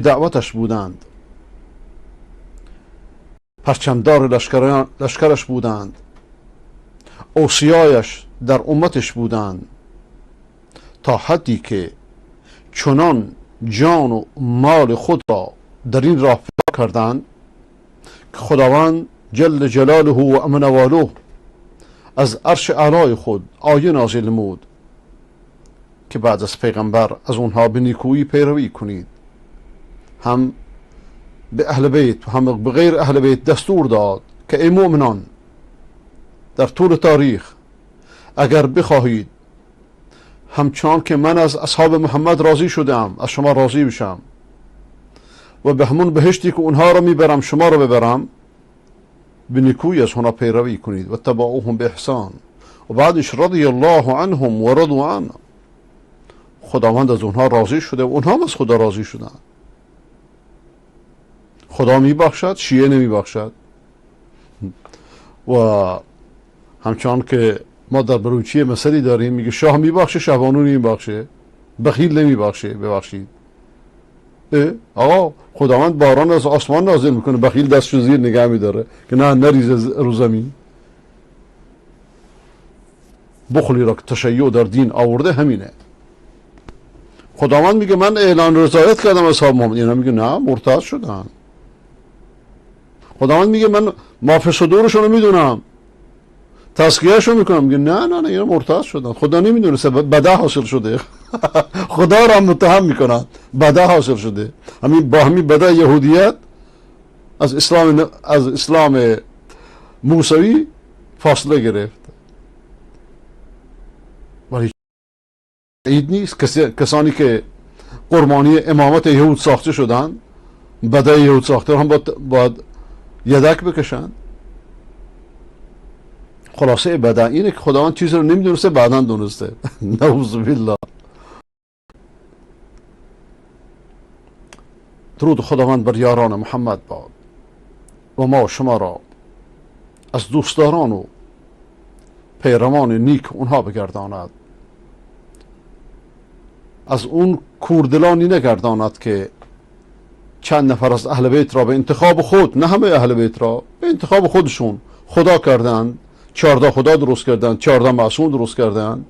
دعوتش بودند، پرچمدار لشکرش بودند، اوصیایش در امتش بودند، تا حدی که چنان جان و مال خود را در این راه فدا کردند که خداوند جل جلاله و امن واله از عرش اعلای خود آیه نازل نمود که بعد از پیغمبر از اونها به نیکویی پیروی کنید. هم به اهل بیت و هم به غیر اهل بیت دستور داد که ای مؤمنان، در طول تاریخ اگر بخواهید همچنان که من از اصحاب محمد راضی شدم از شما راضی بشم و به همون بهشتی که اونها را میبرم شما را ببرم، به نیکویی از اونها پیروی کنید و تبعوهم به احسان. و بعدش رضی الله عنهم و رضوا عنه، خداوند از اونها راضی شده و اونها هم از خدا راضی شدن. خدا میبخشد، شیعه نمیبخشد. و همچنان که ما در بلوچی مثلی داریم، میگه شاه میبخشه، شهبانو نمیبخشه، بخیل نمیبخشه. ببخشید آقا، خداوند باران از آسمان نازل میکنه، بخیل دستشو زیر نگه میداره که نه نریزه رو زمین. بخلی را که تشیع در دین آورده همینه. خداوند میگه من اعلان رضایت کردم اصحاب محمد، اینا میگه نه مرتد شدن. خداوند میگه من مافی صدورشون رو میدونم، تزکیهشون میکنم، میگه نه نه نه اینا مرتد شدن. خدا نمیدونه بده حاصل شده. خدا را هم متهم میکنن، بده حاصل شده. همین با همین بده یهودیت از اسلام موسوی فاصله گرفت. ولی عید نیست کسانی که قربانی امامت یهود ساخته شدن، بده یهود ساخته هم باید یدک بکشن. خلاصه بده اینه که خداوند چیزی رو نمیدونسته بعدا دونسته. نعوذ بالله. درود خداوند بر یاران محمد باد و ما شما را از دوستداران و پیروان نیک اونها بگرداند، از اون کوردلانی نگرداند که چند نفر از اهل بیت را به انتخاب خود، نه همه اهل بیت را، به انتخاب خودشون خدا کردند، 14 خدا درست کردند، 14 معصوم درست کردند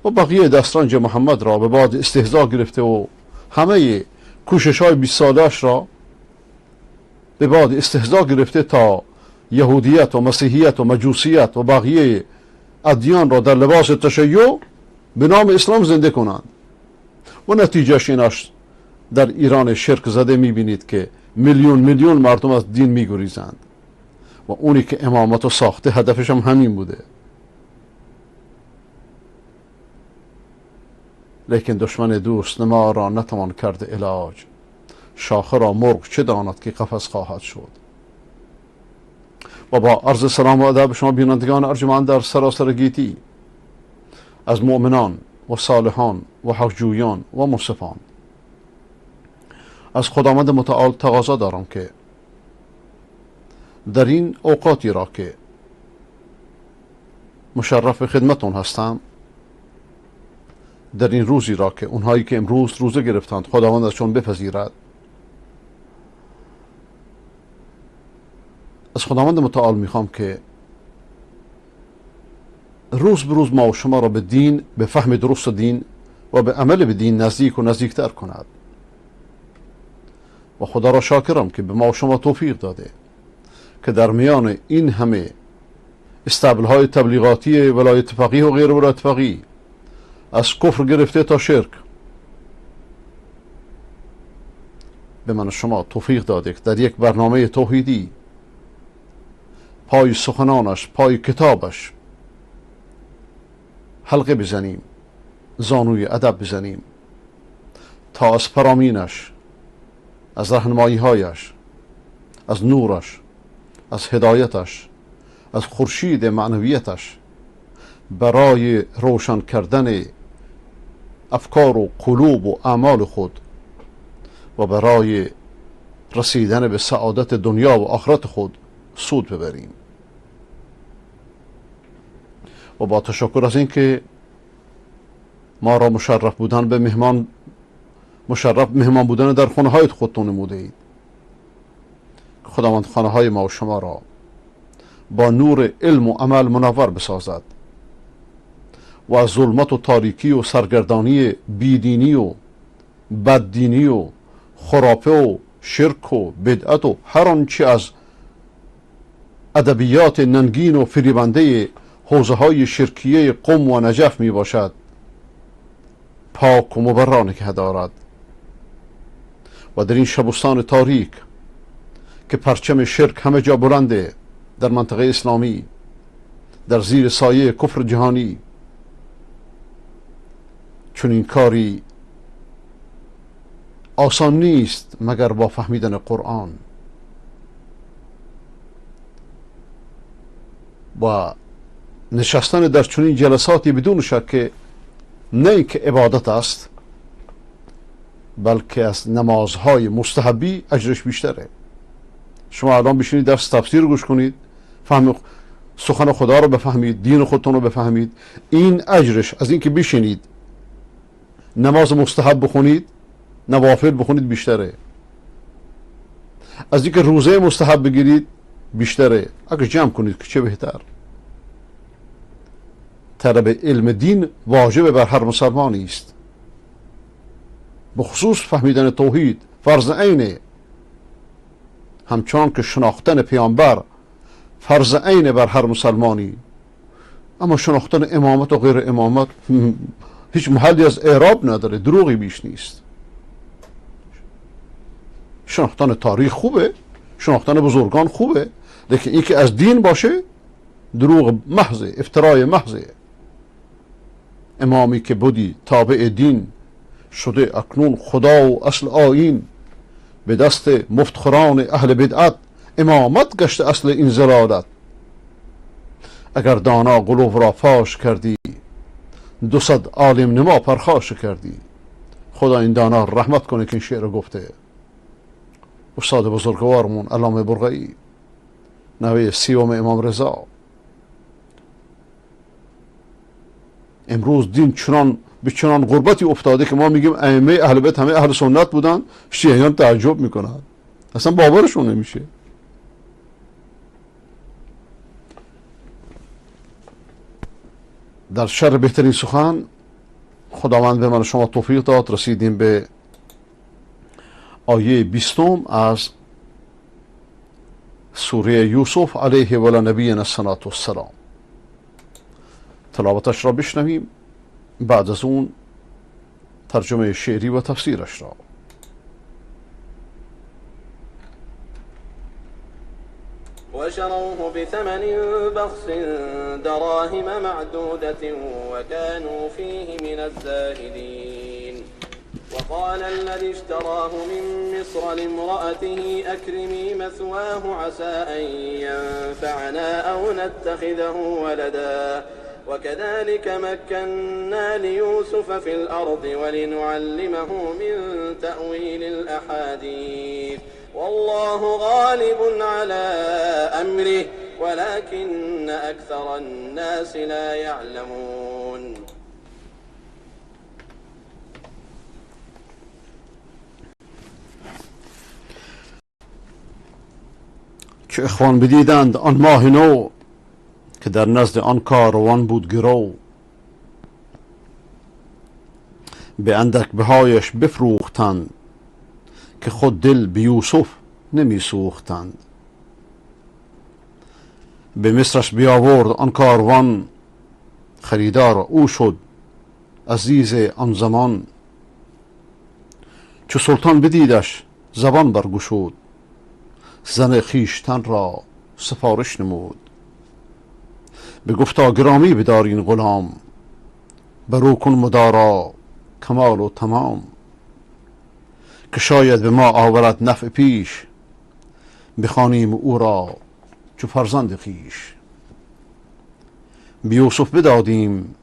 و بقیه دسترنج محمد را به باد استهزا گرفته و همه کوشش های 20 سالش را به باد استهزا گرفته تا یهودیت و مسیحیت و مجوسیت و بقیه ادیان را در لباس تشیع به نام اسلام زنده کنند. و نتیجهش این است در ایران شرک زده میبینید که میلیون میلیون مردم از دین میگریزند و اونی که امامت رو ساخته هدفش هم همین بوده. لیکن دشمن دوست ما را نتوان کرد علاج، شاخه را مرغ چه داند که قفس خواهد شد. و با عرض سلام و ادب شما بینندگان ارجمند در سراسر گیتی، از مؤمنان و صالحان و حقجویان و منصفان، از خداوند متعال تقاضا دارم که در این اوقاتی را که مشرف خدمتون هستم، در این روزی را که اونهایی که امروز روزه گرفتند خداوند ازشون بپذیرد، از خداوند متعال میخوام که روز به روز ما و شما را به دین، به فهم درست دین و به عمل به دین نزدیک و نزدیکتر کند. و خدا را شاکرم که به ما و شما توفیق داده که در میان این همه استبلهای تبلیغاتی ولایت فقیه و غیر ولایت فقیه، از کفر گرفته تا شرک، به من و شما توفیق داده که در یک برنامه توحیدی پای سخنانش، پای کتابش حلقه بزنیم، زانوی ادب بزنیم تا از فرامینش، از رهنمایی‌هایش، از نورش، از هدایتش، از خورشید معنویتش برای روشن کردن افکار و قلوب و اعمال خود و برای رسیدن به سعادت دنیا و آخرت خود سود ببریم. و با تشکر از اینکه ما را مشرف بودن به مهمان، مشرف مهمان بودن در خانه های خودتون نموده اید. خداوند خانه های ما و شما را با نور علم و عمل منور بسازد و از ظلمت و تاریکی و سرگردانی بیدینی و بددینی و خرافه و شرک و بدعت و هر آنچه از ادبیات ننگین و فریبنده حوزه های شرکیه قم و نجف می باشد پاک و مبرا نگه دارد. و در این شبستان تاریک که پرچم شرک همه جا بلنده در منطقه اسلامی، در زیر سایه کفر جهانی، چون این کاری آسان نیست مگر با فهمیدن قرآن و نشستن در چنین جلساتی بدون شک نه اینکه عبادت است، بلکه از نمازهای مستحبی اجرش بیشتره. شما الان بشینید درس تفسیر گوش کنید، فهم سخن خدا رو بفهمید، دین خودتون رو بفهمید، این اجرش از اینکه بشینید نماز مستحب بخونید، نوافل بخونید بیشتره. از اینکه روزه مستحب بگیرید بیشتره. اگر جمع کنید که چه بهتر. طلب علم دین واجب بر هر مسلمانی است، بخصوص فهمیدن توحید فرض عینه، همچنان که شناختن پیامبر فرض عین بر هر مسلمانی. اما شناختن امامت و غیر امامت هیچ محلی از اعراب نداره، دروغی بیش نیست. شناختن تاریخ خوبه، شناختن بزرگان خوبه، لیکن اینکه از دین باشه دروغ محضه، افترای محضه. امامی که بودی تابع دین شده اکنون خدا و اصل آیین، به دست مفتخران اهل بدعت امامت گشت اصل این زلالت. اگر دانا قلوب را فاش کردی، 200 عالم نما پرخاش کردی. خدا این دانا رحمت کنه که این شعر گفته. استاد بزرگوارمون علامه برقعی، نوه سیوم امام رضا. امروز دین چنان به چنان غربتی افتاده که ما میگیم ائمه اهل بیت همه اهل سنت بودن، شیعیان تعجب میکنن، اصلا باورشون نمیشه. در شر بهترین سخن خداوند به من شما توفیق داد، رسیدیم به آیه 20 از سوره یوسف علیه و علی نبینا الصلاة والسلام. تلاوتش را بشنویم، بعد از اون ترجمه شعری و تفسیرش را. وشروه بثمن بخس دراهم معدودة وكانوا فيه من الزاهدين. وقال الذي اشتراه من مصر لامرأته أكرمي مثواه عسى أن ينفعنا أو نتخذه ولدا. وكذلك مكنا ليوسف في الأرض ولنعلمه من تأويل الأحاديث والله غالب على أمره ولكن أكثر الناس لا يعلمون. که اخوان بدیدند آن ماه نو، که در نزد آن کاروان بود گرو. به اندک بهایش بفروختند، که خود دل به یوسف نمی سوختند. به مصرش بیاورد آن کاروان، خریدار او شد عزیز آن زمان. چو سلطان بدیدش زبان برگشود، زن خویشتن را سفارش نمود. بگفتا گرامی بدار این غلام، برو کن مدارا کمال و تمام. که شاید به ما آورد نفع پیش، بخوانیم او را چو فرزند خویش. به یوسف بدادیم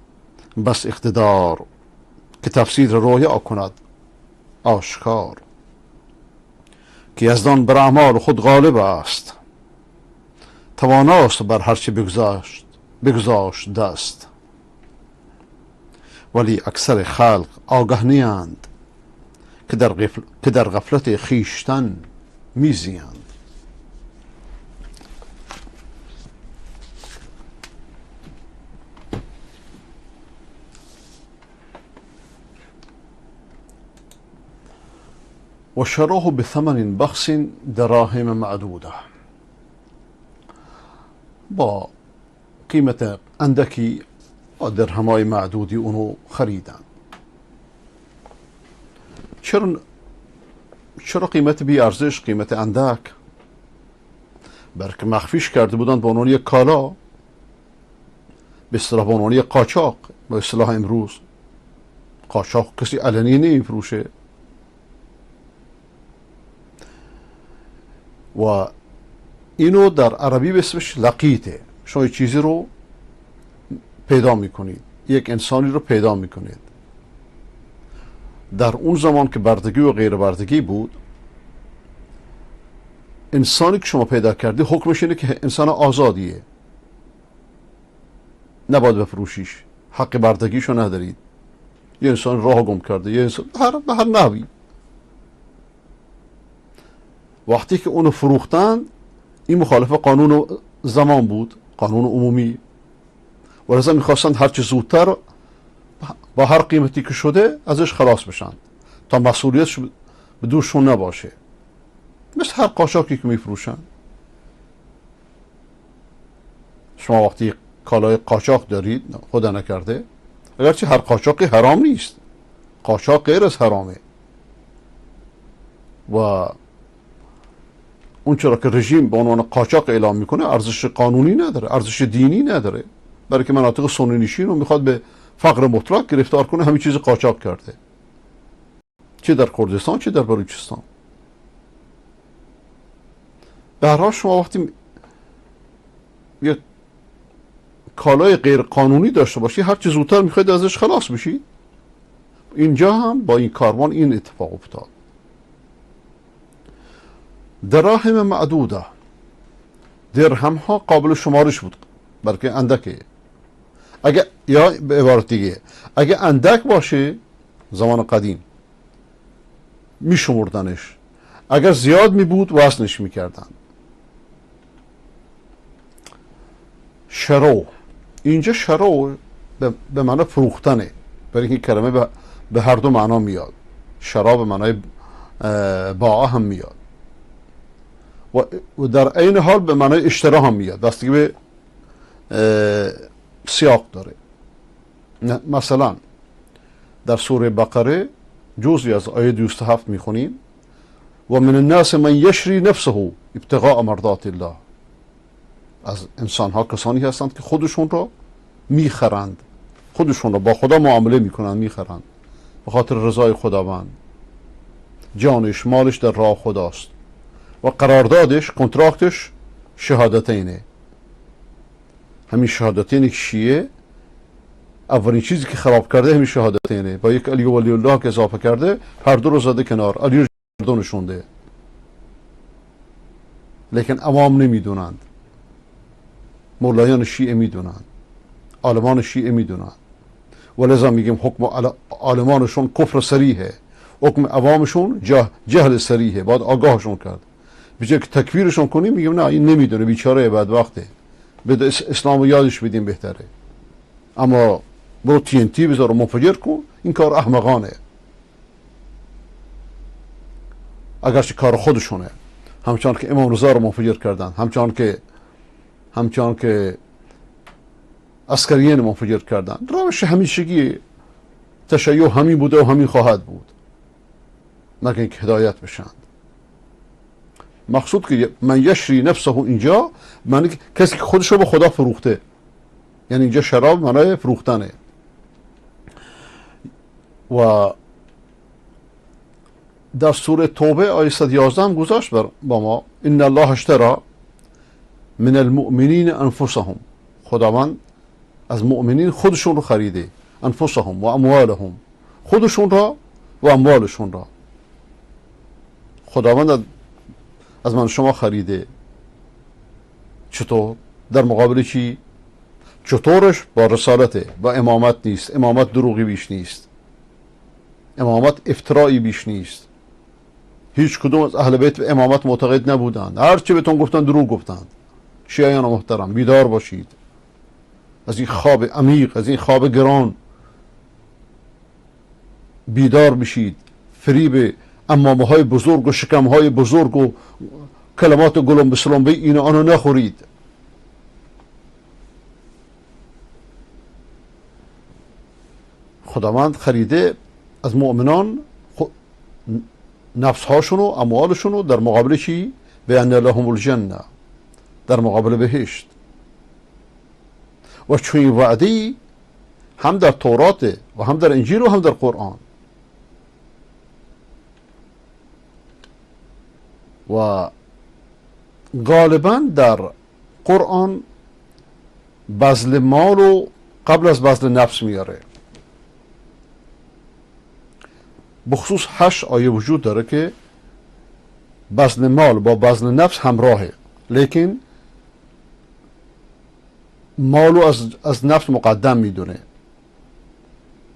بس اقتدار، که تفسیر رویا کند آشکار. که یزدان بر اعمال خود غالب است، تواناست بر هر چه بگذاشت دست. ولی اکثر خلق آگه نیند، که در غفلت خیشتن میزیند. و شروه بثمن بخس دراهم معدوده، با قیمت اندکی و درهمای معدودی اونو خریدن. چرا قیمت بی ارزش، قیمت اندک؟ بلکه مخفیش کرده بودند به عنوان یک کالا، به اصطلاح به عنوان یک قاچاق. به اصطلاح امروز قاچاق کسی علنی نمیفروشه و اینو در عربی به اسمش لقیته. شما یک چیزی رو پیدا میکنید، یک انسانی رو پیدا میکنید. در اون زمان که بردگی و غیر بردگی بود، انسانی که شما پیدا کردی حکمش اینه که انسان آزادیه، نباید بفروشیش، حق بردگیشو ندارید. یه انسان راه گم کرده، یه انسان به هر نحوی. وقتی که اونو فروختن، این مخالف قانون زمان بود، قانون عمومی، و لذا میخواستند هرچه زودتر با هر قیمتی که شده ازش خلاص بشن تا مسئولیتش به دوششون نباشه، مثل هر قاچاقی که میفروشن. شما وقتی کالای قاچاق دارید، خدا نکرده، اگرچه هر قاچاقی حرام نیست، قاچاق غیر از حرامه، و اون چرا که رژیم به عنوان قاچاق اعلام میکنه ارزش قانونی نداره، ارزش دینی نداره، برای که مناطق سنی نشین رو میخواد به فقر مطلق گرفتار کنه، همین چیز قاچاق کرده، چه در کردستان چه در بلوچستان. به هر حال شما وقتی یک کالای غیر قانونی داشته باشی، هر چه زودتر میخواید ازش خلاص بشی. اینجا هم با این کاروان این اتفاق افتاد. دراهم معدوده، درهم ها قابل شمارش بود، بلکه اندکه. اگه، یا به عبارت دیگه، اگه اندک باشه زمان قدیم میشمردنش، اگر زیاد می بود وزنش میکردن. شرو، اینجا شرو به معنی فروختنه، برای اینکه کلمه به هر دو معنا میاد، شرا به معنای باع هم میاد و در عین حال به معنای اشترا هم میاد، بستگی به سیاق داره. مثلا در سوره بقره جزئی از آیه 207 میخونیم: و من الناس من یشری نفسه ابتغاء مرضات الله. از انسان ها کسانی هستند که خودشون را میخرند، خودشون را با خدا معامله میکنند، میخرند به خاطر رضای خداوند. جانش مالش در راه خداست و قراردادش، کنتراکتش شهادتینه. همین شهادتین که شیعه اولین چیزی که خراب کرده همین شهادتینه، با یک علی ولی الله که اضافه کرده، هر دو رو زده کنار، علی رو نشونده. لیکن عوام نمیدونند، مولایان شیعه میدونند، عالمان شیعه میدونند، و لذا میگیم حکم عالمانشون کفر صریحه، حکم عوامشون جهل صریحه، باید آگاهشون کرد. به جای که تکفیرشون کنیم میگیم نه این نمیدونه، بیچاره بدبخته، بده اسلام رو یادش بدیم بهتره. اما برو TNT بذار و منفجر کن، این کار احمقانه، اگرچه کار خودشونه. همچنان که امام رضا رو منفجر کردن، همچنان که عسکریین منفجر کردن، روش همیشگی تشیع همین بوده و همین خواهد بود، مگر اینکه هدایت بشند. مقصود که من یشری نفسه اینجا معنی کسی که خودش رو به خدا فروخته، یعنی اینجا شراب معنای فروختنه. و در سوره توبه آیه 111 هم گذاشت با ما: ان الله اشترى من المؤمنین انفسهم. خداوند از مؤمنین خودشون رو خریده، انفسهم و اموالهم، خودشون را و اموالشون را خداوند از من شما خریده. چطور؟ در مقابل چی؟ چطورش با رسالته، با امامت نیست، امامت دروغی بیش نیست، امامت افترایی بیش نیست. هیچ کدوم از اهل بیت به امامت معتقد نبودند. هر چی بهتون گفتن دروغ گفتند. شیعیان محترم بیدار باشید از این خواب عمیق، از این خواب گران بیدار بشید. فریب عمامه های بزرگ و شکم های بزرگ و کلمات گلم بسلم این آنو نخورید. خداوند خریده از مؤمنان نفس هاشون و اموالشون رو در مقابل چی؟ به ان لهم الجنه، در مقابل بهشت. و چون این وعده هم در تورات و هم در انجیل و هم در قرآن. و غالبا در قرآن بذل مال رو قبل از بذل نفس میاره. بخصوص 8 آیه وجود داره که بذل مال با بذل نفس همراهه، لیکن مال رو از نفس مقدم میدونه،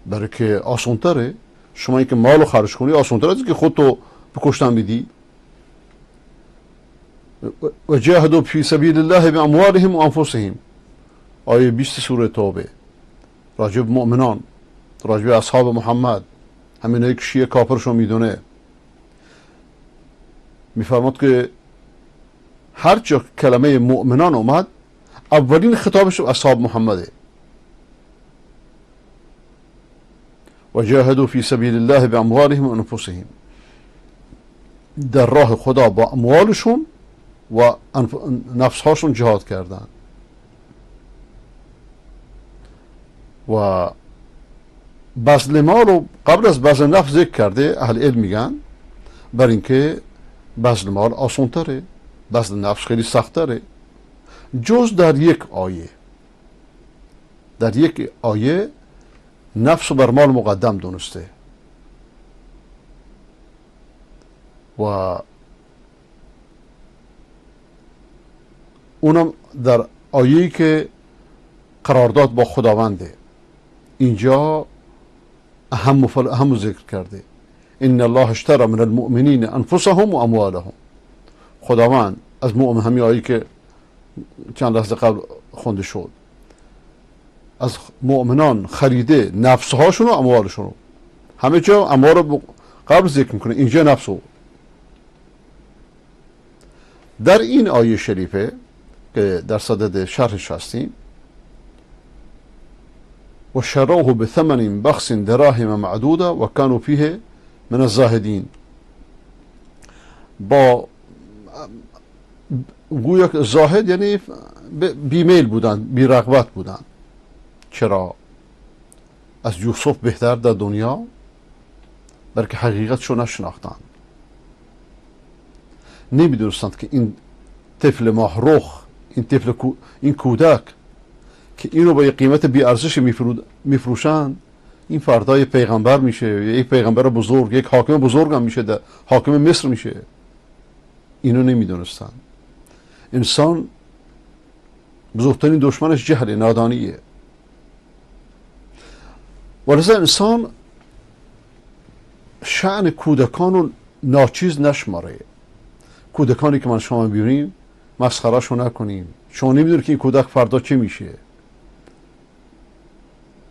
برای که آسانتره. شما اینکه مال رو خرج کنی آسانتره از اینکه خودتو به کشتن بدی. و جاهدوا فی سبیل الله باموالهم و انفسهم، آیه 20 سوره توبه، راجب مؤمنان، راجب اصحاب محمد، همینایی که شیعه کافرشون میدونه. میفرماد که هر جا کلمه مؤمنان اومد اولین خطابش اصحاب محمده. و جاهدوا فی سبیل الله باموالهم و انفسهم، در راه خدا با اموالشون و نفسهاشون جهاد کردن. و بذل مال رو قبل از بذل نفس ذکر کرده. اهل علم میگن بر اینکه بذل مال آسانتره، بذل نفس خیلی سخت‌تره. جز در یک آیه، در یک آیه نفس رو بر مال مقدم دونسته و اونم در آیه‌ای که قرارداد با خداونده. اینجا اهم ذکر کرده، ان الله اشترى من المؤمنین انفسهم و اموالهم. خداوند از مؤمن، همین آیه که چند لحظه قبل خونده شد، از مؤمنان خریده نفسهاشون و اموالشون رو. همه جا اموال رو قبل ذکر میکنه، اینجا نفسو. در این آیه شریفه که در صدد شرحش هستیم، و شروه بثمن بخس دراهم معدوده و كانوا فیه من الزاهدین. با گویا زاهد یعنی بیمیل بودن، بی رغبت بودن. چرا؟ از یوسف بهتر در دنیا، بلکه حقیقتشو نشناختن، نمیدونستند که این طفل ماهرخ، این طفل این کودک که اینو با یه قیمت بی ارزش میفروشن، این فردای پیغمبر میشه، یک پیغمبر بزرگ، یک حاکم بزرگ هم میشه، حاکم مصر میشه. اینو نمیدونستن. انسان بزرگترین دشمنش جهل، نادانیه. ولذا انسان شأن کودکان رو ناچیز نشماره. کودکانی که من شما میبینیم مسخرهشو نکنیم. شما نمیدونید که این کودک فردا چه میشه.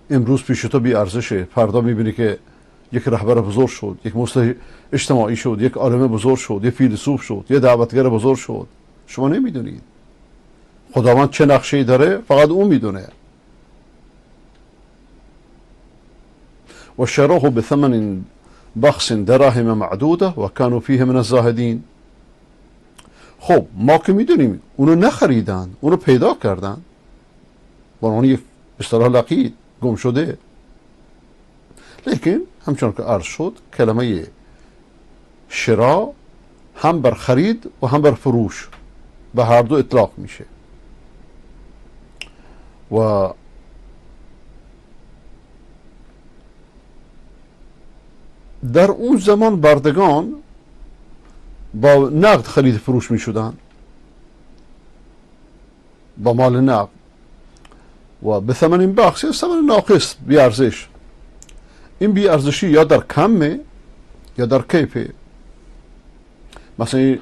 امروز پیش تو بی ارزشه، فردا میبینی که یک رهبر بزرگ شد، یک مصلح اجتماعی شد، یک عالم بزرگ شد، یک فیلسوف شد، یک دعوتگر بزرگ شد. شما نمیدونید خداوند چه نقشه‌ای داره، فقط اون میدونه. و شروه بثمن بخس دراهم معدوده و كانوا فیه من الزاهدین. خب ما که میدونیم اونو نخریدن، اونو پیدا کردن، با اون یک اصطلاح لقیط گم شده. لیکن همچنان که عرض شد، کلمه شراء هم بر خرید و هم بر فروش به هر دو اطلاق میشه. و در اون زمان بردگان با نقد خرید فروش می شدن، با مال نقد و به ثمن بخس، ثمن ناقص، بی ارزش. این بی ارزشی یا در کمه یا در کیفه. مثلا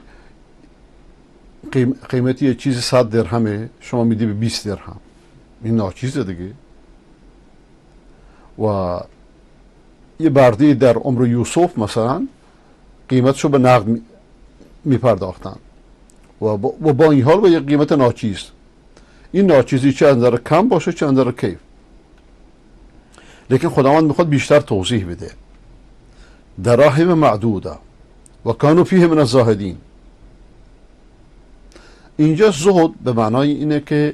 قیمتی یه چیز 100 درهمه، شما میدی به 20 درهم، این ناچیزه دیگه. و یه برده در عمر یوسف مثلا قیمتشو به نقد میپرداختن و با این حال با یه قیمت ناچیز. این ناچیزی چه از نظر کم باشه چه از نظر کیف. لیکن خداوند میخواد بیشتر توضیح بده. دراهم معدوده و کانوا فیه من الزاهدین. اینجا زهد به معنای اینه که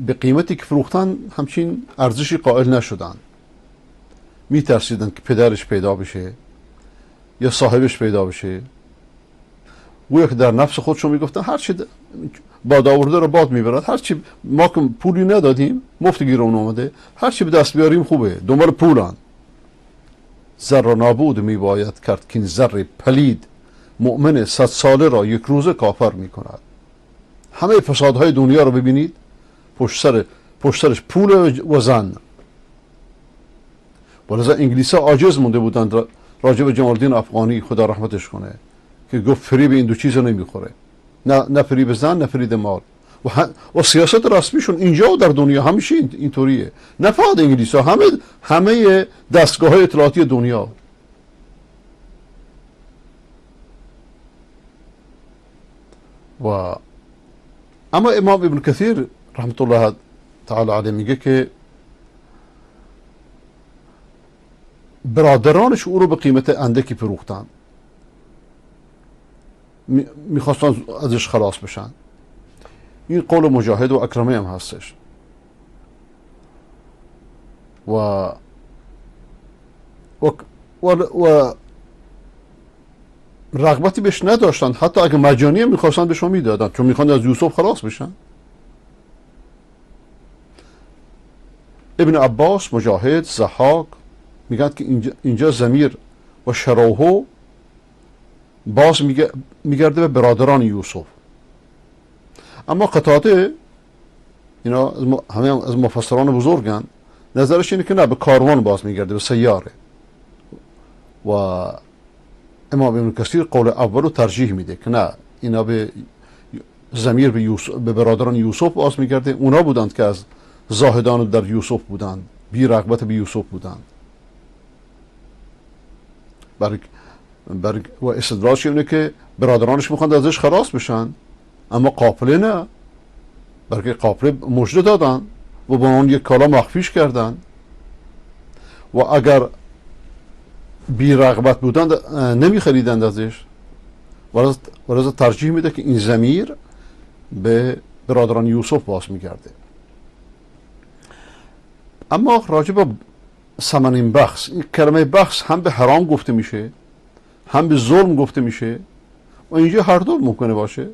به قیمتی که فروختن همچین ارزشی قائل نشدن، میترسیدن که پدرش پیدا بشه یا صاحبش پیدا بشه. گویا که در نفس خودشون میگفتن هرچی باد آورده رو باد میبرد، هرچی ما که پولی ندادیم مفت گیرمون اومده، هرچی به دست بیاریم خوبه، دنبال پولن. زر را نابود میباید کرد که این زر پلید مؤمن 100 ساله را یک روزه کافر میکند. همه فسادهای دنیا رو ببینید، پشت سرش پول و زن. ولذا انگلیس ها عاجز مونده بودند راجع به جمال‌الدین افغانی خدا رحمتش کنه که گفت فریب این دو چیز رو نمیخوره، نه فریب زن نه فریب مال. و سیاست رسمیشون اینجا و در دنیا همیشه اینطوریه، نه فقط انگلیس ها، همه دستگاه های اطلاعاتی دنیا. و اما امام ابن کثیر رحمت الله تعالی علیه میگه که برادرانش او رو به قیمت اندکی فروختن، میخواستن ازش خلاص بشن. این قول مجاهد و اکرمه هم هستش. و و رغبتی بهش نداشتن، حتی اگه مجانی هم میخواستن بهشون میدادن، چون میخوان از یوسف خلاص بشن. ابن عباس، مجاهد، ضحاک میگن که اینجا ضمیر و شروهو باز میگرده به برادران یوسف. اما قتاده، اینا همه از مفسران بزرگن، نظرش اینه که نه، به کاروان باز میگرده، به سیاره. و امام ابن کثیر قول اول رو ترجیح میده که نه، اینا به ضمیر به برادران یوسف باز میگرده، اونا بودند که از زاهدان در یوسف بودند، بی رغبت به یوسف بودند. و استدلالش اینه که برادرانش میخوان ازش خلاص بشن، اما قافله نه، بلکه قافله مژده دادن و با اون یک کالا مخفیش کردن و اگر بی رغبت بودن نمیخریدند ازش. ولذا ترجیح میده که این ضمیر به برادران یوسف باز میگرده. اما راجع به ثمن بخس، این کلمه بخس هم به حرام گفته میشه هم به ظلم گفته میشه و اینجا هر دو ممکنه باشه.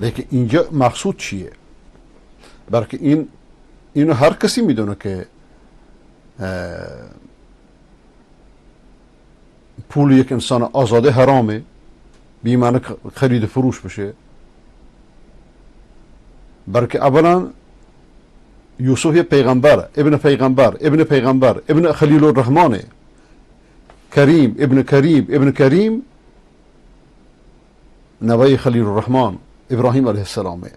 لیکن اینجا مقصود چیه؟ بلکه اینو هر کسی میدونه که پول یک انسان آزاده حرامه، بی معنی خرید فروش بشه. بلکه اولا یوسف یه پیغمبر، ابن پیغمبر، ابن پیغمبر، ابن خلیل الرحمنه، کریم، ابن کریم، ابن کریم، نوای خلیل الرحمن ابراهیم علیه السلامه.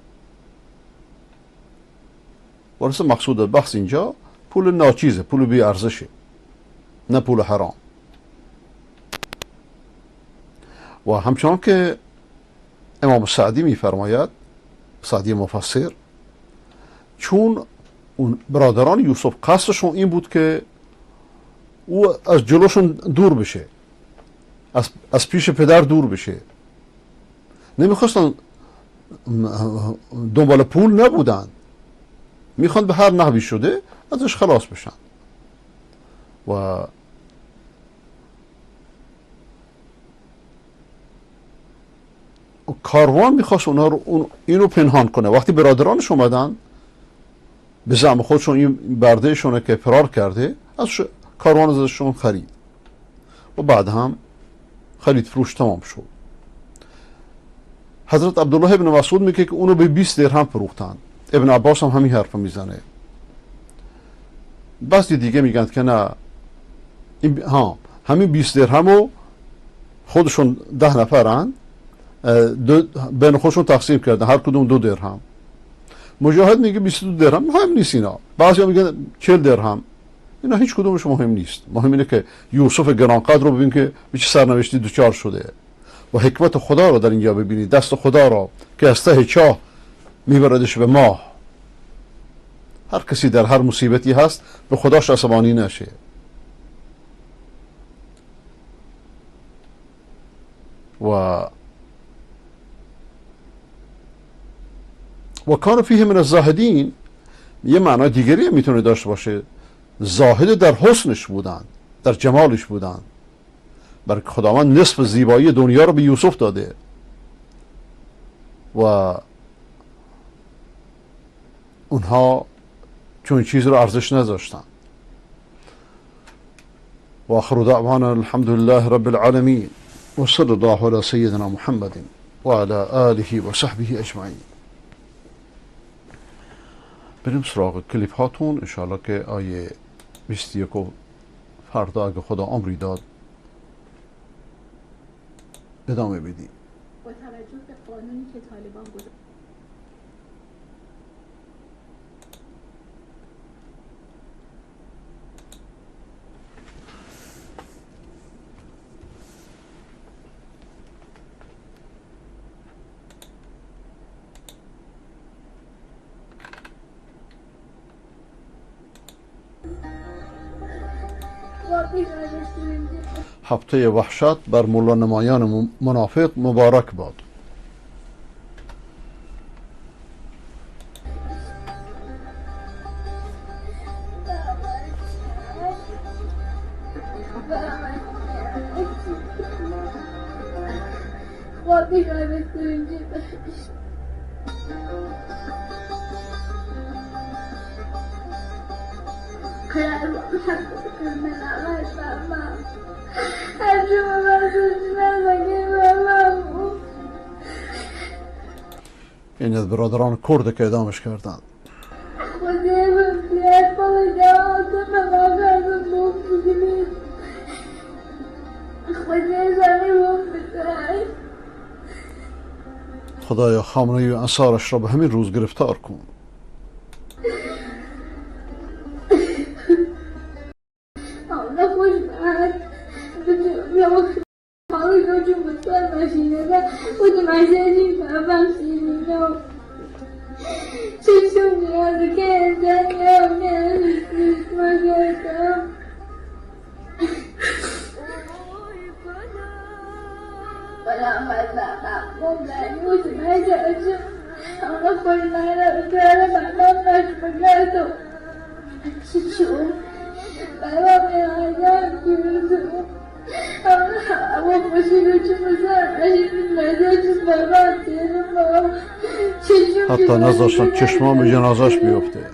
ولذا مقصود بحث اینجا پول ناچیزه، پول بی ارزشه، نه پول حرام. و همچنان که امام سعدی میفرماید، سعدی مفسر، چون اون برادران یوسف قصدشون این بود که او از جلوشون دور بشه، از پیش پدر دور بشه، نمیخواستن، دنبال پول نبودن، میخوان به هر نحوی شده ازش خلاص بشن. و کاروان میخواست اونا رو اینو پنهان کنه. وقتی برادرانش اومدن به زعم خودشون این برده شونه که فرار کرده، از کاروان ازشون خرید و بعد هم خرید فروش تمام شد. حضرت عبدالله ابن مسعود میگه که اونو به 20 درهم فروختن. ابن عباس هم همین حرف میزنه. بعضی دیگه میگن که نه، این ها همین 20 درهم خودشون 10 نفرن، بین خودشون تقسیم کردن، هر کدوم 2 درهم. مجاهد میگه 22 درهم مهم نیست اینا، بعضی میگن 40 درهم، اینا هیچ کدومش مهم نیست. مهم اینه که یوسف گرانقدر رو ببین که به چه سرنوشتی دچار شده و حکمت خدا رو در اینجا ببینید، دست خدا رو که از ته چاه میبردش به ماه. هر کسی در هر مصیبتی هست به خداش عصبانی نشه. و کان فیه من الزاهدین یه معنای دیگری میتونه داشته باشه. زاهد در حسنش بودن، در جمالش بودن، برای خداوند نصف زیبایی دنیا رو به یوسف داده و اونها چون چیز رو ارزش نذاشتن. و آخر دعوانا الحمد لله رب العالمین و صلی الله علی سیدنا محمد و علی آله و صحبه اجمعین. بریم سراغ کلیپ هاتون انشاءالله که آیه 21 فردا اگه خدا عمری داد ادامه بدیم. با توجه به قانونی که طالبان گذاشت هفته وحشت بر ملا نمایان منافق مبارک باد. این از برادران کرد که اعدامش کردند. خدایا خامنه‌ای و انصارش را به همین روز گرفتار کن. حتی نذاشتن چشمان به جنازش بیفته.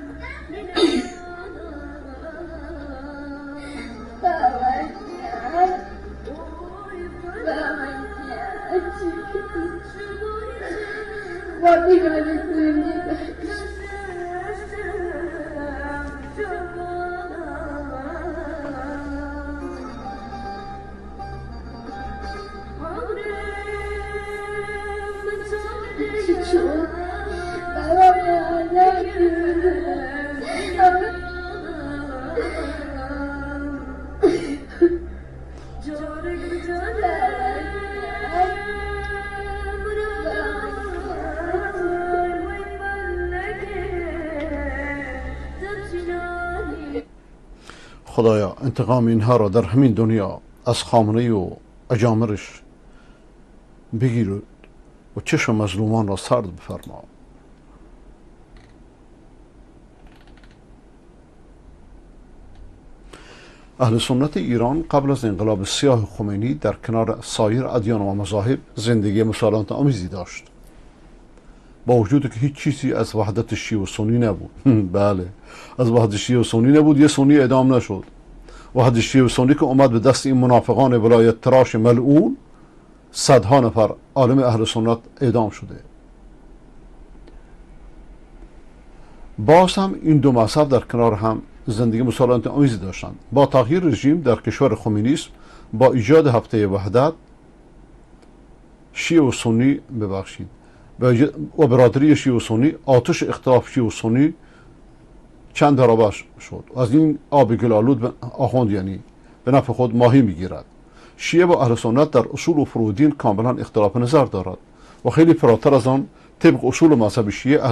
خدایا انتقام اینها را در همین دنیا از خامنه‌ای و اجامرش بگیر و چشم مظلومان را سرد بفرما. اهل سنت ایران قبل از انقلاب سیاه خمینی در کنار سایر ادیان و مذاهب زندگی مسالمت آمیزی داشت، با وجود که هیچ چیزی از وحدت شیعه و سنی نبود. بله، از وحدت شیعه و سنی نبود، یه سنی اعدام نشد. وحدت شیعه و سنی که اومد به دست این منافقان ولایت تراش ملعون، صدها نفر عالم اهل سنت اعدام شده. باز هم این دو مذهب در کنار هم زندگی مسالمت آمیزی داشتند. با تغییر رژیم در کشور خمینیسم با ایجاد هفته وحدت شیعه و سنی ببخشید و برادری شیعه و سنی، آتش اختلاف شیعه و سنی چند برابر شد. از این آب گلالود آخوند یعنی به نفع خود ماهی میگیرد. شیعه و اهل سنت در اصول و فروع دین کاملا اختلاف نظر دارد و خیلی فراتر از آن طبق اصول مذهب شیعه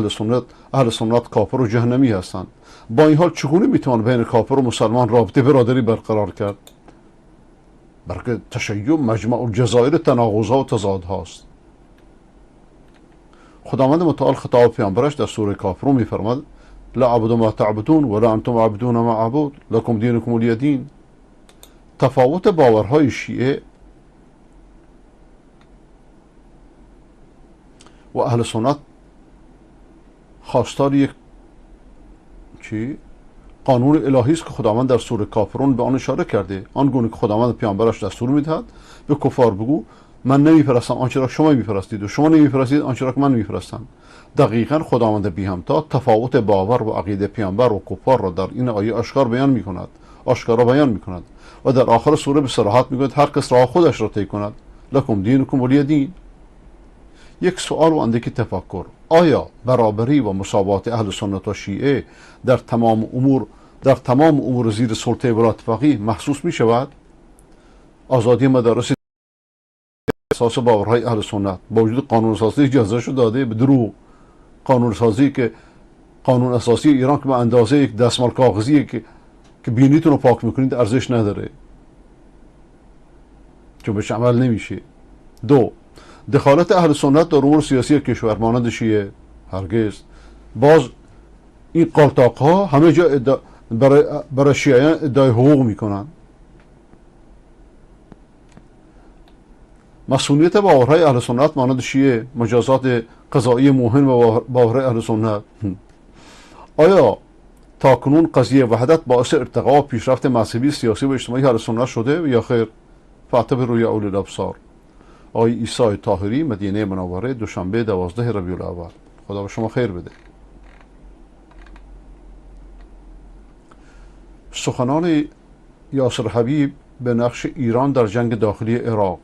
اهل سنت کافر و جهنمی هستند. با این حال چگونه میتوان بین کافر و مسلمان رابطه برادری برقرار کرد؟ بلکه تشیع مجمع الجزایر تناقضها و تضادهاست. خداوند متعال خطاب پیامبرش در سوره کافرون میفرماد لا اعبد ما تعبدون ولا انتم عابدون ما اعبد لکم دینکم ولی دین. تفاوت باورهای شیعه و اهل سنت خواستار یک چی؟ قانون الهی است که خداوند در سوره کافرون به آن اشاره کرده. آنگونه که خداوند پیامبرش دستور میدهد به کفار بگو من نمیپرستم آنچه را شما میپرستید و شما نمیپرستید آنچه را که من میپرستم. دقیقا خداوند بی همتا تفاوت باور و عقیده پیامبر و کفار را در این آیه آشکار بیان میکند، آشکارا بیان میکند و در آخر سوره به صراحت میگوید هر کس راه خودش را طی کند لکم دینکم ولی دین. یک سوال و اندکی تفکر: آیا برابری و مساوات اهل سنت و شیعه در تمام امور زیر سلطه ولایت فقیه محسوس می شود؟ آزادی مدارس اساس باورهای اهل سنت با وجود قانون اساسی اجازه شو داده به دروغ. قانون اساسی که قانون اساسی ایران که به اندازه یک دستمال کاغذی که بینیتون رو پاک میکنید ارزش نداره، چون بهش عمل نمیشه. دو، دخالت اهل سنت در امور سیاسی کشور مانند شیعه هرگز. باز این قالتاق ها همه جا برای شیعیان ادعای حقوق میکنن. مسئولیت باورهای اهل سنت مانند شیعه، مجازات قضایی موهن و باورهای اهل سنت. آیا تاکنون قضیه وحدت باعث ارتقا و پیشرفت مذهبی، سیاسی و اجتماعی اهل سنت شده یا خیر؟ فاعتبروا یا اولی الابصار. آقای عیسی طاهری، مدینه منوره، دوشنبه 12 ربیع الاول. خدا به شما خیر بده. سخنان یاسر حبیب به نقش ایران در جنگ داخلی عراق،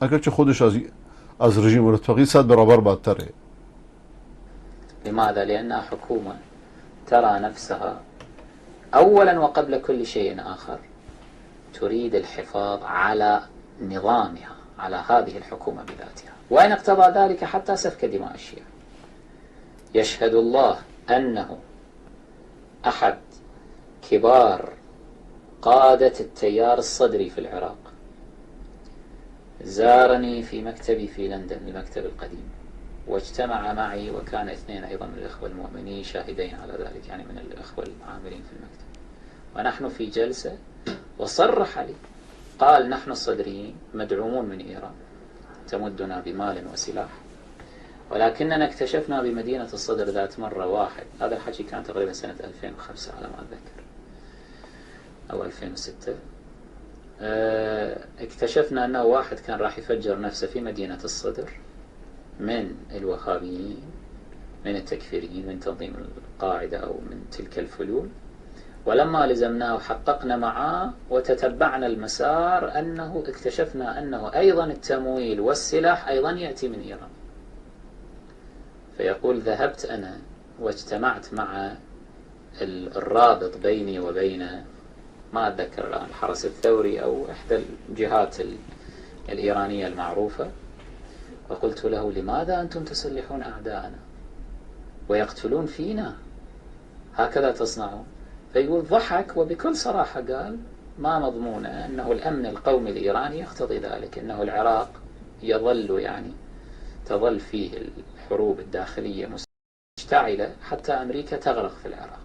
اگرچه خودش از رژیم ولایت 100 برابر بدتره. لماذا؟ لأنها حكومة ترى نفسها أولا وقبل كل شيء آخر تريد الحفاظ على نظامها، على هذه الحكومة بذاتها، وإن اقتضى ذلك حتى سفك دماء الشيعة. يشهد الله أنه أحد كبار قادة التيار الصدري في العراق زارني في مكتبي في لندن، المكتب القديم، واجتمع معي، وكان اثنين أيضا من الإخوة المؤمنين شاهدين على ذلك، يعني من الإخوة العاملين في المكتب، ونحن في جلسة، وصرح لي قال نحن الصدريين مدعومون من إيران، تمدنا بمال وسلاح، ولكننا اكتشفنا بمدينة الصدر ذات مرة واحد، هذا الحكي كان تقريبا سنة 2005 على ما أتذكر أو 2006، اكتشفنا أنه واحد كان راح يفجر نفسه في مدينة الصدر من الوهابيين، من التكفيريين، من تنظيم القاعدة أو من تلك الفلول، ولما لزمناه وحققنا معاه وتتبعنا المسار أنه اكتشفنا أنه أيضا التمويل والسلاح أيضا يأتي من إيران. فيقول ذهبت أنا واجتمعت مع الرابط بيني وبين، ما أتذكر الآن، الحرس الثوري أو إحدى الجهات الإيرانية المعروفة، وقلت له لماذا أنتم تسلحون أعداءنا ويقتلون فينا، هكذا تصنعون؟ فيقول ضحك وبكل صراحة قال ما مضمونه أنه الأمن القومي الإيراني يقتضي ذلك، أنه العراق يظل يعني تظل فيه الحروب الداخلية مشتعلة حتى أمريكا تغرق في العراق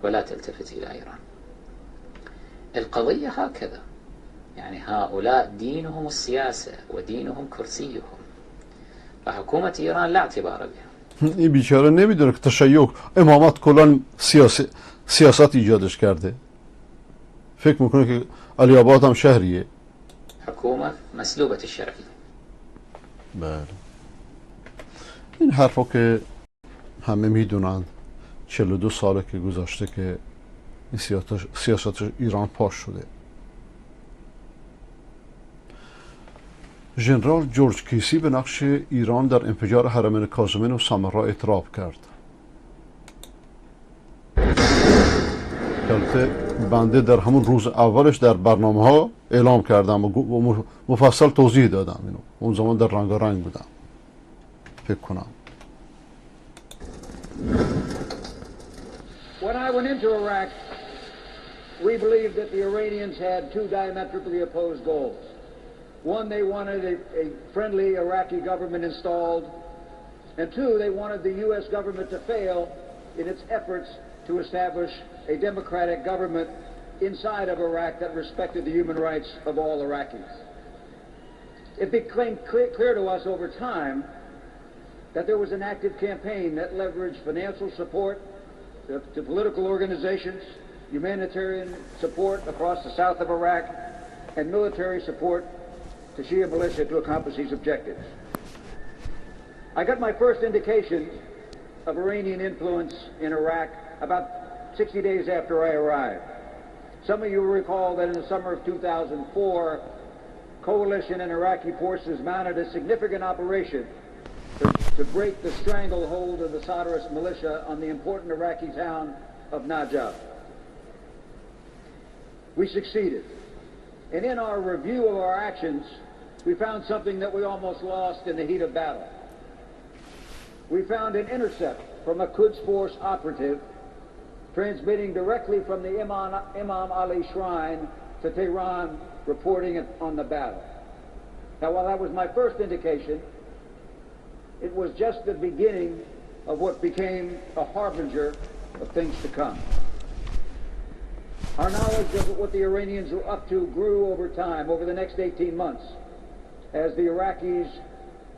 ولا تلتفت إلى إيران. القضية هكذا، يعني هؤلاء دينهم السياسة ودينهم كرسيهم، فحكومة إيران لا اعتبار بها. این بیچاره نمیدونه که تشیع امامت کلا سیاست ایجادش کرده، فکر میکنه که علی آباد هم شهریه. حکومة مسلوبة الشرعية. بله، این حرفا که همه میدونند، 42 ساله که گذاشته که این سیاست ایران پاش شده. ژنرال جورج کیسی به نقش ایران در انفجار حرمین کاظمین و سامرا اعتراف کرد. البته بنده در همون روز اولش در برنامه ها اعلام کردم و مفصل توضیح دادم اینو. اون زمان در رنگارنگ بودم فکر کنم. When I went into Iraq, we believed that the Iranians had two diametrically opposed goals. One, they wanted a friendly Iraqi government installed, and two, they wanted the U.S. government to fail in its efforts to establish a democratic government inside of Iraq that respected the human rights of all Iraqis. It became clear to us over time that there was an active campaign that leveraged financial support to political organizations, humanitarian support across the south of Iraq, and military support to Shia militia to accomplish these objectives. I got my first indication of Iranian influence in Iraq about 60 days after I arrived. Some of you will recall that in the summer of 2004, coalition and Iraqi forces mounted a significant operation to break the stranglehold of the Sadrist militia on the important Iraqi town of Najaf. We succeeded. And in our review of our actions, we found something that we almost lost in the heat of battle. We found an intercept from a Quds Force operative transmitting directly from the Imam Ali Shrine to Tehran, reporting on the battle. Now, while that was my first indication, it was just the beginning of what became a harbinger of things to come. Our knowledge of what the Iranians were up to grew over time, over the next 18 months, as the Iraqis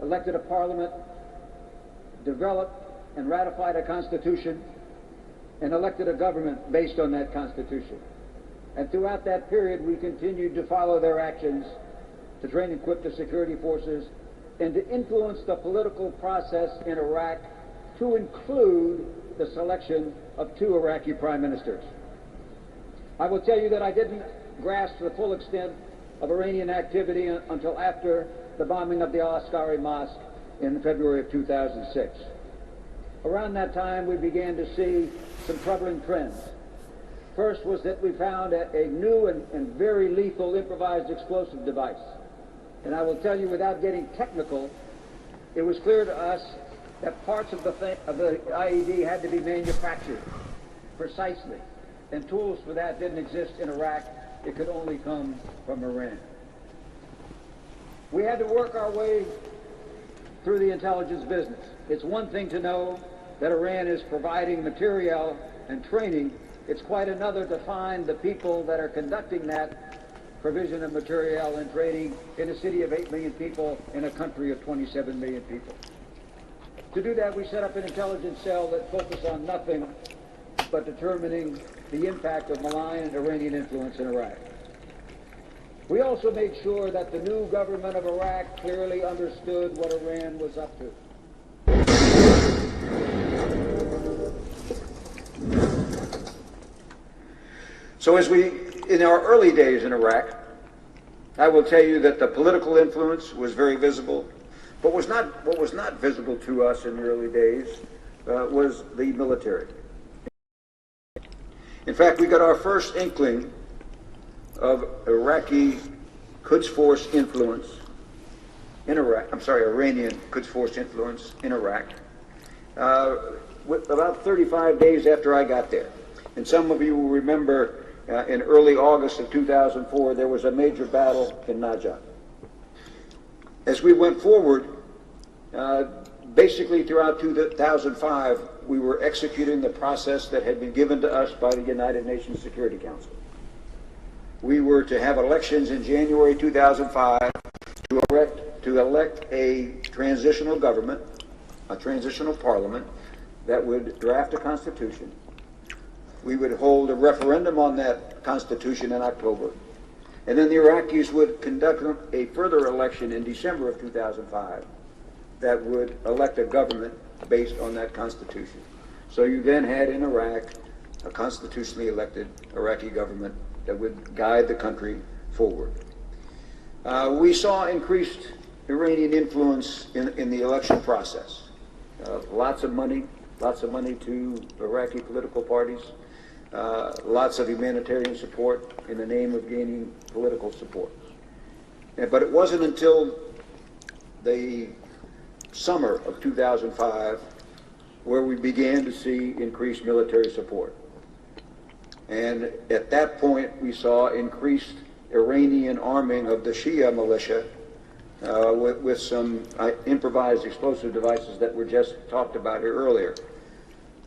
elected a parliament, developed and ratified a constitution, and elected a government based on that constitution. And throughout that period, we continued to follow their actions, to train and equip the security forces, and to influence the political process in Iraq to include the selection of two Iraqi prime ministers. I will tell you that I didn't grasp the full extent of Iranian activity until after the bombing of the Al-Askari Mosque in February of 2006. Around that time, we began to see some troubling trends. First was that we found a new and very lethal improvised explosive device. And I will tell you, without getting technical, it was clear to us that parts of the IED had to be manufactured precisely. And tools for that didn't exist in Iraq. It could only come from Iran. We had to work our way through the intelligence business. It's one thing to know that Iran is providing material and training. It's quite another to find the people that are conducting that provision of material and training in a city of 8 million people in a country of 27 million people. To do that, we set up an intelligence cell that focused on nothing but determining the impact of malign Iranian influence in Iraq. We also made sure that the new government of Iraq clearly understood what Iran was up to. So as we, in our early days in Iraq, I will tell you that the political influence was very visible, but what was not visible to us in the early days was the military. In fact, we got our first inkling of Iraqi Quds Force influence in Iraq, I'm sorry, Iranian Quds Force influence in Iraq, about 35 days after I got there. And some of you will remember in early August of 2004, there was a major battle in Najaf. As we went forward, basically throughout 2005, we were executing the process that had been given to us by the United Nations Security Council. We were to have elections in January 2005 to elect a transitional government, a transitional parliament that would draft a constitution. We would hold a referendum on that constitution in October. And then the Iraqis would conduct a further election in December of 2005 that would elect a government based on that constitution. So you then had in Iraq a constitutionally elected Iraqi government that would guide the country forward. We saw increased Iranian influence in the election process. Lots of money to Iraqi political parties, lots of humanitarian support in the name of gaining political support. But it wasn't until the summer of 2005 where we began to see increased military support. And at that point, we saw increased Iranian arming of the Shia militia with some improvised explosive devices that were just talked about here earlier.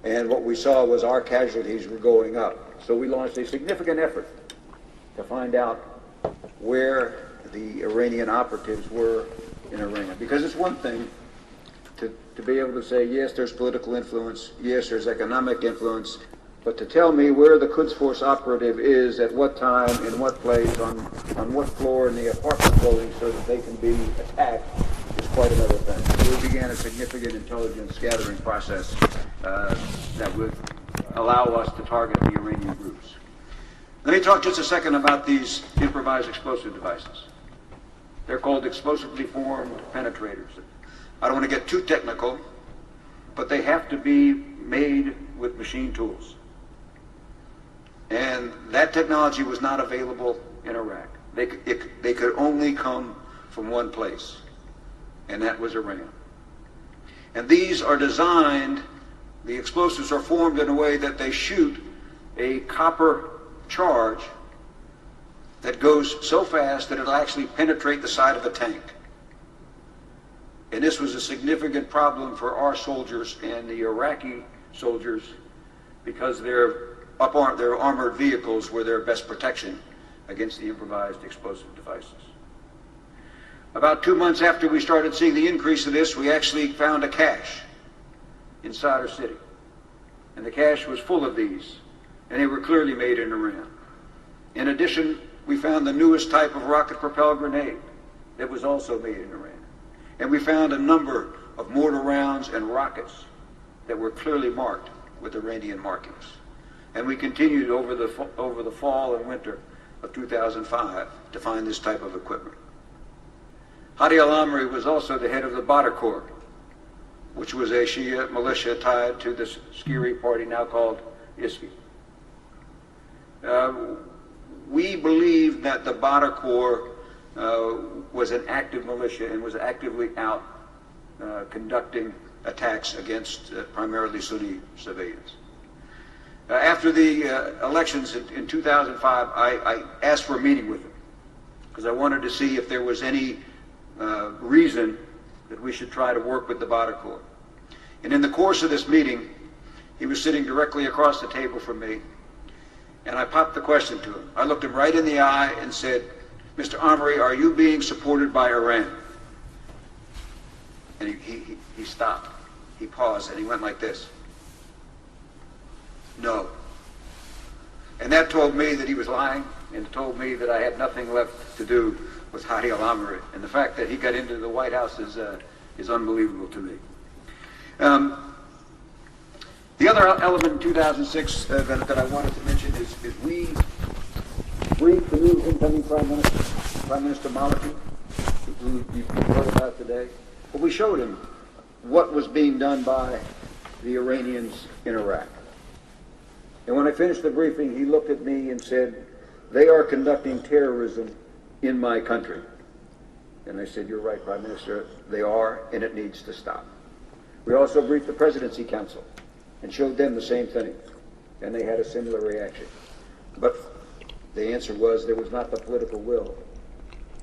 And what we saw was our casualties were going up. So we launched a significant effort to find out where the Iranian operatives were in Iran. Because it's one thing to be able to say, yes, there's political influence, yes, there's economic influence, but to tell me where the Quds Force operative is, at what time, in what place, on what floor in the apartment building so that they can be attacked is quite another thing. So we began a significant intelligence gathering process that would allow us to target the Iranian groups. Let me talk just a second about these improvised explosive devices. They're called explosively formed penetrators. I don't want to get too technical, but they have to be made with machine tools. And that technology was not available in Iraq. They could only come from one place, and that was Iran. And these are designed, the explosives are formed in a way that they shoot a copper charge that goes so fast that it'll actually penetrate the side of a tank. And this was a significant problem for our soldiers and the Iraqi soldiers because their armored vehicles were their best protection against the improvised explosive devices. About 2 months after we started seeing the increase of this, we actually found a cache in Sadr City. And the cache was full of these, and they were clearly made in Iran. In addition, we found the newest type of rocket-propelled grenade that was also made in Iran. And we found a number of mortar rounds and rockets that were clearly marked with Iranian markings. And we continued over the fall and winter of 2005 to find this type of equipment. Hadi al-Amri was also the head of the Badr Corps, which was a Shia militia tied to the Sciri party now called ISKI. We believe that the Badr Corps was an active militia and was actively out conducting attacks against primarily Sunni civilians. After the elections in 2005, I asked for a meeting with him because I wanted to see if there was any reason that we should try to work with the Badr Corps. And in the course of this meeting, he was sitting directly across the table from me, and I popped the question to him. I looked him right in the eye and said, "Mr. Amri, are you being supported by Iran?" And he stopped. He paused, and he went like this. No. And that told me that he was lying, and told me that I had nothing left to do with Hadi al-Amri. And the fact that he got into the White House is unbelievable to me. The other element in 2006 that I wanted to mention is we briefed the new incoming Prime Minister, Prime Minister Maliki, who you've heard about today. But we showed him what was being done by the Iranians in Iraq. And when I finished the briefing, he looked at me and said, "They are conducting terrorism in my country." And I said, "You're right, Prime Minister, they are, and it needs to stop." We also briefed the Presidency Council and showed them the same thing, and they had a similar reaction. But the answer was there was not the political will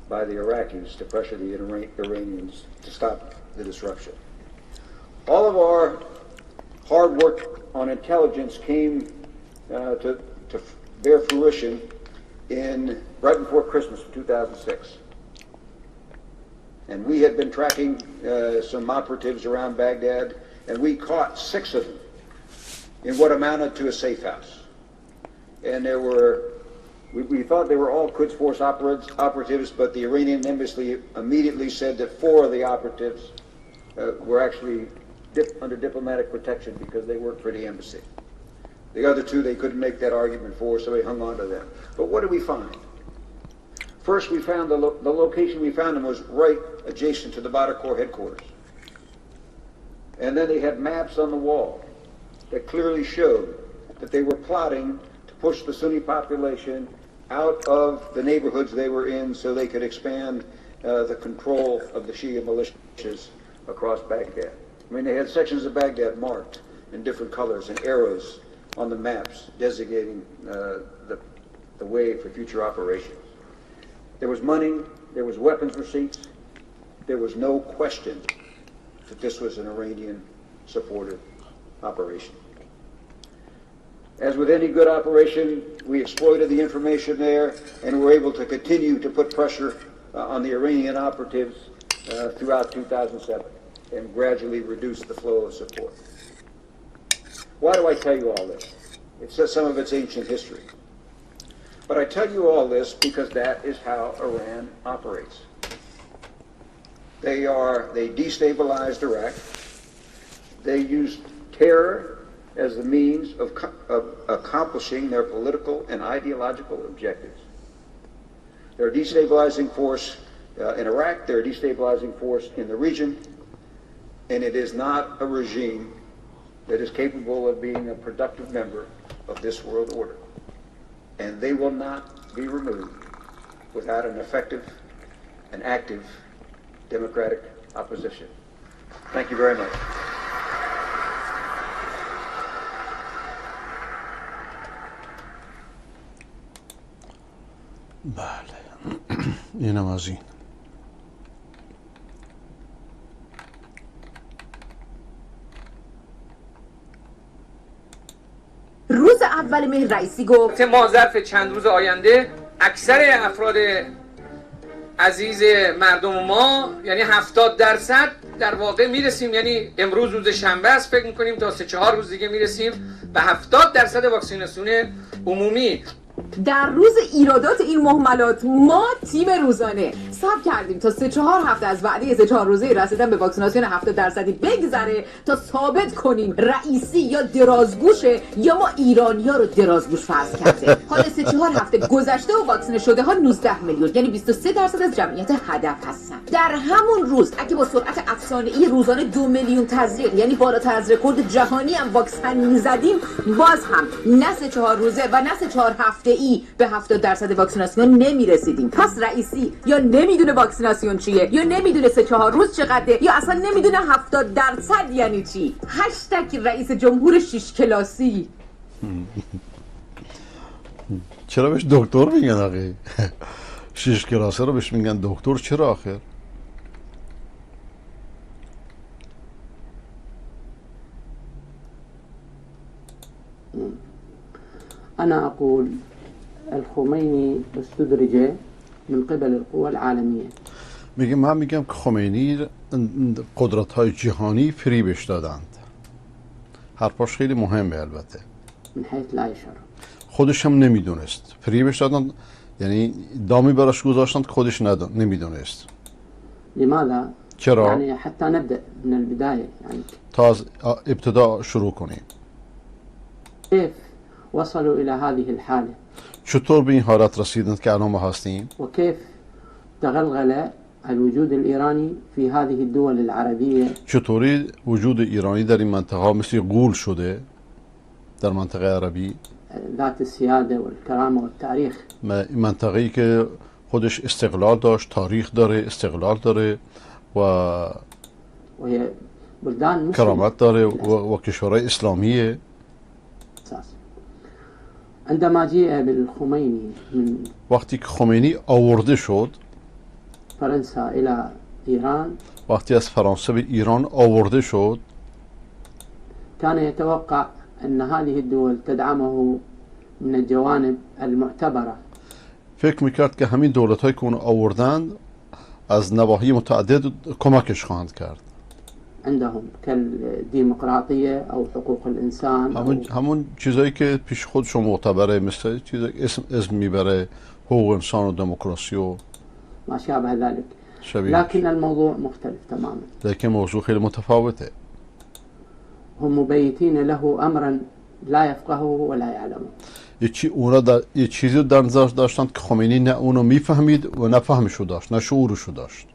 by the Iraqis to pressure the Iranians to stop the disruption. All of our hard work on intelligence came to bear fruition in right before Christmas of 2006. And we had been tracking some operatives around Baghdad, and we caught 6 of them in what amounted to a safe house. And there were, we thought they were all Quds Force operatives, but the Iranian embassy immediately said that 4 of the operatives were actually under diplomatic protection because they worked for the embassy. The other two they couldn't make that argument for, so we hung on to them. But what did we find? First, we found the location we found them was right adjacent to the Badr Corps headquarters. And then they had maps on the wall that clearly showed that they were plotting to push the Sunni population out of the neighborhoods they were in so they could expand the control of the Shia militias across Baghdad. I mean, they had sections of Baghdad marked in different colors and arrows on the maps designating the way for future operations. There was money, there was weapons receipts, there was no question that this was an Iranian-supported operation. As with any good operation, we exploited the information there and were able to continue to put pressure on the Iranian operatives throughout 2007 and gradually reduce the flow of support. Why do I tell you all this? It's some of it's ancient history. But I tell you all this because that is how Iran operates. They destabilized Iraq. They used terror as the means of accomplishing their political and ideological objectives. They're a destabilizing force in Iraq. They're a destabilizing force in the region. And it is not a regime that is capable of being a productive member of this world order. And they will not be removed without an effective and active democratic opposition. Thank you very much. بله، اینم از این. روز اول مهر رئیسی گفت ما ظرف چند روز آینده اکثر افراد عزیز مردم ما، یعنی 70% در واقع میرسیم، یعنی امروز روز شنبه است، فکر میکنیم تا 3-4 روز دیگه میرسیم به 70% واکسیناسیون عمومی. در روز ایرادات این مهملات ما تیم روزانه صبر کردیم تا 3-4 هفته از وعده 3-4 روزه رسیدن به واکسیناسیون 70% بگذره تا ثابت کنیم رئیسی یا درازگوشه یا ما ایرانی‌ها رو درازگوش فرض کرده. حالا 3-4 هفته گذشته و واکسینه شده ها 19 میلیون، یعنی 23% از جمعیت هدف هستن. در همون روز اگه با سرعت افسانه‌ای روزانه 2 میلیون تزریق، یعنی بالاتر از رکورد جهانی هم واکسن می‌زدیم، باز هم نه 3-4 روزه و نه 3-4 هفته ای به 70% واکسیناسیون نمیرسیدیم. پس رئیسی یا نمیدونه واکسیناسیون چیه، یا نمیدونه 3-4 روز چقدره، یا اصلا نمیدونه 70% یعنی چی. هشتگ رئیس جمهور 6 کلاسی. چرا بهش دکتر میگن آخه؟ 6 کلاسه رو بهش میگن دکتر چرا آخر؟ أنا أقول الخميني استدرج من قبل القوى العالمية. میگه من میگم که خمینی قدرت های جهانی فریبش دادند. حرفاش خیلی مهمه البته. من حيث لا يشعر. خودش هم نمیدونست. فریبش دادند، یعنی دامی براش گذاشتند که خودش نمیدونست. لماذا؟ چرا؟ يعني حتى نبدأ من البداية، يعني تا از ابتدا شروع کنیم. كيف وصلوا إلى هذه الحالة؟ چطور به این حالت رسیدند که الان ما هستیم؟ وكيف تغلغل الوجود الإيراني في هذه الدول العربية؟ چطوری وجود ایرانی در این منطقه مثل غول شده در منطقه عربی؟ ذات السيادة والكرامة والتاريخ. منطقه‌ای که خودش استقلال داشت، تاریخ داره، استقلال داره و وهي بلدان مسلمة. کرامت داره و کشورهای اسلامیه. عندما جاء بالخميني من وقتی که خمینی آورده شد فرنسا إلى إيران، وقتی از فرانسه به ایران آورده شد، كان يتوقع أن هذه الدول تدعمه من الجوانب المعتبرة. فکر میکرد که همین دولت‌هایی که اون آوردند از نواحی متعدد کمکش خواهند کرد. عندهم كالديمقراطية أو حقوق الإنسان، همون چیزایی که پیش خودشون معتبره، مثل چیزایی اسم میبره حقوق انسان و دموکراسی و ما شابه ذلك. لكن الموضوع مختلف تماما. لكن موضوع خیلی متفاوته. هم مبيتين له امرا لا يفقهه ولا يعلمه. یه چیزی رو در نظر داشتند که خمینی نه اونو میفهمید و نه فهمشو داشت، نه شعورشو داشت.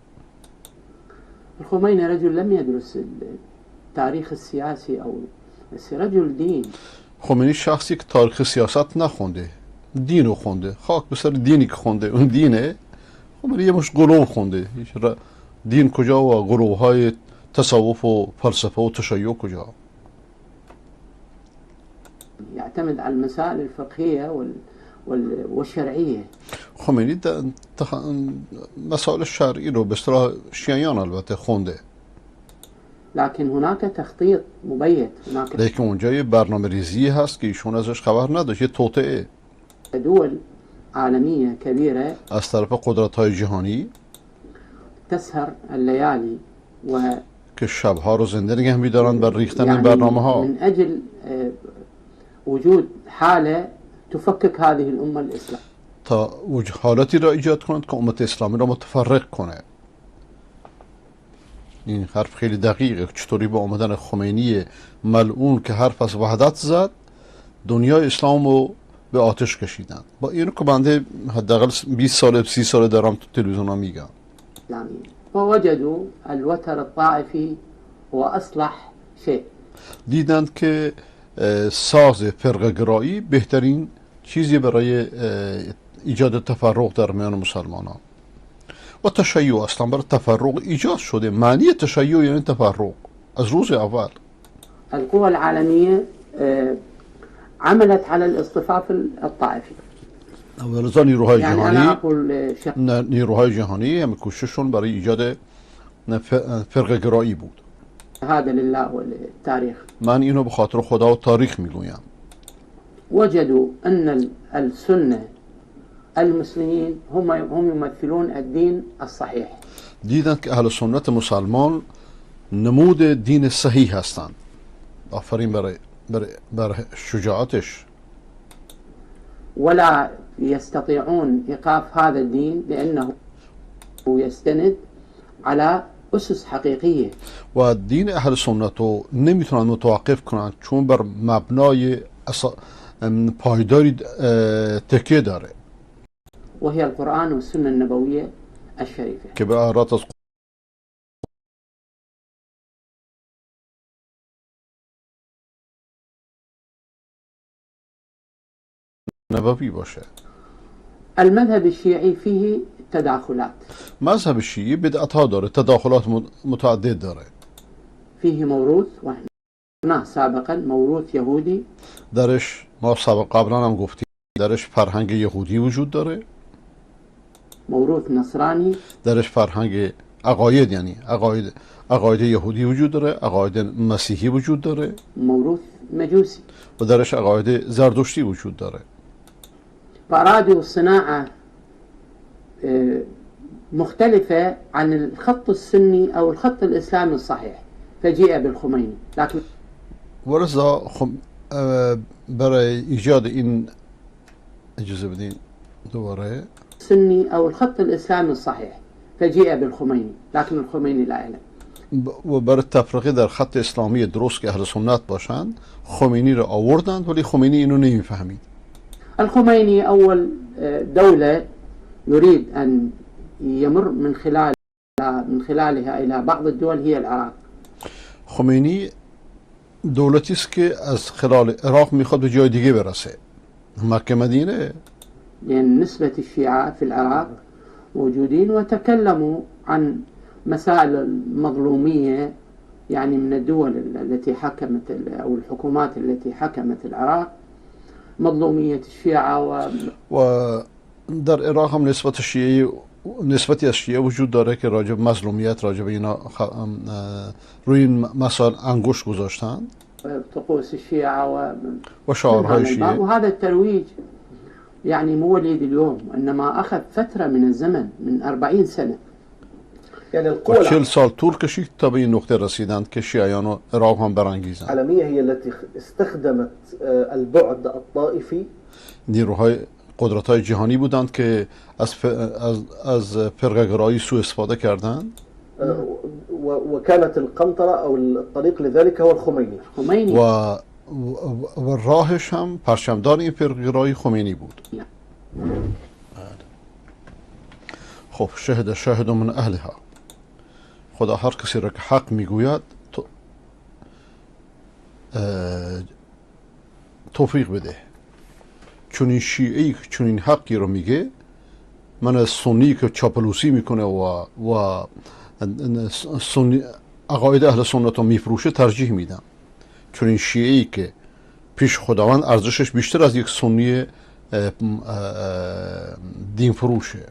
الخميني رجل لم يدرس التاريخ السياسي او رجل دين. خمینی شخصی که تاریخ سیاست نخونده، دینو خونده، خاک به سر دینی که خونده، اون دینه. خمینی یه مش گروه خونده. دین کجا و گروه های تصوف و فلسفه و تشیع کجا؟ يعتمد على المسائل الفقهية والشرعية. خمینی مسائل شرعی رو به اصطلاح شیعیان البته خونده. لكن هناك تخطيط مبيت، هناك لیکن اونجا یه برنامه ریزی هست که ایشون ازش خبر نداشت، یه توطئه. دول عالمية كبيرة از طرف قدرت های جهانی تسهر الليالي و که شبها رو زنده نگه می‌دارن بر ریختن این برنامه ها، من اجل وجود حالة تفكك هذه الأمة الإسلامية، تا حالتی را ایجاد کنند که امت اسلامی را متفرق کنه. این حرف خیلی دقیقه. چطوری با آمدن خمینی ملعون که حرف از وحدت زد، دنیای اسلام رو به آتش کشیدن. با اینو که بنده حداقل 20 سال 30 سال دارم تو تلویزیون ها میگم. ووجدوا الوتر الطائفي هو اصلح شيء. دیدند که ساز فرقه گرایی بهترین چیزی برای ایجاد تفرق در میان مسلمانان و تشیع. اصلا برای تفرق ایجاد شده. معنی تشیع یعنی تفرق از روز اول. القوى العالمية عملت على الاصطفاف الطائفي. ولذا نیروهای جهانی، نیروهای جهانی هم کوشششون برای ایجاد فرقه گرایی بود. هذا لله والتاريخ. من اینو به خاطر خدا و تاریخ میگویم. وجدوا ان السنه المسلمين هم يمثلون الدين الصحيح. دیدند که اهل سنت مسلمان نمود دین صحیح هستند. آفرین برای شجاعتش. ولا يستطيعون ايقاف هذا الدين لانه يستند على اسس حقيقيه. و دین اهل سنت رو نمیتونن متوقف کنند چون بر مبنای پایداری تکیه داره. وهي القرآن والسنة النبوية الشريفة. که به عبارت از نبوی باشه. المذهب الشيعي فيه تداخلات. مذهب شیعی بدعت ها داره، تداخلات متعدد داره. فيه موروث وحنا سابقا موروث يهودي. درش ما سابق قبلا هم گفتیم درش فرهنگ یهودی وجود داره. موروث نصرانی. درش فرهنگ عقاید، یعنی عقاید یهودی وجود داره، عقاید مسیحی وجود داره، موروث مجوسی، و درش عقاید زردشتی وجود داره. فأرادوا صناعة مختلفة عن الخط السني أو الخط الإسلامي الصحيح فجيء بالخميني. لكن ولذا برای ایجاد این اجازه بدین دوباره السني أو الخط الإسلامي الصحيح فجيء بالخميني لكن الخميني لا يعلم. و برای تفرقه در خط اسلامی درست که اهل سنت باشند خمینی را آوردند، ولی خمینی اینو نمیفهمید. الخميني أول دولة يريد أن يمر من خلالها إلى بعض الدول هي العراق. خمینی دولتی است که از خلال عراق میخواد به جای دیگه برسه، مکه مدینه. لأن نسبة الشيعة في العراق موجودين وتكلموا عن مسائل المظلومية، يعني من الدول التي حكمت أو الحكومات التي حكمت العراق مظلومية الشيعة و در عراق هم نسبت شیعه، نسبتی از شیعه وجود داره که راجع به مظلومیت، راجع به اینا روی این مسائل انگشت گذاشتن، طقوس الشيعة و شعارهای شیعه. وهذا الترويج يعني مو وليد اليوم، انما اخذ فترة من الزمن من 40 سنة. يعني القوى 40 سال طول کشید تا به این نقطه رسیدند که شیعیان و عراق هم برانگیزند. العالمية هي التي استخدمت البعد الطائفي. نیروهای قدرت‌های جهانی بودند که از فرقه‌گرایی سوء استفاده کردند و وكانت القنطرة أو الطريق لذلك هو الخميني. و راهش هم پرچمدار این فرقه‌گرایی خمینی بود. خب شهد شاهد من اهلها، خدا هر کسی را که حق میگوید توفیق بده. چون این شیعی چون این حقی رو میگه، من از سنی که چاپلوسی میکنه و سنی عقاید اهل سنت رو میفروشه ترجیح میدم. چون این شیعی که پیش خداوند ارزشش بیشتر از یک سنی دین فروشه.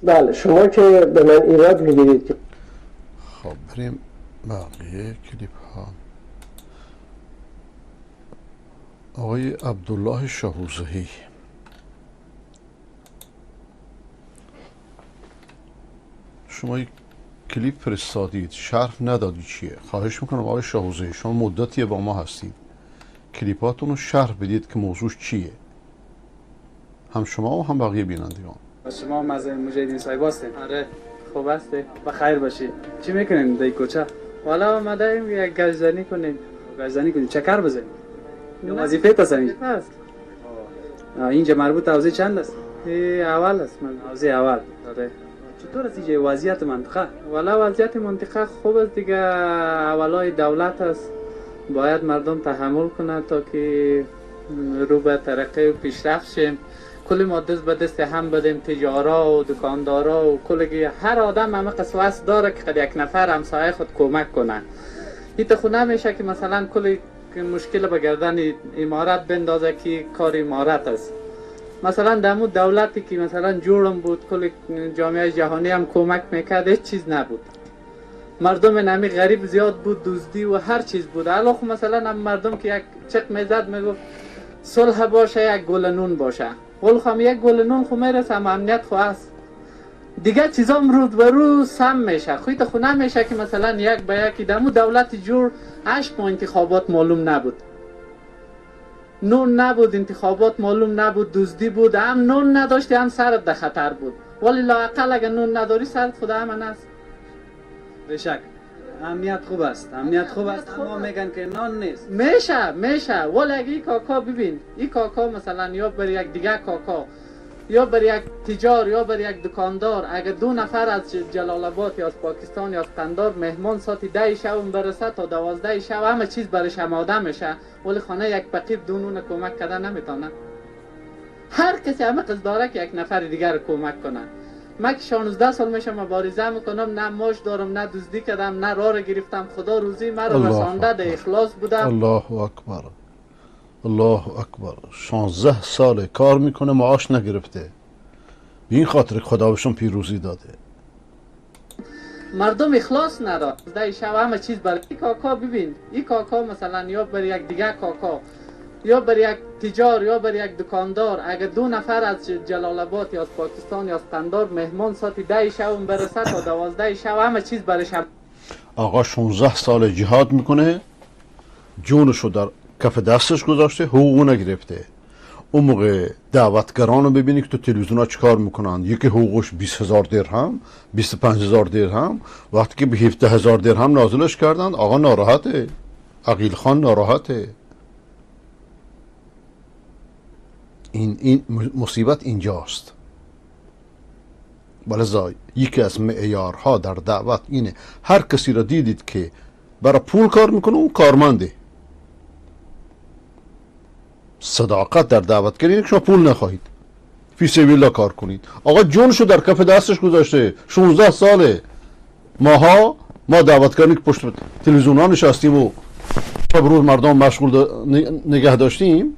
بله شما که به من ایراد میگیرید که خب بریم بقیه کلیپ ها. آقای عبدالله شاهوزهی، شما یک کلیپ فرستادید، شرح ندادید چیه. خواهش میکنم آقای شاهوزهی، شما مدتیه با ما هستید، کلیپاتون رو شرح بدید که موضوعش چیه، هم شما و هم بقیه بینندگان. شما مزه مجاهدین صاحب هستین؟ آره خوب هستی، بخیر باشی. چی میکنین در کوچه؟ والا آمده ایم یک گشتنی کنیم. گشتنی کنیم، چکر بزنیم. وظیفه تاست اینجا؟ است. اینجا مربوط حوزه چند است؟ اول است. من حوزه اول. آره. چطور است اینجا وضعیت منطقه؟ والا وضعیت منطقه خوب است دیگه، اولای دولت است، باید مردم تحمل کنه تا که رو به ترقی و پیشرفت شیم. کل ما دست به دست هم بدیم، تجارا و دکاندارا و کلگی، هر آدم همه قسوس داره که قد یک نفر همسایه خود کمک کنه. ایت خو نمیشه که مثلا کل مشکل به گردن امارت بندازه که کار امارت است. مثلا دمو دولتی که مثلا جورم بود، کل جامعه جهانی هم کمک میکرد، هیچ چیز نبود. مردم نمی غریب زیاد بود، دزدی و هر چیز بود. علاوه خو مثلا هم مردم که یک چک میزد میگفت صلح باشه، یک گل نون باشه. ولی خو یک گل نون خو میرسه، اما امنیت خو هست دیگه. چیزام رو به رو سم میشه. خویت خو نمیشه که مثلا یک به یکی دمو دولت جور 8 ماه انتخابات معلوم نبود، نون نبود، انتخابات معلوم نبود، دزدی بود، هم نون نداشتی هم سرت در خطر بود. ولی لااقل اگه نون نداری سرت خدا امن است. بشک امنیت خوب است، امنیت خوب است، اما میگن که نان نیست. میشه ولی اگه این کاکا ببین، این کاکا مثلا یا بر یک دیگه کاکا یا بر یک تجار یا بر یک دکاندار، اگه دو نفر از جلال آباد یا از پاکستان یا از قندار مهمان ساعت 10 شب برسه تا 12 شب همه چیز برش آماده میشه، ولی خانه یک فقیر دو نون کمک کردن نمیتونه. هر کسی همه قصد داره که یک نفر دیگر کمک کنه. من که 16 سال میشه مبارزه میکنم، نه ماش دارم، نه دزدی کردم، نه راه گرفتم، خدا روزی مرا رسانده، در اخلاص بودم. الله اکبر، الله اکبر. 16 سال کار میکنه معاش نگرفته، به این خاطر خدا بهشون پیروزی داده. مردم اخلاص نداره. ده شب همه چیز برای این کاکا ببین، این کاکا مثلا یا بر یک دیگه کاکا یا بر یک تجار یا بر یک دکاندار، اگه دو نفر از جلال آباد یا از پاکستان یا از قندار مهمان ساعت 10 شب برسه تا 12 شب همه چیز برش. آقا 16 سال جهاد میکنه، جونشو در کف دستش گذاشته، حقوق نگرفته. اون موقع دعوتگران رو ببینی که تو تلویزیون ها چیکار میکنن. یکی حقوقش 20,000 درهم، 25,000 درهم، وقتی که به 17,000 درهم نازلش کردن آقا ناراحته، عقیل خان ناراحته. این مصیبت اینجاست. ولذا یکی از معیارها در دعوت اینه، هر کسی را دیدید که برای پول کار میکنه اون کارمنده. صداقت در دعوتگری اینه که شما پول نخواهید، فی سبیل الله کار کنید. آقا جونشو در کف دستش گذاشته، 16 ساله. ماها ما دعوتگرانی که پشت تلویزیون ها نشستیم و شب روز مردم مشغول نگه داشتیم،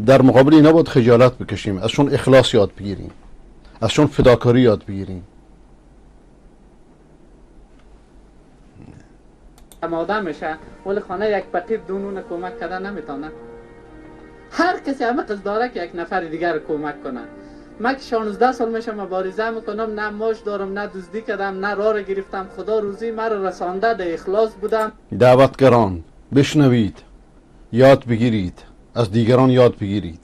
در مقابل اینا باید خجالت بکشیم، ازشون اخلاص یاد بگیریم، ازشون فداکاری یاد بگیریم. آماده میشه، ولی خانه یک فقیر دو نون کمک کردن نمیتونه. هر کسی همه قصد داره که یک نفر دیگر کمک کنه. من که 16 سال میشه مبارزه میکنم، نه ماش دارم، نه دزدی کردم، نه راه گرفتم، خدا روزی مرا رسانده، در اخلاص بودم. دعوتگران بشنوید، یاد بگیرید، از دیگران یاد بگیرید.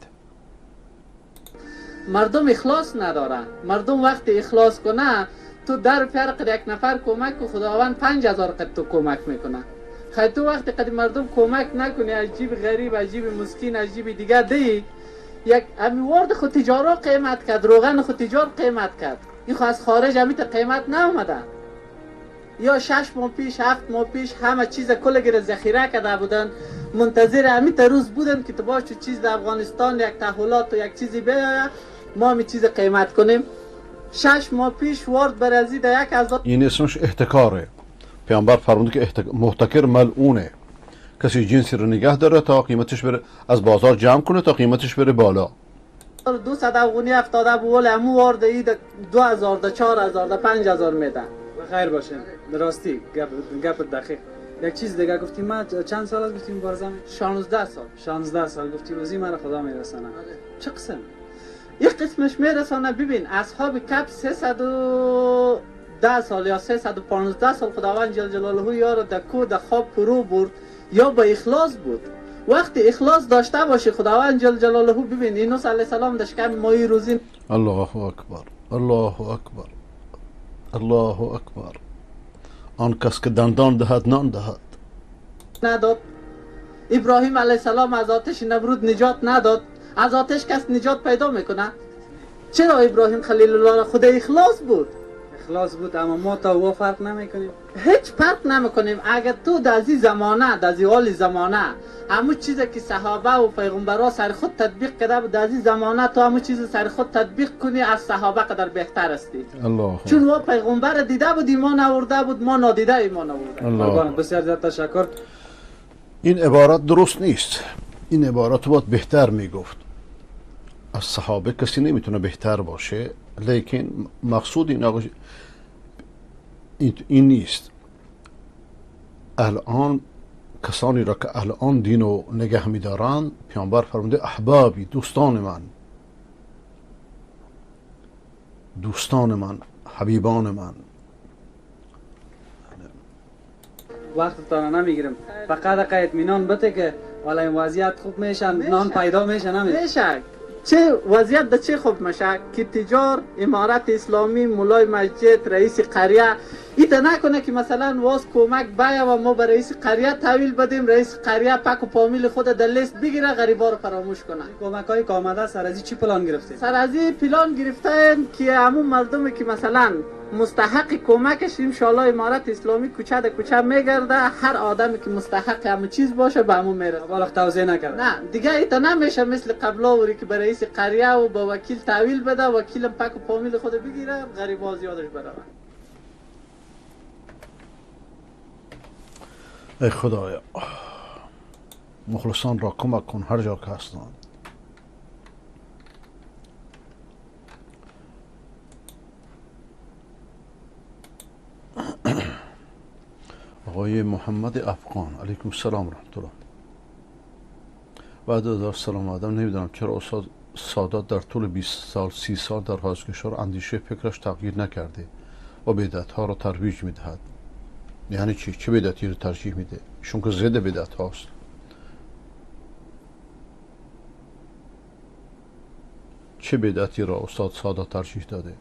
مردم اخلاص ندارن. مردم وقتی اخلاص کنه تو در پیار یک نفر کمک و خداوند 5000 قد تو کمک میکنه. خیلی تو وقتی قد مردم کمک نکنی، از جیب غریب، از جیب مسکین، از جیب دیگه دی یک امیوارد خود تجارا قیمت کرد، روغن خود تجار قیمت کرد. این خو از خارج همی تا قیمت نیامده. یا 6 ماه پیش، 7 ماه پیش همه چیز کل گره ذخیره کرده بودن، منتظر همی تا روز بودن که تو باش چیز در افغانستان یک تحولات و یک چیزی بیاید ما همی چیز قیمت کنیم. 6 ماه پیش وارد برازی در 1000. این اسمش احتکاره. پیامبر فرمود که محتکر ملعونه، کسی جنسی رو نگه داره تا قیمتش بره از بازار جمع کنه تا قیمتش بره بالا. 200 افغانی افتاده بود، امو وارد اید 2000 ده 4000 ده 5000 میده. خیر باشه. راستی گپ دقیق. یک چیز دیگه گفتی، ما چند سال از گفتیم بارزم؟ 16 سال. 16 سال گفتی روزی مرا خدا میرسانه. چه قسم؟ یک قسمش میرسانه. ببین اصحاب کپ 310 سال یا 315 سال خداوند جل جلاله یارو در کو در خواب فرو برد یا با اخلاص بود. وقتی اخلاص داشته باشی خداوند جل جلاله، ببین یونس علیه السلام در شکم ماهی روزی. الله اکبر، الله اکبر، الله اکبر. آن کس که دندان دهد نان دهد. نداد. ابراهیم علیه السلام از آتش نمرود نجات نداد. از آتش کس نجات پیدا میکنه؟ چرا ابراهیم خلیل الله خود اخلاص بود؟ اخلاص بود، اما ما تا او فرق نمیکنیم. هیچ فرق نمیکنیم. اگر تو در از زمانه، در از حال زمانه، همون چیزی که صحابه و پیغمبرا سر خود تطبیق کرده بود، در از زمانه تو همون چیز سر خود تطبیق کنی، از صحابه قدر بهتر هستی. الله. چون ما پیغمبر دیده بود ایمان آورده بود، ما نادیده ایمان آورده. الله. بسیار زیاد تشکر. این عبارت درست نیست. این عبارت باید بهتر میگفت. از صحابه کسی نمیتونه بهتر باشه، لیکن مقصود این آقا این نیست. الان کسانی را که الان دین رو نگه میدارند، پیامبر فرموده احبابی، دوستان من، دوستان من، حبیبان من. وقت نمیگیرم، فقط اطمینان بده که والا این وضعیت خوب میشن، نان پیدا میشه. نمیشه چه وضعیت ده چه خوب میشه که تجار، امارت اسلامی، مولای مسجد، رئیس قریه ایتا نکنه که مثلا واز کمک بیا و ما به رئیس قریه تحویل بدیم، رئیس قریه پک و پامیل خود در لیست بگیره، غریبا رو فراموش کنه. کمک های که آمده سر از چی پلان گرفته؟ سر از پلان گرفته که همون مردمی که مثلا مستحق کمکش ان شاء الله امارت اسلامی کوچه در کوچه میگرده، هر آدمی که مستحق همون چیز باشه به همون میرسه. بالا توزیع نکرد. نه دیگه ایتا نمیشه مثل قبلا وری که به رئیس قریه و با وکیل تحویل بده، وکیلم پک و پامیل خود بگیره، غریبا زیادش بره. ای خدایا مخلصان را کمک کن هر جا که هستند. آقای محمد افغان، علیکم السلام رحمت الله. بعد از سلام آدم، نمیدونم چرا استاد سادات در طول 20 سال 30 سال در خارج کشور اندیشه فکرش تغییر نکرده و بدعت ها را ترویج میدهد. یعنی چی؟ چه بدعتی رو ترجیح میده؟ چون که ضد بدعت هاست. چه بدعتی را استاد سادات ترجیح داده؟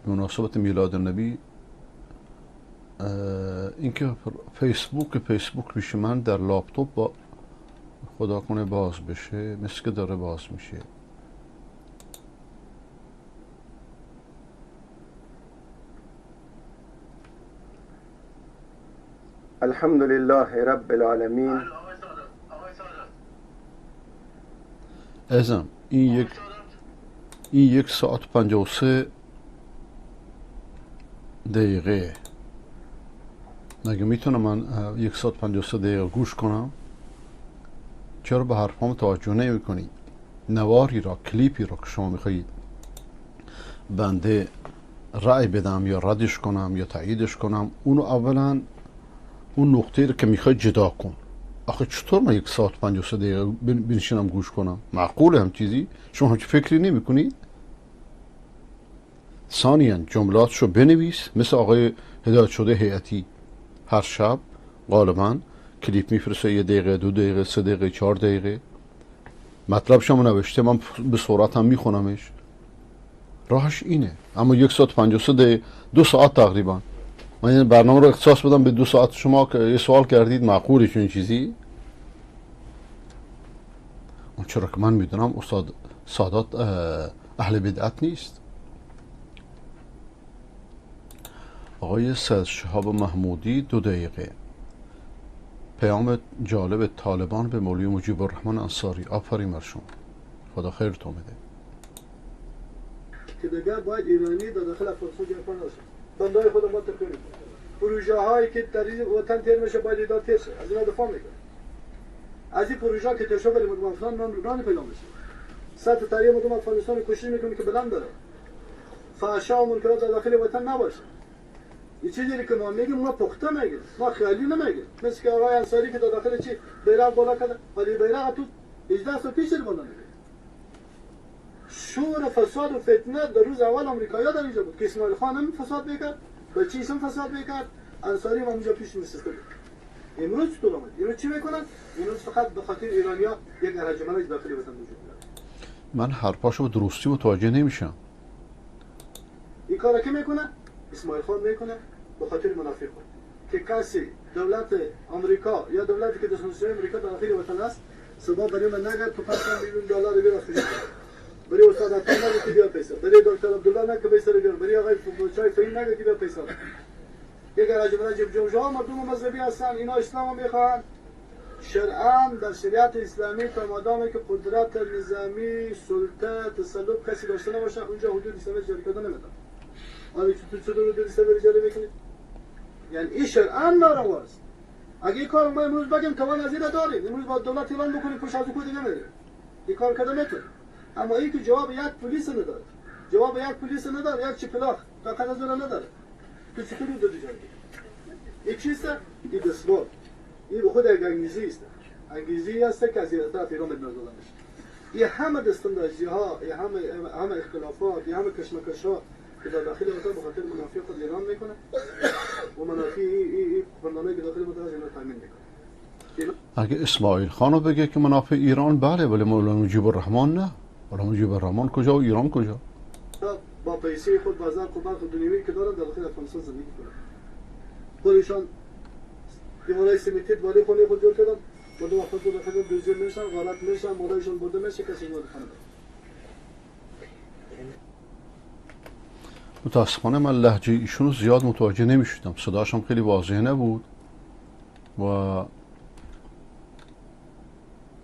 مناسبت میلاد النبی، اینکه فیسبوک میشه، من در لاپتاپ با خدا کنه باز بشه، مثل که داره باز میشه. الحمد لله رب العالمین. ازم این 1 ساعت 53 دقیقه. مگه میتونم من 1 ساعت 53 دقیقه گوش کنم؟ چرا به حرفام توجه نمی کنید؟ نواری را، کلیپی را که شما میخواهید بنده رأی بدم یا ردش کنم یا تاییدش کنم، اونو اولا اون نقطه رو که میخوای جدا کن. آخه چطور من 1 ساعت 53 دقیقه بنشینم گوش کنم؟ معقوله هم چیزی؟ شما همچین فکری نمی کنید؟ ثانیا جملاتشو بنویس، مثل آقای هدایت شده هیئتی هر شب غالبا کلیپ میفرسته، 1 دقیقه، 2 دقیقه، 3 دقیقه، 4 دقیقه، مطلب شما نوشته، من به سرعت هم میخونمش. راهش اینه. اما 1 ساعت 53 دقیقه، 2 ساعت تقریبا من این برنامه رو اختصاص بدم به 2 ساعت شما که یه سوال کردید، معقوله چون چیزی؟ اون چرا که من میدونم استاد سادات اهل بدعت نیست. آقای سید شهاب محمودی 2 دقیقه. پیام جالب طالبان به مولوی مجیب الرحمن انصاری. آفرین بر شما، خدا خیرتون بده. که دیگر باید ایرانی در داخل افغانستان جای نشه. بندای خود ما تکریم. پروژه هایی که در این وطن تیر میشه باید اینا تیر شه. از اینا دفاع میکنه. از این پروژه که تیر شه برای مردم افغانستان نان پیدا میشه. سطح تری مردم افغانستان کوشش میکنه که بلند بره. فحشا و منکرات در داخل وطن نباشه. این چیزی که ما میگیم ما پخته میگیم، ما خیالی نمیگیم. مثل که آقای انصاری که در داخل چی بیرق بالا کرده، ولی بیرق تو 18 سال پیش بالا میگه. شور فساد و فتنه در روز اول آمریکایی‌ها در اینجا بود که اسماعیل خان هم فساد میکرد، بچیش هم فساد میکرد، انصاری هم اونجا پیش می‌نشست. امروز چطور آمد؟ امروز چی میکنن؟ امروز فقط به خاطر ایرانی‌ها یک هرج و مرج داخل وطن وجود داره. من حرفاشو به درستی متوجه نمیشم. این کارا که میکنه؟ اسماعیل خان میکنه به خاطر منافع خود. که کسی دولت آمریکا یا دولتی که دستمزد آمریکا در داخل وطن است، صبح برای من نگه تو 5 میلیون دلار بیار خرید. برای استاد عطا نگه که بیا پیسه، برای دکتر عبدالله نگه که پیسه بیار، برای آقای چای فهیم نگه که بیا پیسه. یک رجب رجب جوجه مردم مذهبی هستن، اینا اسلام میخوان. شرعاً در شریعت اسلامی تا مادامی که قدرت نظامی، سلطه، تسلط کسی داشته نباشه، اونجا حدود اسلامی جاری کردن نمیدن. آره چطور حدود اسلامی جاری میکنید؟ یعنی این شرعاً نارواست. اگه این کار ما امروز بگیم توان از این داریم، امروز با دولت ایران بکنیم پشت از او دیگه میره. این کار کردن میتونه. اما این که جواب یک پلیس نداره، جواب یک پلیس نداره، یک چپلاخ طاقت از اون نداره. تو چطور حدود جاری؟ این چیست؟ این دستمال. این خود یک انگیزی است. انگیزی است که از طرف ایران به داده میشه. این همه دستاندازی ها، این همه اختلافات، این همه کشمکش ها که در داخل وطن به خاطر منافع خود ایران میکنه و منافع این قوماندانایی که داخل وطن اینا تامین میکنه. اگه اسماعیل خانو بگه که منافع ایران، بله، ولی مولانا مجیب الرحمن نه. مولانا مجیب الرحمن کجا و ایران کجا؟ با پیسه خود، با زرق و برق و دنیوی که دارن در داخل افغانستان زندگی کنن. خودشان دیوارای سیمنتی بالای خونه خود جور کردن، مردم افغانستان داخل دوزیر میشن، غارت میشن، مالایشان برده میشه، کسی وارد خانه. متاسفانه من لهجه ایشونو زیاد متوجه نمیشدم، صداشم خیلی واضح نبود و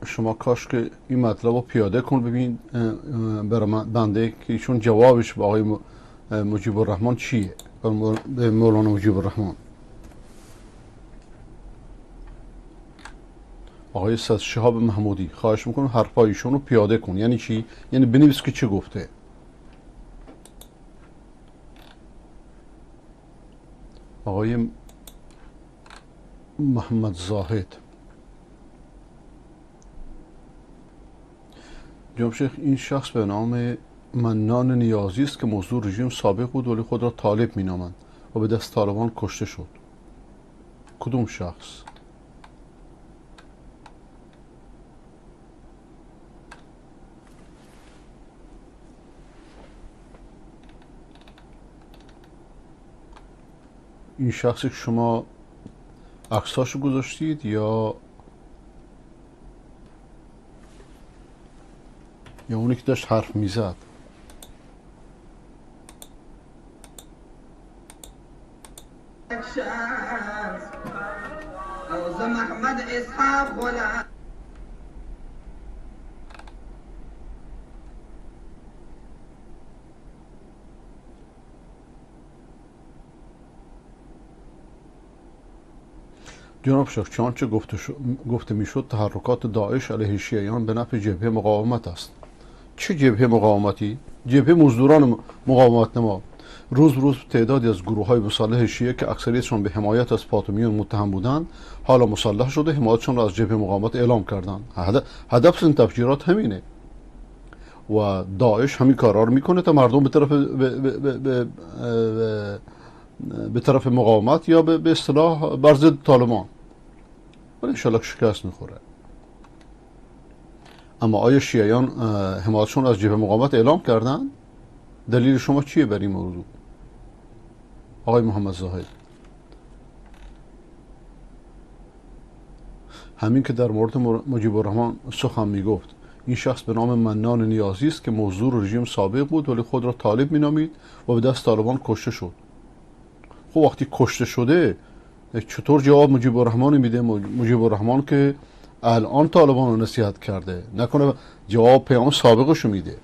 شما کاش که این مطلب رو پیاده کن ببین برای بنده که ایشون جوابش به آقای مجیب الرحمن چیه، به مولانا مجیب الرحمن. آقای سید شهاب محمودی خواهش میکنم حرفای ایشون رو پیاده کن. یعنی چی؟ یعنی بنویس که چه گفته. آقای محمد زاهد، جناب شیخ، این شخص به نام منان نیازی است که موضوع رژیم سابق بود ولی خود را طالب مینامند و به دست طالبان کشته شد. کدوم شخص؟ این شخصی که شما عکساشو گذاشتید یا اونی که داشت حرف میزد؟ جناب شیخ، چنانچه گفته میشد تحرکات داعش علیه شیعیان به نفع جبهه مقاومت است. چه جبهه مقاومتی؟ جبهه مزدوران مقاومت نما. روز روز تعدادی از گروه های مسلح شیعه که اکثریتشان به حمایت از فاطمیون متهم بودند حالا مسلح شده حمایتشان را از جبهه مقاومت اعلام کردند. هدف این تفجیرات همینه و داعش همین کارا رو میکنه تا مردم به طرف به طرف مقاومت یا به اصطلاح بر ضد طالبان، ولی انشالله شکست میخوره. اما آیا شیعیان حمایتشون از جبهه مقاومت اعلام کردن؟ دلیل شما چیه بر این موضوع آقای محمد زاهد؟ همین که در مورد مجیب الرحمن سخن میگفت، این شخص به نام منان نیازی است که موضوع رژیم سابق بود ولی خود را طالب مینامید و به دست طالبان کشته شد. خب وقتی کشته شده چطور جواب مجیب الرحمن میده؟ مجیب الرحمن که الان طالبان رو نصیحت کرده، نکنه جواب پیام سابقش رو میده.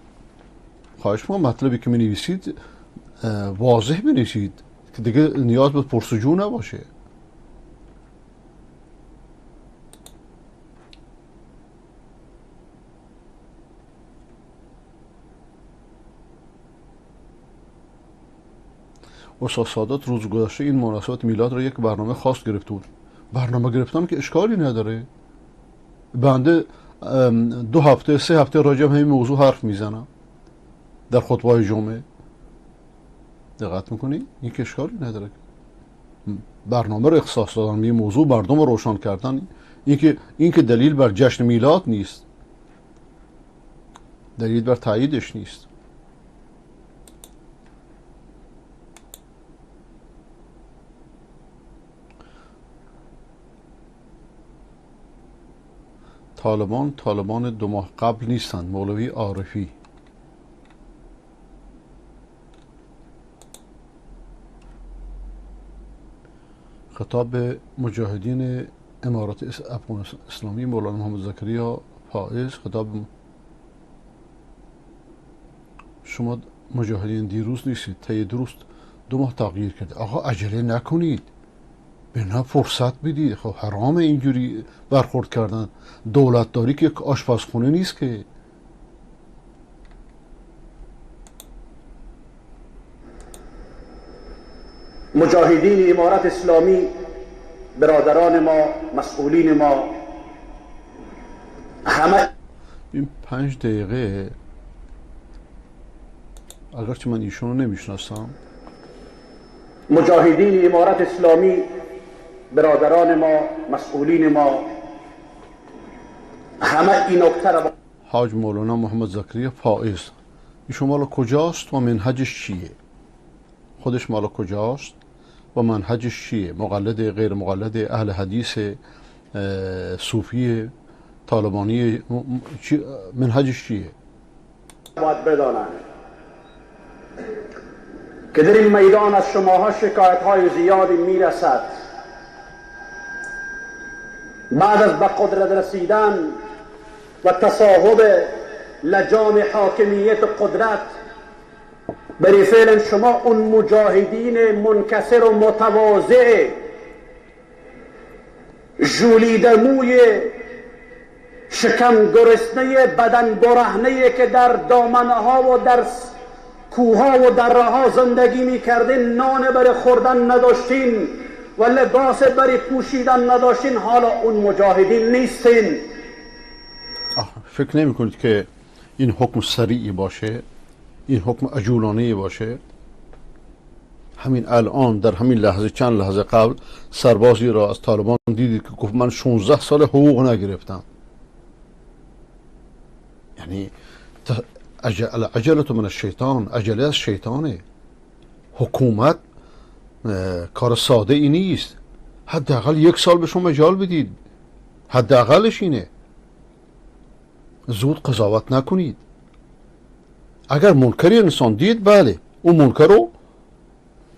خواهش می‌کنم مطلبی که مینویسید واضح بنویسید که دیگه نیاز به پرسجو نباشه. استاد سادات روز گذشته این مناسبت میلاد را یک برنامه خاص گرفته بود. برنامه گرفتن که اشکالی نداره. بنده 2 هفته 3 هفته راجع به همین موضوع حرف میزنم در خطبه‌های جمعه. دقت میکنی؟ این که اشکالی نداره. برنامه رو اختصاص دادن به موضوع، مردم رو روشن کردن، این که دلیل بر جشن میلاد نیست، دلیل بر تاییدش نیست. طالبان 2 ماه قبل نیستند. مولوی عارفی. خطاب به مجاهدین امارت افغانستان اسلامی مولانا محمد زکریا فائز. خطاب شما مجاهدین دیروز نیستید، طی درست 2 ماه تغییر کرد. آقا عجله نکنید، به نه فرصت بدید. خب حرام اینجوری برخورد کردن. دولتداری که یک آشپزخونه نیست که. مجاهدین امارت اسلامی، برادران ما، مسئولین ما، همه این 5 دقیقه اگرچه من ایشون رو نمیشناسم، مجاهدین امارت اسلامی، برادران ما، مسئولین ما، همه این نکته را. حاج مولانا محمد زکریا فائز، ایشون مال کجاست و منهجش چیه؟ خودش مال کجاست و منهجش چیه؟ مقلد، غیر مقلد، اهل حدیث، صوفی، طالبانی، منهجش چیه؟ باید بدانند که در این میدان از شماها شکایت های زیادی میرسد. بعد از به قدرت رسیدن و تصاحب لجام حاکمیت قدرت، بری فعلا شما اون مجاهدین منکسر و متواضع ژولیده موی شکم گرسنه بدن برهنه که در دامنه ها و در کوها و دره ها زندگی میکردین، نان برای خوردن نداشتین و لباس برای پوشیدن نداشتین، حالا اون مجاهدین نیستین. فکر نمی کنید که این حکم سریعی باشه، این حکم عجولانه باشه؟ همین الان در همین لحظه، چند لحظه قبل، سربازی را از طالبان دیدید که گفت من 16 سال حقوق نگرفتم. یعنی عجلت من الشیطان، عجله از شیطانه. حکومت کار ساده ای نیست. حداقل 1 سال به شما مجال بدید، حداقلش اینه. زود قضاوت نکنید. اگر منکری انسان دید، بله اون منکر رو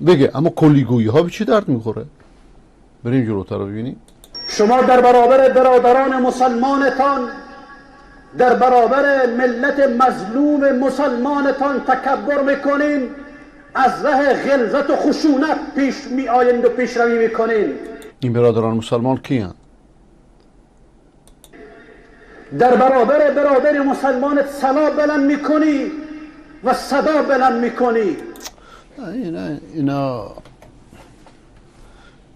بگه، اما کلیگویی ها به چی درد میخوره؟ بریم جلوتر رو ببینیم. شما در برابر برادران مسلمانتان، در برابر ملت مظلوم مسلمانتان تکبر میکنین، از ره غلظت و خشونت پیش می آیند و پیشروی میکنین. این برادران مسلمان کیان؟ در برابر برادر مسلمانت سلا بلند میکنی و صدا بلند میکنی. اینا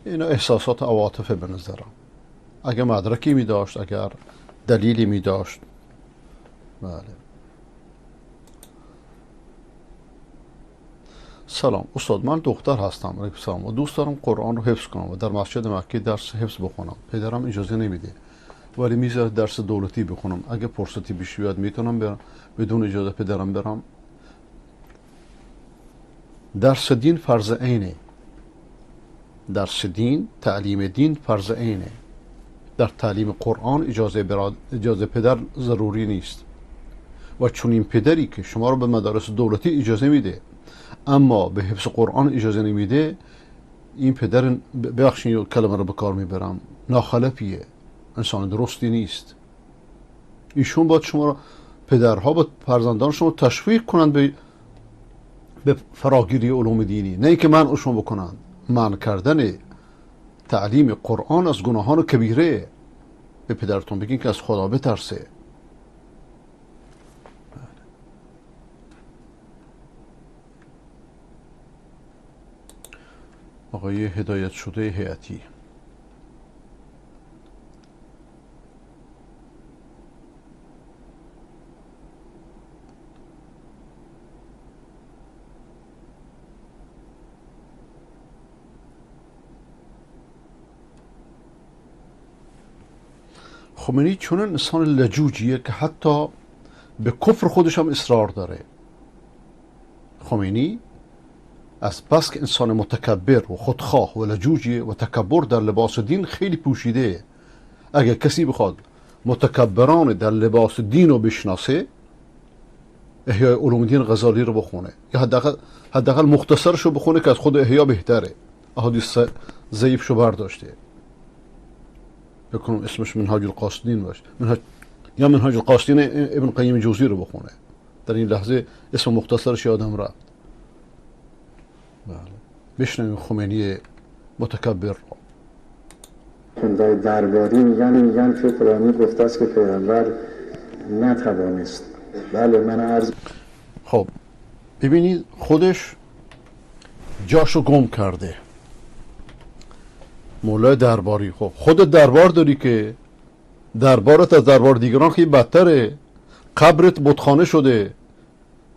احساسات عواطفه به نظرم. اگر مدرکی میداشت، اگر دلیلی میداشت، بله. سلام استاد، من دختر هستم، علیکم سلام، و دوست دارم قرآن رو حفظ کنم و در مسجد مکی درس حفظ بخونم. پدرم اجازه نمیده، ولی میذاره درس دولتی بخونم. اگه فرصتی پیش بیاد میتونم برم بدون اجازه پدرم برم؟ درس دین فرض عینه. درس دین، تعلیم دین فرض عینه. در تعلیم قرآن اجازه پدر ضروری نیست و چون این پدری که شما رو به مدارس دولتی اجازه میده اما به حفظ قرآن اجازه نمیده، این پدر، ببخشید کلمه رو به کار میبرم، ناخلفیه، انسان درستی نیست. ایشون باید شما رو، پدرها با فرزندان شما تشویق کنند به فراگیری علوم دینی، نه اینکه منعشون بکنند. منع کردن تعلیم قرآن از گناهان کبیره. به پدرتون بگین که از خدا بترسه. آقای هدایت شده هیئتی، خمینی چون انسان لجوجیه که حتی به کفر خودش هم اصرار داره. خمینی از بس که انسان متکبر و خودخواه و لجوجیه و تکبر در لباس دین خیلی پوشیده. اگر کسی بخواد متکبران در لباس دین رو بشناسه، احیای علوم دین غزالی رو بخونه، یا حداقل مختصرش رو بخونه که از خود احیا بهتره. احادیث ضعیفش رو برداشته. بکنم اسمش منهاج القاصدین باشه، یا منهاج القاصدین ابن قیم جوزی رو بخونه. در این لحظه اسم مختصرش یادم رفت. بله، بشنویم خمینی متکبر رو. خندای درباری میگن که فلانی گفته است که پیغمبر نتوانست. بله من عرض، خب ببینید خودش جاشو گم کرده. مولای درباری، خب خود دربار داری که دربارت از دربار دیگران خیلی بدتره. قبرت بتخانه شده.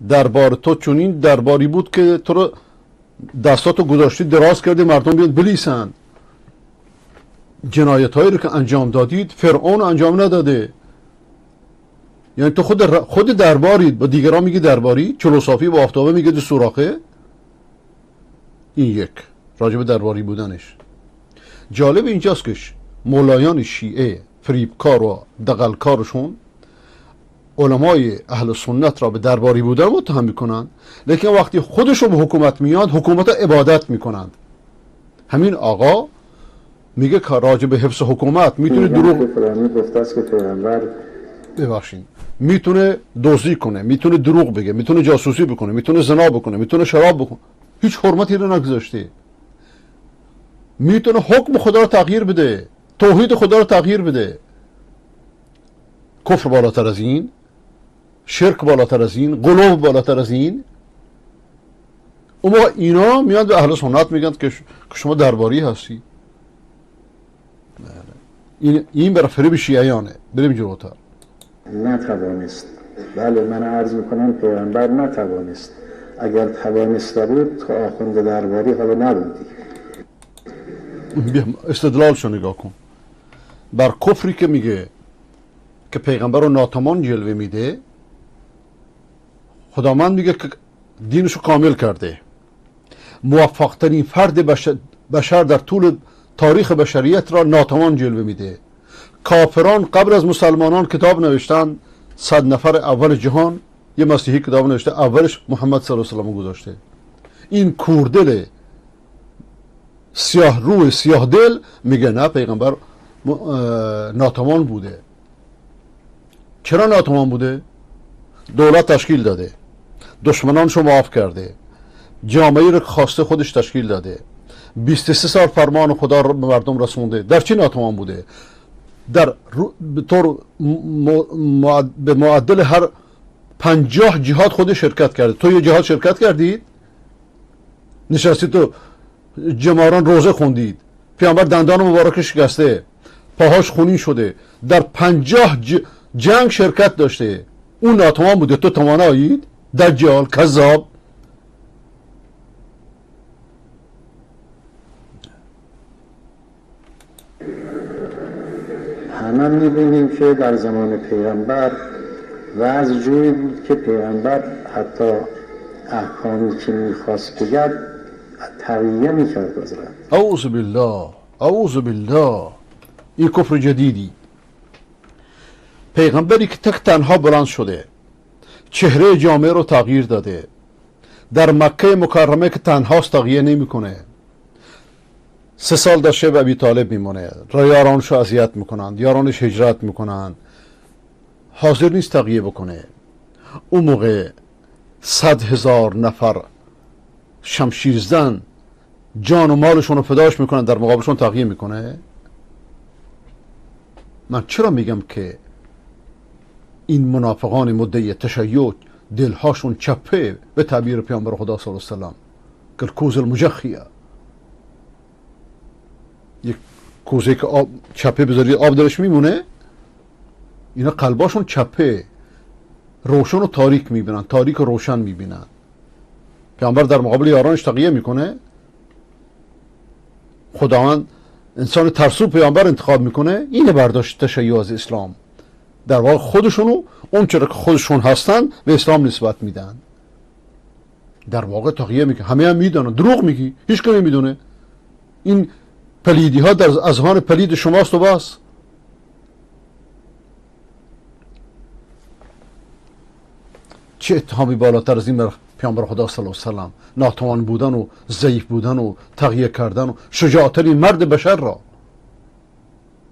دربار تو چنین درباری بود که تو رو دستاتو گذاشتی دراز کردی مردم بیاد بلیسن. جنایت هایی رو که انجام دادید فرعون انجام نداده. یعنی تو خود دربارید، با دیگران میگی درباری، چلوصافی با آفتابه میگه دو سوراخه. این یک راجب درباری بودنش. جالب اینجاست که مولایان شیعه فریبکار و دغلکارشون علمای اهل سنت را به درباری بودن متهم میکنند، لیکن وقتی خودشون به حکومت میاد حکومت را عبادت میکنند. همین آقا میگه که راجع به حفظ حکومت میتونه دروغ، گفته است که پیغمبر، ببخشید، میتونه دزدی کنه، میتونه دروغ بگه، میتونه جاسوسی بکنه، میتونه زنا بکنه، میتونه شراب بکنه، هیچ حرمتی رو نگذاشته. میتونه حکم خدا رو تغییر بده، توحید خدا رو تغییر بده. کفر بالاتر از این، شرک بالاتر از این، غلو بالاتر از این. اما اینا میان به اهل سنت میگن که شما درباری هستی. این برای فریب شیعیانه. بریم جلوتر. نتوانست. بله من عرض میکنم پیغمبر نتوانست. اگر توانسته بود تا آخوند درباری حالا نبودی. استدلالشو نگاه کن. بر کفری که میگه که پیغمبر رو ناتمان جلوه میده، خداوند میگه که دینشو کامل کرده. موفق ترین فرد بشر در طول تاریخ بشریت را ناتوان جلوه میده. کافران قبل از مسلمانان کتاب نوشتن، 100 نفر اول جهان یه مسیحی کتاب نوشته، اولش محمد صلی الله علیه و سلم گذاشته. این کوردل سیاه روی سیاه دل میگه نه پیغمبر ناتوان بوده. چرا ناتوان بوده؟ دولت تشکیل داده، دشمنانشو معاف کرده، جامعه رو خواسته خودش تشکیل داده، 23 سال فرمان خدا رو به مردم رسونده. در چی ناتوان بوده؟ در طور به معدل هر 50 جهاد خودش شرکت کرده. تو یه جهاد شرکت کردید؟ نشستی تو جماران روزه خوندید، پیامبر دندان مبارک شکسته، پاهاش خونین شده، در 50 جنگ شرکت داشته. اون ناتوان بوده، تو توانایید؟ دجال، کذاب. همه میبینیم که در زمان پیغمبر وضع جوری بود که پیغمبر حتی احکامی که میخواست بگد تقیه میکرد حضرت. اعوذ بالله، اعوذ بالله. این کفر جدیدی. پیغمبری که تک تنها بلند شده، چهره جامعه رو تغییر داده، در مکه مکرمه که تنهاست تغییر نمیکنه، 3 سال در شب ابی طالب میمونه، یارانش رو اذیت میکنند، یارانش هجرت میکنند، حاضر نیست تغییر بکنه. اون موقع 100,000 نفر شمشیر زن جان و مالشون رو فداش میکنن، در مقابلشون تغییر میکنه. من چرا میگم که این منافقان مدعی تشیع دلهاشون چپه، به تعبیر پیامبر خدا صلی الله علیه و سلم کالکوز المجخیه، یک کوزه که آب چپه بذاری آب درش میمونه، اینا قلباشون چپه، روشن و تاریک میبینن، تاریک و روشن میبینن. پیامبر در مقابل یارانش تقیه میکنه، خداوند انسان ترسو پیامبر انتخاب میکنه. اینه برداشت تشیع از اسلام. در واقع خودشونو اون چرا که خودشون هستن به اسلام نسبت میدن. در واقع تقیه میکنه، همه هم میدونن، دروغ میگی، هیچ که نمیدونه. این پلیدی ها در اذهان پلید شماست و بس. چه اتهامی بالاتر از این بر پیامبر خدا صلی الله علیه و سلم، ناتوان بودن و ضعیف بودن و تغییر کردن و شجاعترین مرد بشر را،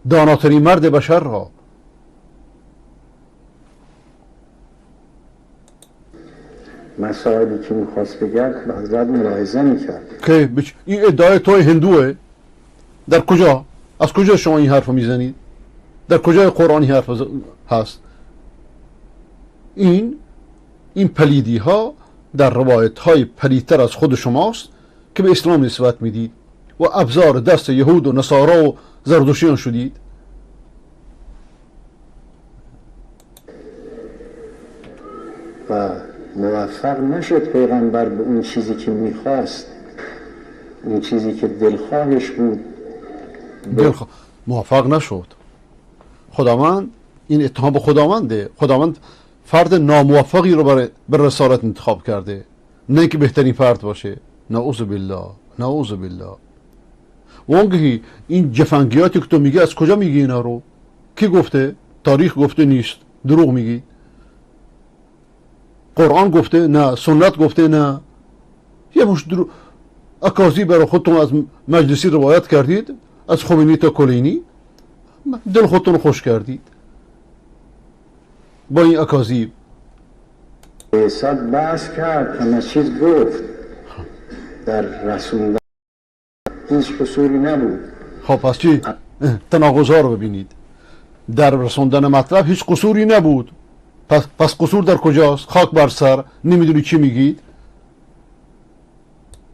داناترین مرد بشر را. مسائلی که میخواست بگه حضرت ملاحظه میکرد که این ادعای توی هندوه. در کجا؟ از کجا شما این حرف رو میزنید؟ در کجای قرآن این حرف هست؟ این پلیدی ها در روایت های پلیدتر از خود شماست که به اسلام نسبت میدید و ابزار دست یهود و نصارا و زردشتیان شدید. و موفق نشد پیغمبر به اون چیزی که میخواست، اون چیزی که دلخواهش بود. موفق نشد. خداوند، این اتهام به خداونده. خداوند فرد ناموفقی رو برای به رسالت انتخاب کرده، نه اینکه بهترین فرد باشه. نعوذ بالله، نعوذ بالله. و اونگهی این جفنگیاتی که تو میگی از کجا میگی اینا رو؟ کی گفته؟ تاریخ گفته نیست، دروغ میگی. قرآن گفته نه، سنت گفته نه. یه مش دروغ اکاذیب برای خودتون از مجلسی روایت کردید، از خمینی تا کلینی، دل خودتون خوش کردید با این اکاذیب. بعثت بحث کرد، همه چیز گفت، در رسوندن هیچ قصوری نبود. خب پس چی؟ تناقض ها رو ببینید. در رسوندن مطلب هیچ قصوری نبود. پس قصور در کجاست؟ خاک بر سر، نمیدونی چی میگید.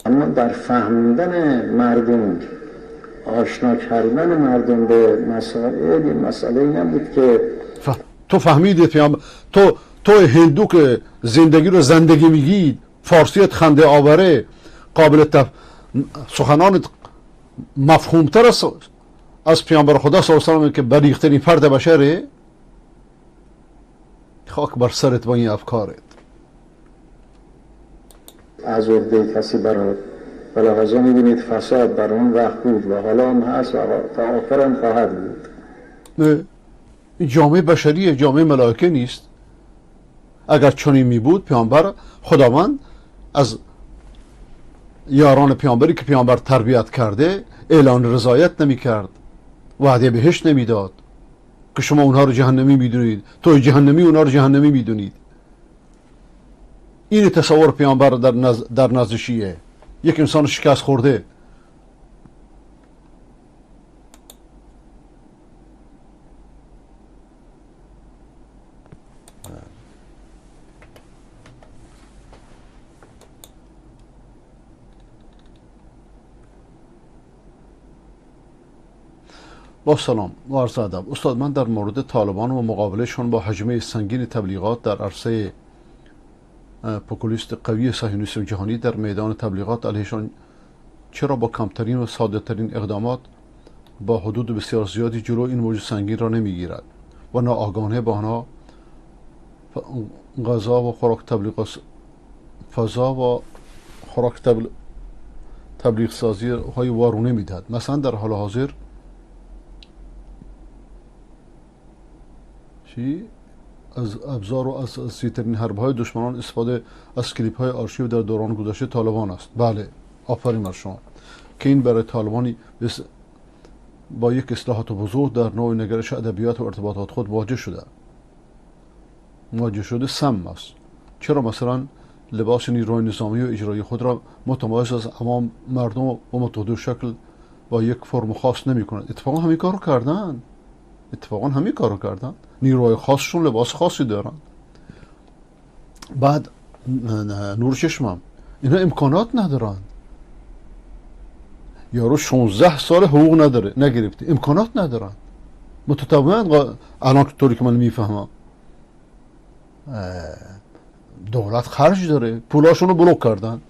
اما در فهمیدن مردم، آشنا کردن مردم به مسائل، مسئله نبود که تو فهمیدی. تو هندو که زندگی رو زندگی میگید، فارسیت خنده آوره، قابل سخنان مفهومتر از پیامبر خدا صلی الله علیه و سلم که بلیغ‌ترین فرد بشره. خاک بر سرت با این افکارت. از عهده کسی برات و لحاظا میبینید فساد بر اون وقت بود و حالا هم هست و تا آخر هم خواهد بود. نه، این جامعه بشریه، جامعه ملائکه نیست. اگر چنین می بود پیامبر، خداوند از یاران پیامبری که پیامبر تربیت کرده اعلان رضایت نمی کرد، وعده بهشت نمیداد که شما اونها رو جهنمی میدونید، تو جهنمی اونها رو جهنمی میدونید. این تصور پیامبر در نزد شیعه، یک انسان شکست خورده. با سلام و عرض ادب. استاد، من در مورد طالبان و مقابلهشون با حجمه سنگین تبلیغات در عرصه پوپولیست قوی صهیونیسم جهانی در میدان تبلیغات علیهشان چرا با کمترین و ساده ترین اقدامات با حدود بسیار زیادی جلو این موج سنگین را نمیگیرد و ناآگاهانه با آنها غذا و خوراک تبلیغات فضا و خوراک تبلیغ سازی های وارونه میدهد. مثلا در حال حاضر چی؟ از ابزار و از اصلی‌ترین حربه‌های دشمنان استفاده از کلیپ های آرشیو در دوران گذشته طالبان است. بله، آفرین بر شما که این برای طالبانی با یک اصلاحات بزرگ در نوع نگرش ادبیات و ارتباطات خود مواجه شده سم است. چرا مثلا لباس نیروی نظامی و اجرایی خود را متمایز از عوام مردم و متحد شکل با یک فرم خاص نمی کند؟ اتفاقا همین کارو کردن. نیروهای خاصشون لباس خاصی دارن. بعد نور چشمم اینا امکانات ندارن. یارو 16 سال حقوق نداره، نگرفته، امکانات ندارن. متطوعا الان طوری که من میفهمم دولت خرج داره، پولاشونو بلوک کردن.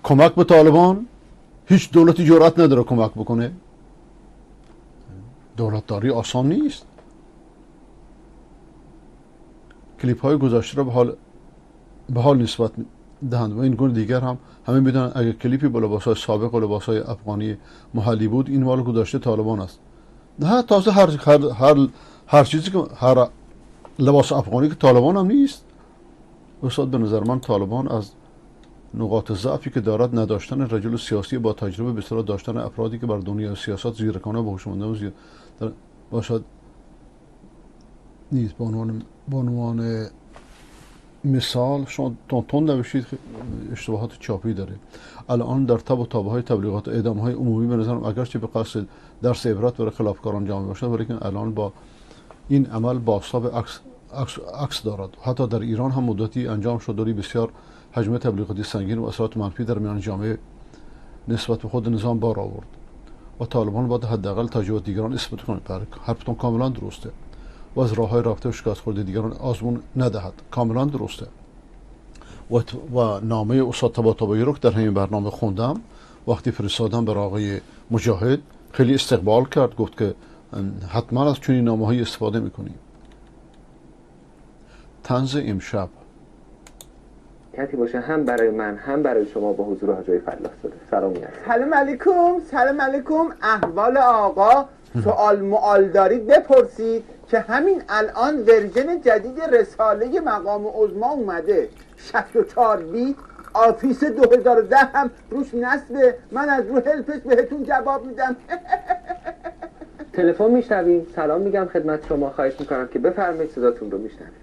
کمک به طالبان هیچ دولتی جرأت نداره کمک بکنه. دولتداری آسان نیست. کلیپ های گذشته را به حال نسبت دهند و این گونه دیگر هم همه میدونن اگر کلیپی با لباس های سابق و لباس های افغانی محلی بود این مال گذشته طالبان است. نه، تازه هر چیزی که هر لباس افغانی که طالبان هم نیست. استاد به نظر من طالبان از نقاط ضعفی که دارد نداشتن رجل سیاسی با تجربه به اصطلاح داشتن افرادی که بر دنیا سیاست زیرکانه و هوشمندانه باشد نیست. به عنوان مثال شما تون نوشید اشتباهات چاپی داره. الان در تب و تابه های تبلیغات اعدام های عمومی به نظرم اگرچه به قصد درس عبرت برای خلافکاران جامعه باشد، ولیکن الان با این عمل بازتاب عکس دارد. حتی در ایران هم مدتی انجام شد ولی بسیار حجم تبلیغاتی سنگین و اثرات منفی در میان جامعه نسبت به خود نظام بار آورد و طالبان باید حداقل تجربه دیگران اثبات کنند. حرفتون کاملا درسته. و از راه‌های رفته و شکست خورده دیگران آزمون ندهد. کاملا درسته. و نامه استاد طباطبایی رو که در همین برنامه خوندم وقتی فرستادم برای آقای مجاهد خیلی استقبال کرد، گفت که حتما از چنین نامه‌هایی استفاده می‌کنیم. طنز امشب کتی باشه هم برای من هم برای شما با حضور حاج فلاح زاده. سلام علیکم. سلام علیکم. سلام علیکم. احوال آقا؟ سوال معال دارید بپرسید که همین الان version جدید رساله مقام عظما اومده، 64 بیت، آفیس 2010 هم روش نصبه. من از رو help ش بهتون جواب میدم. تلفن میشنویم. سلام میگم خدمت شما، خواهش میکنم که بفرمایید، صداتون رو میشنویم.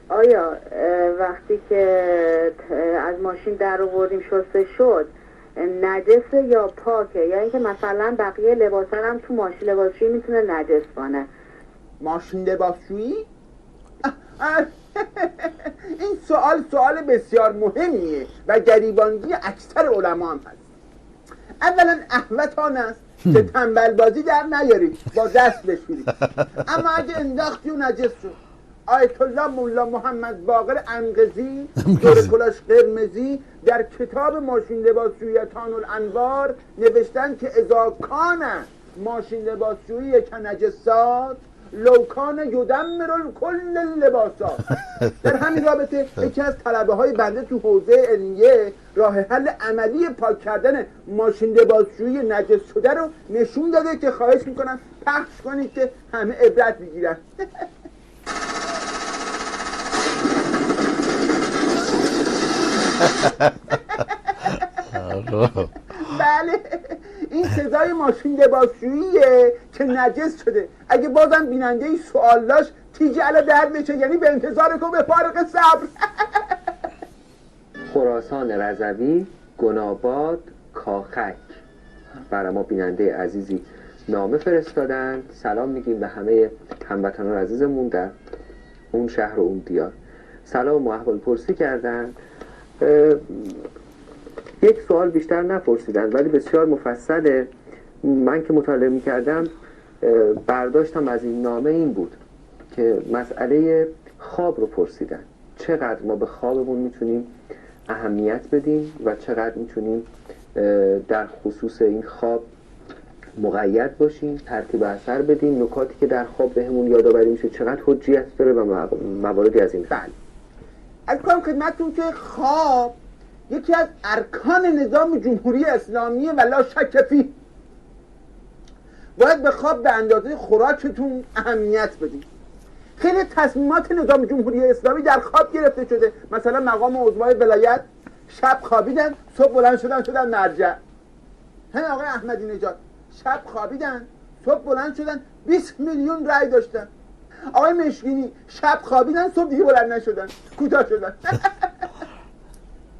آیا وقتی که از ماشین در آوردیم شسته شد نجسه یا پاکه؟ یا اینکه مثلا بقیه لباسا هم تو ماشین لباسشویی میتونه نجس کنه؟ ماشین لباسشویی؟ این سوال سوال بسیار مهمیه و گریبانگی اکثر علما هم هست. اولا احوتان است که تنبل بازی در نیارید، با دست بشورید. اما اگه انداختی و نجس شد، آیت الله مولا محمد باقر انقزی دور کلاش قرمزی در کتاب ماشین لباسشویی تان الانوار نوشتن که اذا کان ماشین لباسشویی کنجسات لوکان یدمر کل لباسات. در همین رابطه یکی از طلبه های بنده تو حوزه علمیه راه حل عملی پاک کردن ماشین لباسشویی نجس شده رو نشون داده که خواهش میکنم پخش کنید که همه عبرت بگیرن. بله، این صدای ماشین لباسشوییه که نجس شده. اگه بازم بیننده ای سوال داشت تیجه علا در بشه، یعنی به انتظار کن به فارغ صبر. خراسان رضوی، گناباد، کاخک برای ما بیننده عزیزی نامه فرستادن. سلام میگیم به همه هموطنان عزیزمون در اون شهر و اون دیار. سلام و احوال پرسی کردن. یک سوال بیشتر نپرسیدن ولی بسیار مفصله. من که مطالعه میکردم برداشتم از این نامه این بود که مسئله خواب رو پرسیدن، چقدر ما به خوابمون میتونیم اهمیت بدیم و چقدر میتونیم در خصوص این خواب مقید باشیم، ترتیب اثر بدیم، نکاتی که در خواب بهمون یادآوری میشه چقدر حجیت داره و مواردی از این. بله، از کنم خدمتتون که خواب یکی از ارکان نظام جمهوری اسلامیه و لا شک فیه. باید به خواب به اندازه خوراکتون اهمیت بدید. خیلی تصمیمات نظام جمهوری اسلامی در خواب گرفته شده. مثلا مقام عظمای ولایت شب خوابیدن، صبح بلند شدن مرجع. همین آقای احمدی نژاد شب خوابیدن، صبح بلند شدن 20 میلیون رای داشتن. آقای مشکینی شب خوابیدن، صبح دیگه بلند نشدن، کوتاه شدن.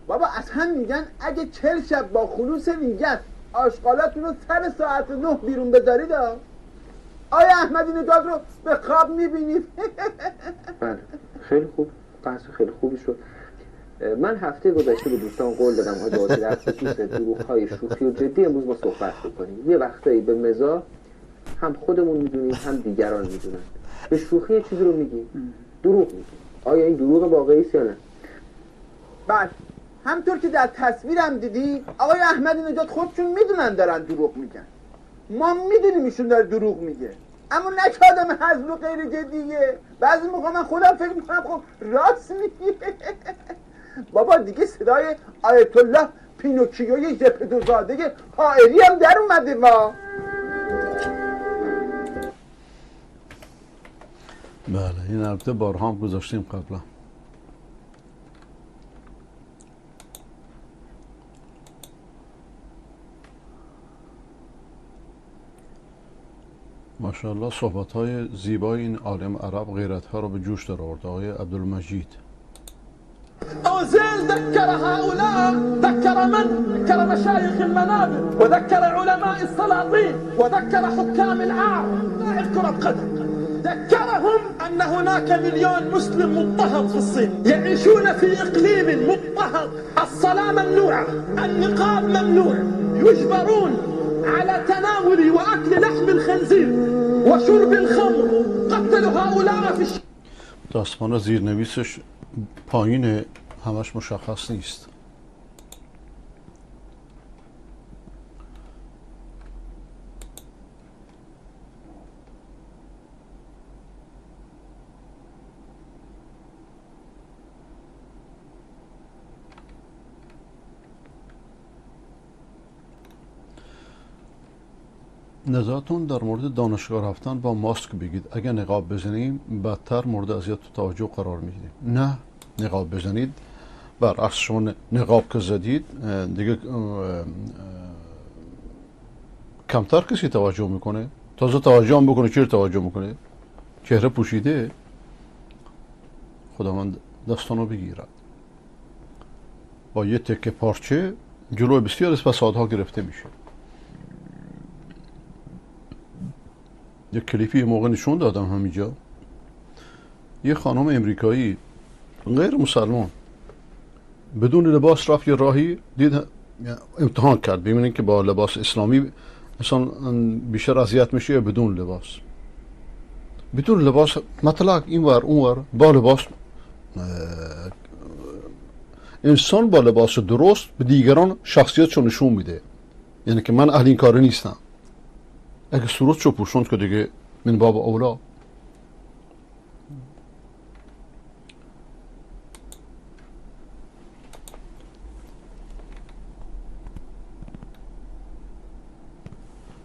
بابا از هم میگن اگه 40 شب با خلوص نیت آشغالاتون رو سر ساعت 9 بیرون بذارید، آیا احمدی نژاد رو به خواب میبینید؟ بله، خیلی خوب، بحث خیلی خوبی شد. من هفته گذشته به دوستان قول دادم آقای در خصوص دروغ‌های شوخی و جدی امروز ما صحبت بکنیم. یه وقتایی به مزاح هم خودمون میدونیم هم دیگران میدونن. به شوخی چیزی رو میگیم، دروغ میگیم. آیا این دروغ واقعی است یا نه؟ بله، همطور که در تصویرم دیدی آقای احمدی نژاد خودشون میدونن دارن دروغ میگن. ما میدونیم ایشون داره دروغ میگه، اما نه که آدم هزل و غیر جدیه. بعضی موقع من خودم فکر میکنم خب راست میگه. بابا دیگه صدای آیت الله پینوکیوی ژپدوزاده حائری هم در اومده. وا بله، این البته بارها هم گذاشتیم قبلا. ماشاءالله صحبت‌های زیبای این عالم عرب غیرت‌ها رو به جوش در آورد. آقای عبدالمجید أوزيل ذكر هؤلاء، ذكر من؟ ذكر مشايخ المنابر، وذكر علماء السلاطين، وذكر حكام العار لاعب كرة قدم، ذكرهم أن هناك مليون مسلم مضطهد في الصين، يعيشون في إقليم مضطهد، الصلاة ممنوعة، النقاب ممنوع، يجبرون على تناول وأكل لحم الخنزير وشرب الخمر. قتلوا هؤلاء في داستان زیرنویسش پایین همش مشخص نیست. نظرتون در مورد دانشگاه رفتن با ماسک بگید. اگه نقاب بزنیم بدتر مورد اذیت و توجه قرار میگیریم. نه، نقاب بزنید برعکس، شما نقاب که زدید دیگه کمتر کسی توجه میکنه. تازه توجه هم بکنه، چرا توجه میکنه؟ چهره پوشیده. خداوند دستانو بگیرد. با یه تکه پارچه جلوی بسیار از فسادها گرفته میشه. یک کلیپی موقع نشون دادم همینجا، یه خانم امریکایی غیر مسلمان بدون لباس رفت یه راهی دید، امتحان کرد ببینید که با لباس اسلامی انسان بیشتر اذیت میشه یا بدون لباس. بدون لباس مطلق اینور اونور، با لباس انسان با لباس درست به دیگران شخصیتشو نشون میده، یعنی که من اهل این کار نیستم. اگه صورتشو پوشوند که دیگه من باب اولا.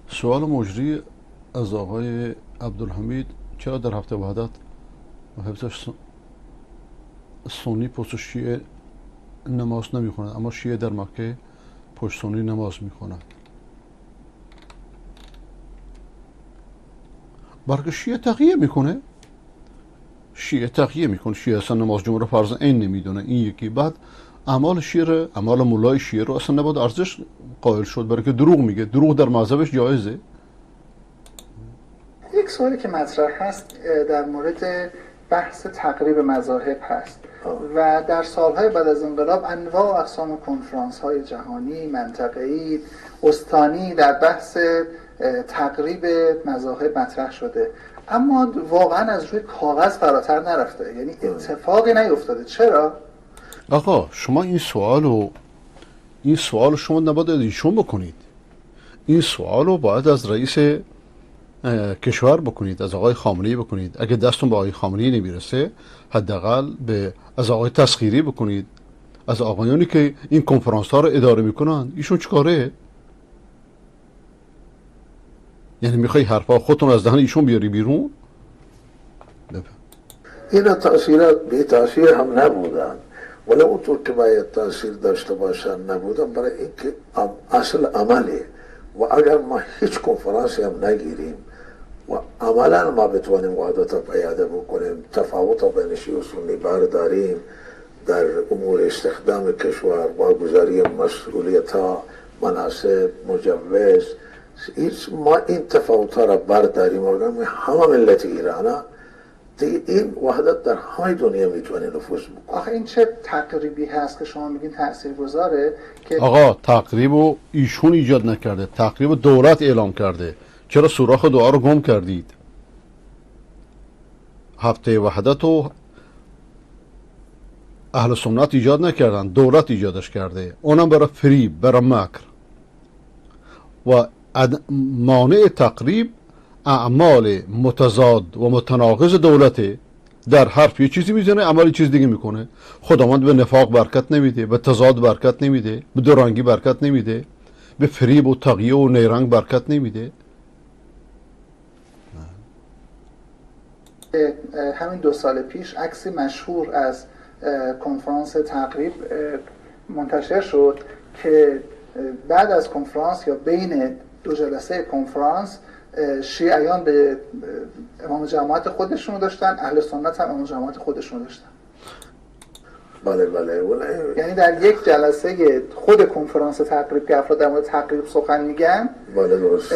سوال مجری از آقای عبدالحمید: چرا در هفته وحدت و حفظ سنی پشت شیعه نماز نمیخوند اما شیعه در مکه پشت سنی نماز میخوند؟ برای شیعه تقیه میکنه، شیعه تقیه میکنه، شیعه اصلا نماز جمعه رو فرض عین نمیدونه. این یکی. بعد اعمال شیعه، اعمال مولای شیعه رو اصلا نباید ارزش قائل شد، برای که دروغ میگه، دروغ در مذهبش جایزه. یک سوالی که مطرح هست در مورد بحث تقریب مذاهب هست و در سالهای بعد از انقلاب انواع و اقسام کنفرانس های جهانی، منطقه‌ای، استانی در بحث تقریب مذاهب مطرح شده، اما واقعا از روی کاغذ فراتر نرفته، یعنی اتفاقی نیفتاده. چرا؟ آقا شما این سوال شما نباید از ایشون بکنید، این سوال رو باید از رئیس کشور بکنید، از آقای خامنه‌ای بکنید. اگه دستون به آقای خامنه‌ای نمیرسه حداقل به از آقای تسخیری بکنید، از آقایانی که این کنفرانس ها رو اداره میکنن. ایشون چیکاره؟ یعنی میخوای حرفا خودتون از دهن ایشون بیاری بیرون؟ اینا تاثیرات بی تاثیر هم نبودن، ولی اونطور که باید تاثیر داشته باشن نبودن، برای اینکه اصل عمله و اگر ما هیچ کنفرانسی هم نگیریم و عملا ما بتوانیم وحدت پیاده بکنیم، تفاوت بین شیعه و سنی برداریم در امور استخدام کشور، واگذاری مسئولیت ها، مناسب، مجوز، هیچ ما این تفاوت ها را برداریم و همه ملت ایران این وحدت در همه دنیا میتونه نفوذ بکنه. آخه این چه تقریبی هست که شما میگین تاثیرگذاره؟ که آقا تقریب رو ایشون ایجاد نکرده، تقریب دولت اعلام کرده. چرا سوراخ دعا رو گم کردید؟ هفته وحدت رو اهل سنت ایجاد نکردن، دولت ایجادش کرده، اونم برای فریب، برای مکر. و مانع تقریب اعمال متضاد و متناقض دولته. در حرف یه چیزی میزنه، عمل چیز دیگه میکنه. خداوند به نفاق برکت نمیده، به تضاد برکت نمیده، به دورانگی برکت نمیده، به فریب و تقیه و نیرنگ برکت نمیده. همین 2 سال پیش عکسی مشهور از کنفرانس تقریب منتشر شد که بعد از کنفرانس یا بین 2 جلسه کنفرانس شیعیان به امام جماعت خودشونو داشتن، اهل سنت هم امام جماعت خودشونو داشتن. بله بله، یعنی در یک جلسه خود کنفرانس تقریب که افراد در مورد تقریب سخن میگن، بله درست،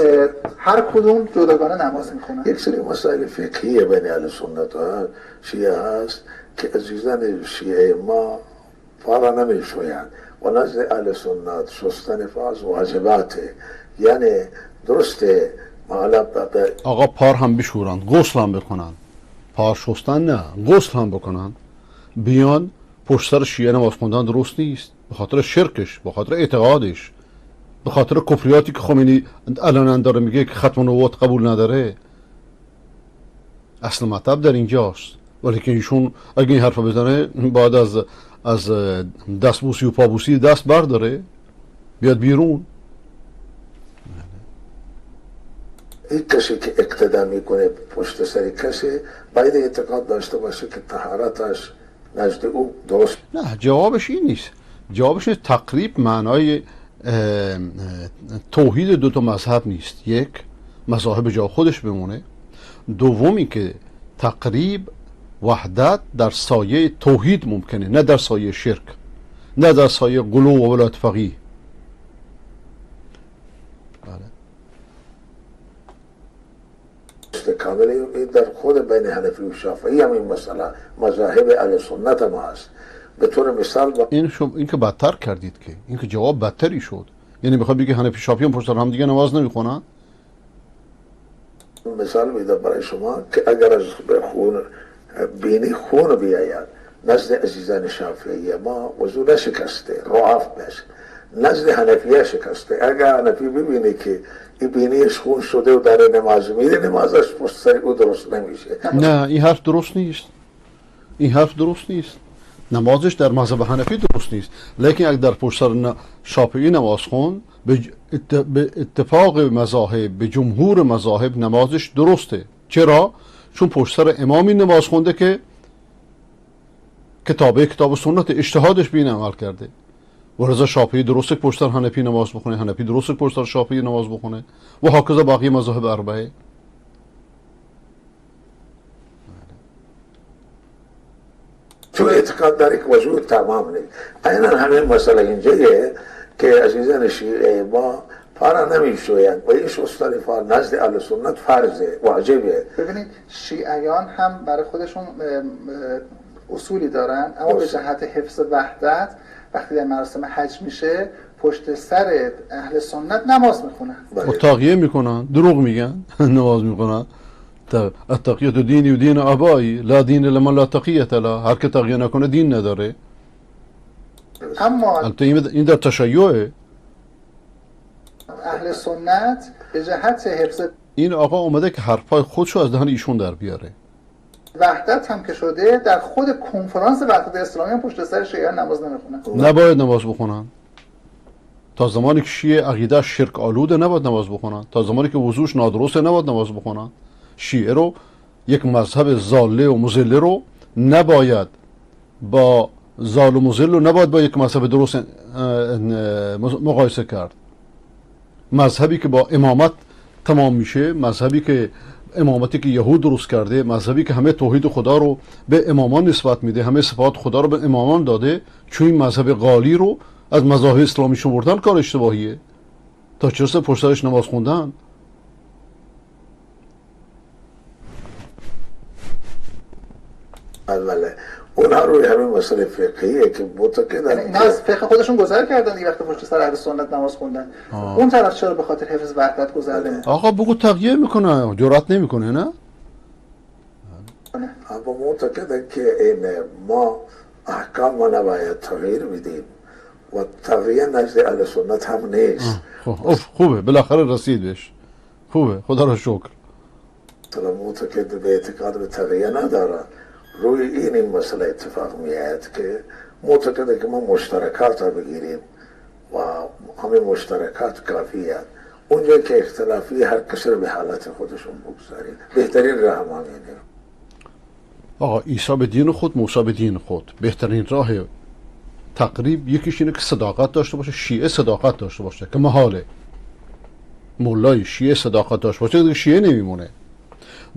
هر کدوم جداگانه نماز میخونن. یک سری مسائل فقهی بین اهل سنت و شیعه هست که عزیزان شیعه ما فارا نمیشویند و نزد اهل سنت شستن فاز واجباته، یعنی درسته. آقا پار هم بشورن، غسل هم بکنن، پار شستن نه، غسل هم بکنن، بیان پشت سر شیعه نماز خوندن درست نیست، به خاطر شرکش، به خاطر اعتقادش، به خاطر کفریاتی که خمینی الان داره میگه که ختم نبوت قبول نداره. اصل مطلب در اینجاست. ولی که ایشون اگه این حرف بزنه باید از دستبوسی و پابوسی دست برداره بیاد بیرون. این کسی که اقتدا میکنه پشت سر کسی باید اعتقاد داشته باشه که طهارتش نزد او درست. نه جوابش این نیست. جوابش نیست. تقریب معنای توحید دو تا مذهب نیست. یک، مذاهب جا خودش بمونه. دومی که تقریب وحدت در سایه توحید ممکنه، نه در سایه شرک، نه در سایه غلو و ولایت فقیه. کامل در خود بین حنفی و شافعی هم این مسئله مذاهب اهل سنت ما هست. به طور مثال این که بدتر کردید، که این که جواب بدتری شد. یعنی میخواد بگه حنفی شافعی هم پشت هم دیگه نماز نمیخونن؟ مثال میدم برای شما که اگر از خون بینی خون بیاید نزد عزیزان شافعی ما وضو نشکسته، رعاف بشه. نزد حنفیه شکسته. اگر حنفی ببینه که این بینیش خون شده و داره نماز میده، نمازش پشت سر او درست نمیشه. نه این حرف درست نیست. این حرف درست نیست. نمازش در مذهب حنفی درست نیست، لیکن اگر در پشت سر شافعی نماز خون، به اتفاق مذاهب، به جمهور مذاهب نمازش درسته. چرا؟ چون پشت سر امامی نماز خونده که کتابه کتاب و سنت، اجتهادش به این عمل کرده. و رضا شافعی درسته پشت سر حنفی نماز بخونه، حنفی درسته پشت سر شافعی نماز بخونه و هاکذا باقی مذاهب اربعه. چون اعتقاد داره که وجود تمام نیست. عینا همین مسئله اینجایه که عزیزان شیعه ما پارا نمیشویند و این شستن فار نزد اهل سنت فرضه، واجبه. ببینید شیعیان هم برای خودشون اصولی دارن، اما به جهت حفظ وحدت وقتی در مراسم حج میشه پشت سر اهل سنت نماز میخونن، تاقیه میکنن، دروغ میگن نماز میخونن. التقیه دینی و دین آبایی، لا دین لمن لا تقیه له. هر که تقیه نکنه دین نداره. اما البته این در تشیعه. اهل سنت به جهت حفظ این آقا اومده که حرفای خودشو از دهن ایشون در بیاره. وحدت هم که شده در خود کنفرانس وحدت اسلامی هم پشت سر شیعه نماز نمیخونن. نباید نماز بخونن. تا زمانی که شیعه عقیده شرک آلوده نباید نماز بخونن. تا زمانی که وضوش نادرسته نباید نماز بخونن. شیعه رو، یک مذهب ضاله و مضله رو نباید با ضال و مضل رو نباید با یک مذهب درست مقایسه کرد. مذهبی که با امامت تمام میشه، مذهبی که امامتی که یهود درست کرده، مذهبی که همه توحید خدا رو به امامان نسبت میده، همه صفات خدا رو به امامان داده، چون این مذهب غالی رو از مذاهب اسلامی شمردن کار اشتباهیه. تا چه پشت سرش نماز خوندن؟ اوله اونها روی همین مسئله فقهیه که معتقدن، اینا از فقه خودشون گذر کردن دیگه وقتی پشت سر اهل سنت نماز خوندن. اون طرف چرا به خاطر حفظ وحدت گذر نمی‌کنه؟ آقا بگو تغییر میکنه، جرأت نمیکنه. نه اما معتقدن که این ما احکام ما نباید تغییر بدیم و تغییر نزد اهل سنت هم نیست. خوبه، بالاخره رسید بهش. خوبه، خدا را شکر. مثلا معتقد به اعتقاد به تغییر ندارن. روی این مسئله اتفاق میاد که معتقده که ما مشترکات رو بگیریم و همین مشترکات کافیه. اونجا که اختلافی هر کسی رو به حالت خودشون بگذاریم، بهترین راه هم همینه. آقا عیسی به دین خود، موسی به دین خود. بهترین راه تقریب یکیش اینه که صداقت داشته باشه، شیعه صداقت داشته باشه که محاله. مولای شیعه صداقت داشته باشه دیگه شیعه نمیمونه.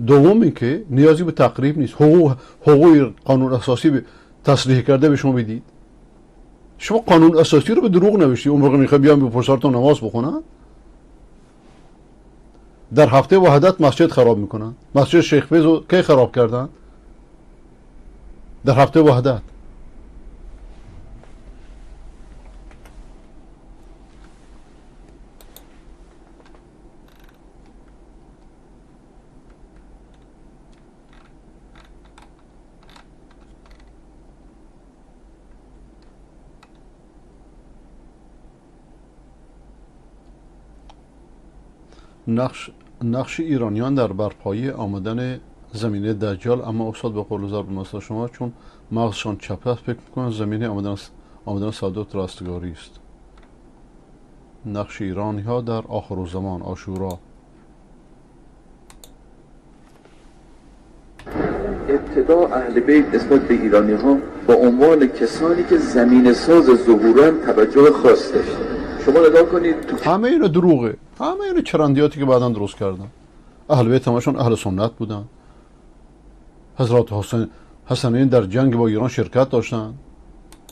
دوم این که نیازی به تقریب نیست. حقوق قانون اساسی تصریح کرده به شما بدید. شما قانون اساسی رو به دروغ نوشتی. اون موقع میخوای بیان به پشت نماز بخونن. در هفته وحدت مسجد خراب میکنن. مسجد شیخ فیض رو کی خراب کردن؟ در هفته وحدت. نقش ایرانیان در برپایی آمدن زمینه دجال. اما استاد به قول ضرب المثل شما چون مغزشان چپ است فکر میکنن زمینه آمدن سعادت راستگاری است. نقش ایرانی ها در آخر الزمان، عاشورا. ابتدا اهل بیت نسبت به ایرانی ها با عنوان کسانی که زمینه ساز ظهورن توجه خاص داشتند. شما نگاه کنید تو همه اینا دروغه، همه اینا چرندیاتی که بعدا درست کردن. اهل بیت همشون اهل سنت بودن. حضرت حسنین در جنگ با ایران شرکت داشتن.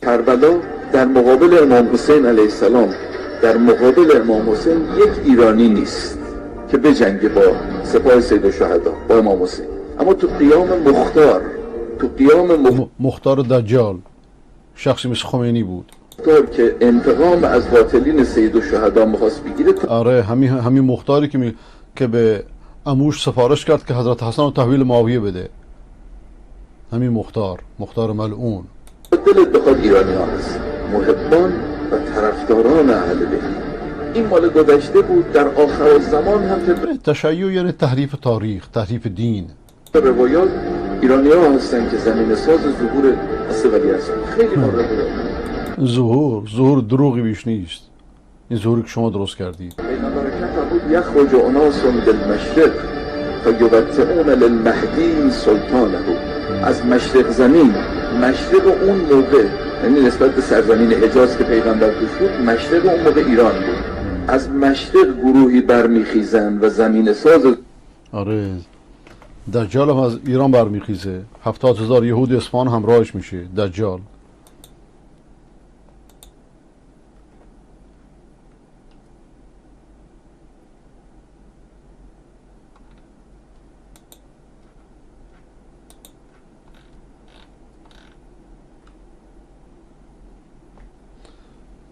کربلا در مقابل امام حسین علیه السلام، در مقابل امام حسین یک ایرانی نیست که بجنگه با سپاه سید الشهدا، با امام حسین. اما تو قیام مختار، تو قیام مختار دجال، شخصی مثل خمینی بود که انتقام از قاتلین سید الشهدا می‌خواست بگیره. آره، همین مختاری که به عموش سفارش کرد که حضرت حسن رو تحویل معاویه بده. همین مختار ملعون. دلت بخواد ایرانی ها هست، محبان و طرفداران اهل بیت. این مال گذشته بود. در آخر زمان هم تشیع یعنی تحریف تاریخ، تحریف دین. روایات ایرانی ها هستن که زمین ساز ظهور اصل ولی هستن. خیلی ما روایات ظهور دروغی بیش نیست. این ظهوری که شما درست کردید. یخرج اناس بالمشرق فیبتعون للمهدی سلطانه. از مشرق زمین، مشرق اون موقع یعنی نسبت به سرزمین حجاز که پیغمبر توش بود، مشرق اون موقع ایران بود. از مشرق گروهی برمیخیزن و زمین ساز. آره، دجال هم از ایران برمیخیزه. 70,000 یهود اصفهان همراهش میشه دجال.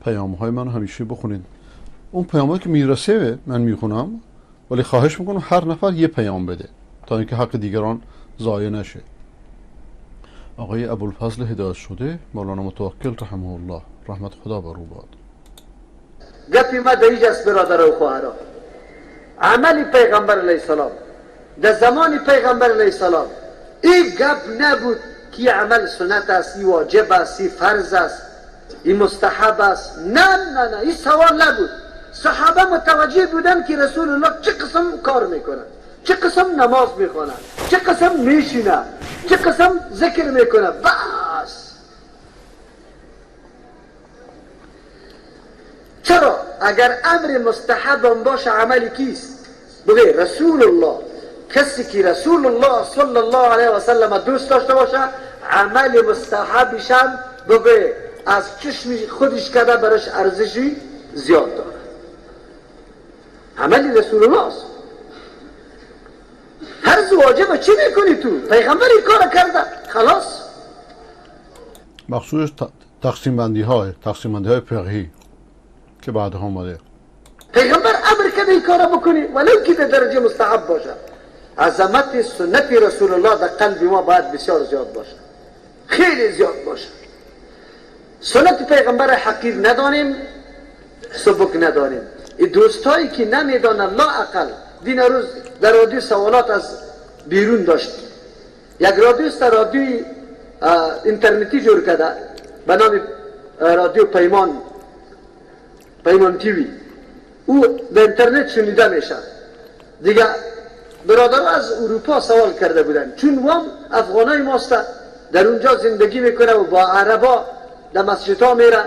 پیام های من همیشه بخونید. اون پیام هایی که میرسه من میخونم، ولی خواهش میکنم هر نفر یه پیام بده تا اینکه حق دیگران ضایع نشه. آقای ابوالفضل هدایت شده، مولانا متوکل رحمه الله، رحمت خدا بر او باد. گپی ما در اینجاست برادر و خواهرا. عمل پیغمبر علیه السلام در زمان پیغمبر علیه السلام این گپ نبود که عمل سنت است، این واجب است، این فرض است، این مستحب است. نه نه نه، این سوال نبود. صحابه متوجه بودن که رسول الله چه قسم کار میکنه، چه قسم نماز میخونه، چه قسم میشینه، چه قسم ذکر میکنه. بس چرا؟ اگر امر مستحب هم باشه عمل کیست؟ بگه رسول الله. کسی که رسول الله صلی الله علیه و سلم دوست داشته باشه عمل مستحبش هم بگه از چشم خودش کرده براش ارزشی زیاد داره. عمل رسول الله است. فرض واجب چی میکنی تو؟ پیغمبر این کار کرده خلاص. مخصوص تقسیم بندی های فقهی که بعدها اومده. پیغمبر امر کرده این کار بکنی ولو که در درجه مستحب باشه. عظمت سنت رسول الله در قلب ما باید بسیار زیاد باشه، خیلی زیاد باشه. سنت پیغمبر حقیر ندانیم، سبک ندانیم. این دوستایی که نمیدانن لا اقل دین روز در رادیو سوالات از بیرون داشت. یک رادیو است، رادیوی اینترنتی جور کرده به نام رادیو پیمان تیوی. او به اینترنت شنیده میشه. دیگه برادرها از اروپا سوال کرده بودن، چون وام افغانای ماست در اونجا زندگی میکنه و با عربا در مسجدها میره،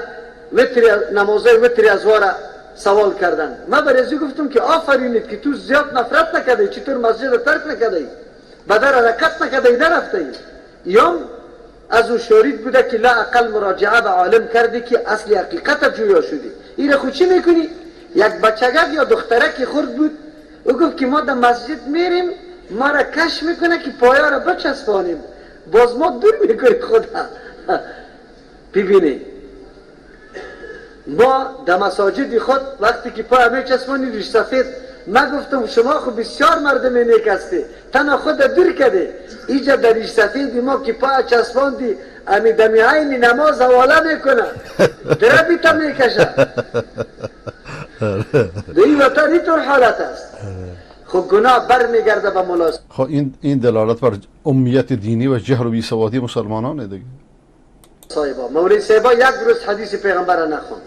وتر نمازای وتر از واره سوال کردن. من برای گفتم که آفرینید که تو زیاد نفرت نکردی، چطور مسجد رو ترک نکردی، بدر حرکت نکردی، نرفتی. یام از او شارید بوده که لا اقل مراجعه به عالم کردی که اصل حقیقت جویا شدی. این خود چی میکنی؟ یک بچگک یا دخترک خرد بود، او گفت که ما در مسجد میریم، ما را کش میکنه که پایا را بچسبانیم، باز ما دور میکنیم خدا. ببینی ما در مساجد خود وقتی که پای میچسبانی ریش سفید، من گفتم شما خب بسیار مردم نیک هستی، تنها خود دور کرده. اینجا در ریش سفید ما که پای چسباندی امی دمی عین نماز حواله میکنه، دربی تا میکشه. در این وطن اینطور حالت است. خب گناه بر میگرده به مولا. خب این دلالت بر امیت دینی و جهل و بیسوادی مسلمانانه دیگه. صاحبا مولوی صاحبا یک روز حدیث پیغمبر را نخوند.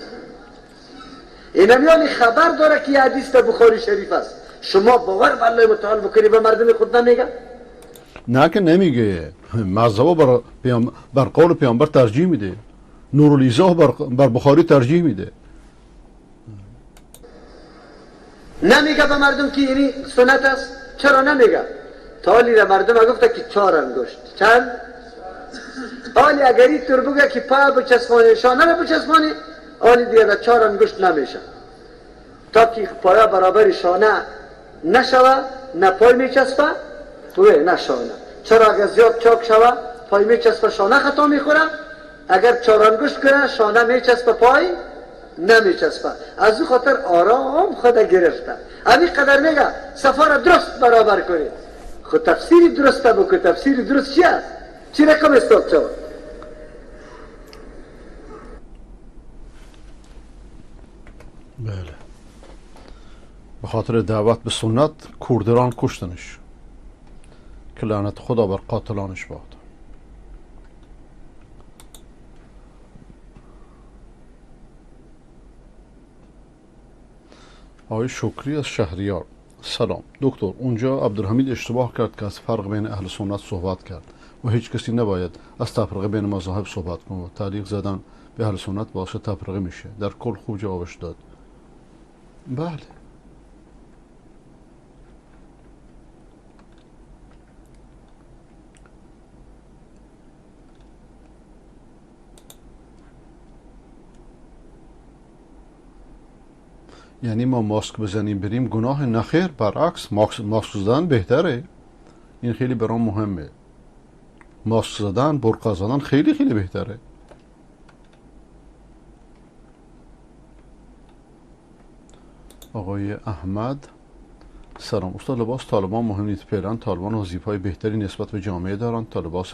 اینمیان خبر داره که حدیث در بخاری شریف است. شما باور به الله متعال بکنی به مردم خود نمیگه؟ نه که نمیگه. مذهب بر قول پیامبر ترجیح میده، نورالیزا بر بخاری ترجیح میده. نمیگه به مردم که اینی سنت است. چرا نمیگه؟ تالی را مردم گفته که 4 انگشت. چند؟ آلی اگر این طور بگه که پا بچسبانی شانه را بچسبانی، آلی دیگه در 4 انگشت نمیشه. تا که پایا برابر شانه نشوه، نه پای میچسبه نه شانه. چرا اگر زیاد چاک شوه پای میچسبه شانه خطا میخوره، اگر 4 انگشت کنه شانه میچسبه پای نمیچسبه. از او خاطر آرام خود گرفته. همین قدر میگه صفا را درست برابر کنید. خود تفسیر درست بکن. تفسیر درست چی است؟ چی رقم استاد شود؟ بله، به خاطر دعوت به سنت کوردران کشتنش که لعنت خدا بر قاتلانش باد. آقای شکری از شهریار، سلام دکتر. اونجا عبدالحمید اشتباه کرد که از فرق بین اهل سنت صحبت کرد و هیچ کسی نباید از تفرقه بین مذاهب صحبت کنه و تعلیق زدن به اهل سنت باعث تفرقه میشه. در کل خوب جوابش داد. بله، یعنی ما ماسک بزنیم بریم گناه؟ نخیر، برعکس ماسک زدن بهتره. این خیلی برام مهمه. ماسک زدن، برقع زدن خیلی خیلی بهتره. آقای احمد، سلام استاد. لباس طالبان مهم نیست. فعلا طالبان وظیفه‌های بهتری نسبت به جامعه دارند. تا لباس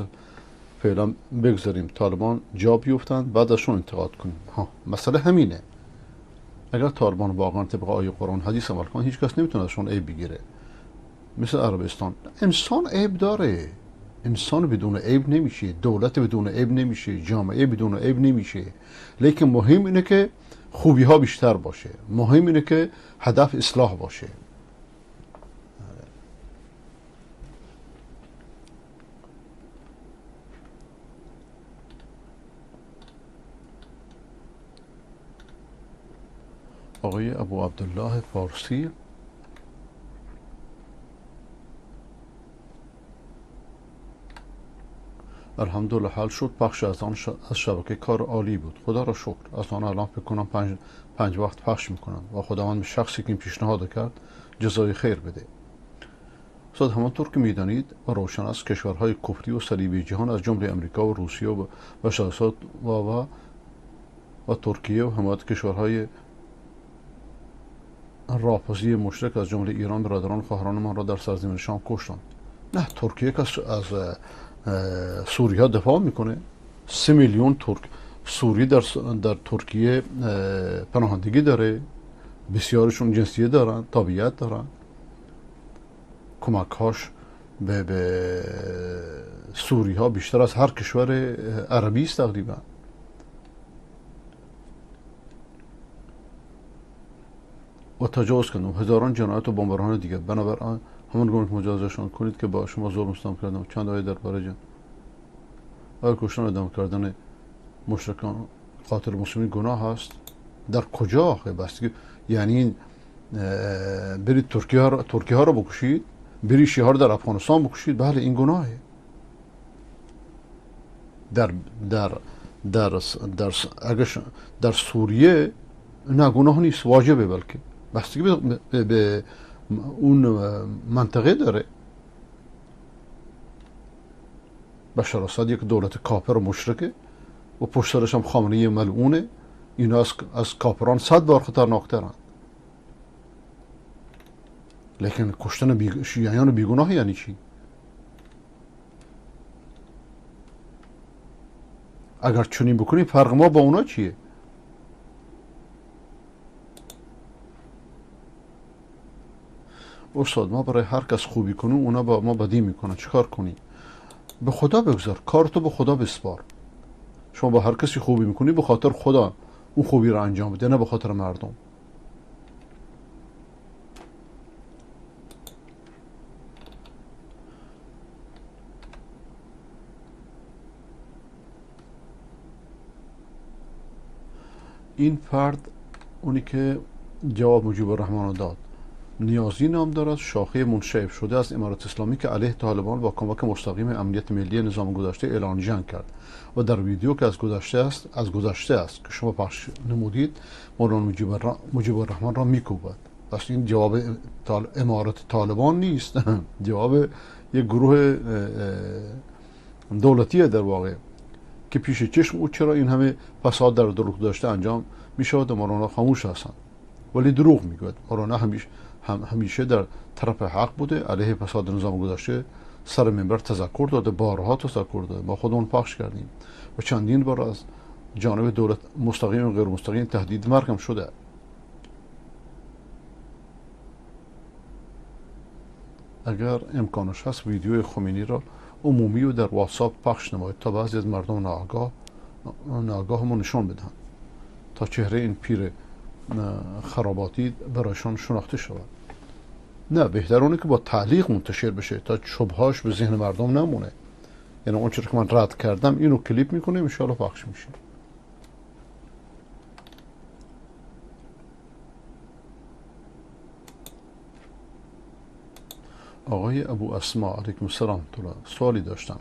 فعلا بگذاریم طالبان جا بیفتند، بعد ازشون انتقاد کنیم. ها، مسئله همینه. اگر طالبان واقعا طبق آیه قرآن حدیث عمل کنن هیچ کس نمیتونه ازشون عیب بگیره. مثل عربستان، انسان عیب داره، انسان بدون عیب نمیشه، دولت بدون عیب نمیشه، جامعه بدون عیب نمیشه، لیکن مهم اینه که خوبی ها بیشتر باشه، مهم اینه که هدف اصلاح باشه. آقای ابو عبدالله فارسی، الحمدلله حل شد، پخش از آن از شبکه کار عالی بود، خدا را شکر. از آن الان فکر کنم پنج وقت پخش میکنن و خداوند به شخصی که این پیشنهاد کرد جزای خیر بده. استاد همانطور که میدانید و روشن است کشورهای کفری و صلیبی جهان از جمله امریکا و روسیه و و ترکیه و حمایت کشورهای رافضی مشرک از جمله ایران برادران خواهران ما را در سرزمین شام کشتند. نه، ترکیه که از سوریه دفاع میکنه، 3 میلیون ترک سوری در ترکیه پناهندگی داره، بسیارشون جنسیه دارن، تابعیت دارن. کمکهاش به سوری ها بیشتر از هر کشور عربی است تقریبا. و تجاوز کردم هزاران جنایت و بمباران دیگر. بنابراین همان گونه که مجازاتشان کنید که با شما ظلم ستم کردم. چند آیه درباره جن آیا کشتن و اعدام کردن مشرکان قاتل مسلمین گناه است؟ در کجا آخه؟ بس یعنی برید ترکیه ها رو بکشید، برید شیعه ها رو در افغانستان بکشید، بله این گناهه. در در در در در سوریه نه گناه نیست، واجبه، بلکه بستگی به اون منطقه داره. بشار اسد یک دولت کافر و مشرکه و پشت سرش هم خامنه‌ای ملعونه. اینا از کافران 100 بار خطرناکترند. لیکن کشتن شیعیان بیگناه یعنی چی؟ اگر چنین بکنیم فرق ما با اونا چیه؟ استاد ما برای هر کس خوبی کنیم اونا با ما بدی میکنن، چیکار کنیم؟ به خدا بگذار، کارتو به خدا بسپار. شما با هر کسی خوبی میکنی به خاطر خدا اون خوبی رو انجام بده، نه به خاطر مردم. این فرد اونی که جواب مجیب الرحمن رو داد نیازی نام دارد، شاخه منشعب شده از امارت اسلامی که علیه طالبان با کمک مستقیم امنیت ملی نظام گذشته اعلان جنگ کرد و در ویدیو که از گذشته است که شما پخش نمودید مولانا مجیب الرحمن را میکوبد. پس این جواب امارت طالبان نیست، جواب یک گروه دولتیه در واقع که پیش چشم او چرا این همه فساد در دولت گذشته انجام میشود و مولانا خاموش هستند. ولی دروغ میگوید. مولانا همیشه در طرف حق بوده، علیه فساد نظام گذشته سر منبر تذکر داده، بارها تذکر داده، ما خودمون پخش کردیم و چندین بار از جانب دولت مستقیم و غیر مستقیم تهدید مرگ هم شده. اگر امکانش هست ویدیوی خمینی را عمومی و در واتساپ پخش نمایید تا بعضی از مردم ناآگاه ما نشان بدهند تا چهره این پیر خراباتی برایشان شناخته شود. نه، بهتر اونه که با تعلیق منتشر بشه تا شبهاش به ذهن مردم نمونه. یعنی اون چیزی که من رد کردم اینو کلیپ میکنیم ان شاءالله پخش میشه. آقای ابو اسما علیکم السلام، سوالی داشتم.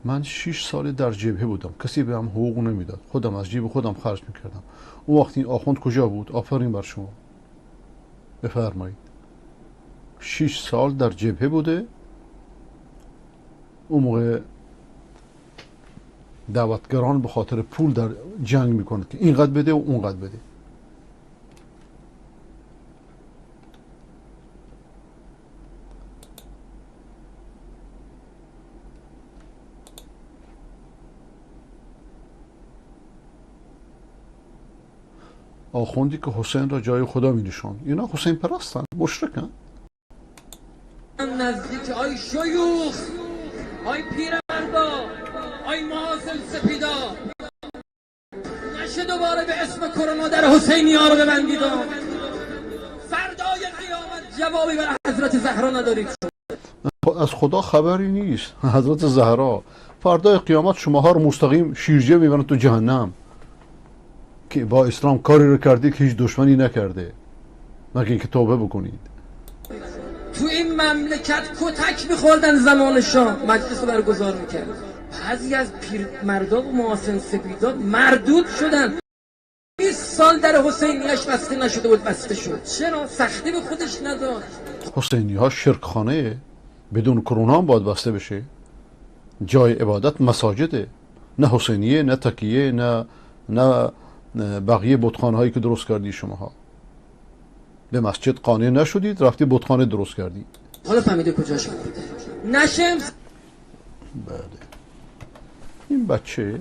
من 6 سال در جبهه بودم، کسی بهم حقوق نمیداد، خودم از جیب خودم خرج میکردم. اون وقت این آخوند کجا بود؟ آفرین بر شما. بفرمایید. 6 سال در جبهه بوده، اون موقع دعوتگران به خاطر پول در جنگ میکنند که اینقدر بده و اونقدر بده. آخوندی که حسین را جای خدا می نشاند. اینا حسین پرستن، مشرکن. نزدیک آی شیوخ، آی پیرمردا، آی محاسن سپیدا، نشه دوباره به اسم کرونا در حسینی ها رو ببندید. فردای قیامت جوابی برای حضرت زهرا ندارید. از خدا خبری نیست. حضرت زهرا فردای قیامت شماها رو مستقیم شیرجه میبرن تو جهنم که با اسلام کاری رو کردید که هیچ دشمنی نکرده، مگه اینکه توبه بکنید. تو این مملکت کتک میخوردن زمان شاه، مجلس رو برگزار میکرد. بعضی از پیرمردا و محاسن سپیدا مردود شدن. 20 سال در حسینیش بسته نشده بود، بسته شد. چرا؟ سختی به خودش نداد. حسینی ها شرکخانه، بدون کرونا هم باید بسته بشه. جای عبادت مساجده، نه حسینیه، نه تکیه، نه بقیه بتخانه هایی که درست کردی شماها. به مسجد قانع نشدید، رفتی بتخانه درست کردی. حالا فهمیده کجاش بوده. نشمس. بله. این بچه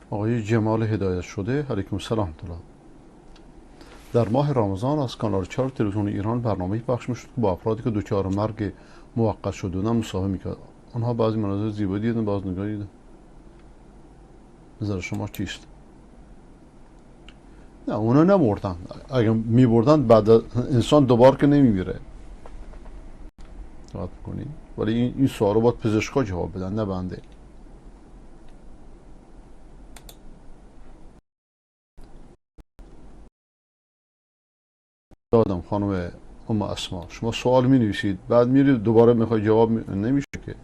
آقای جمال هدایت شده، علیکم سلام. در ماه رمضان از کانال 4 تلویزیون ایران برنامه‌ای پخش می‌شد که با افرادی که دچار مرگ موقت شده بودند مصاحبه می‌کرد. آنها بعضی مناظر زیبا دیدن، بعضی نگاه دیدن. نظر شما چیست؟ نه، اونا نمردن. اگه میبردن بعد انسان دوبار که نمیمیره. دقت می‌کنی؟ ولی این سوال رو باید پزشکا جواب بدن، نه بنده. دادم خانم ام اسما، شما سوال می نویسید بعد میرید دوباره میخوای جواب نمیشه که.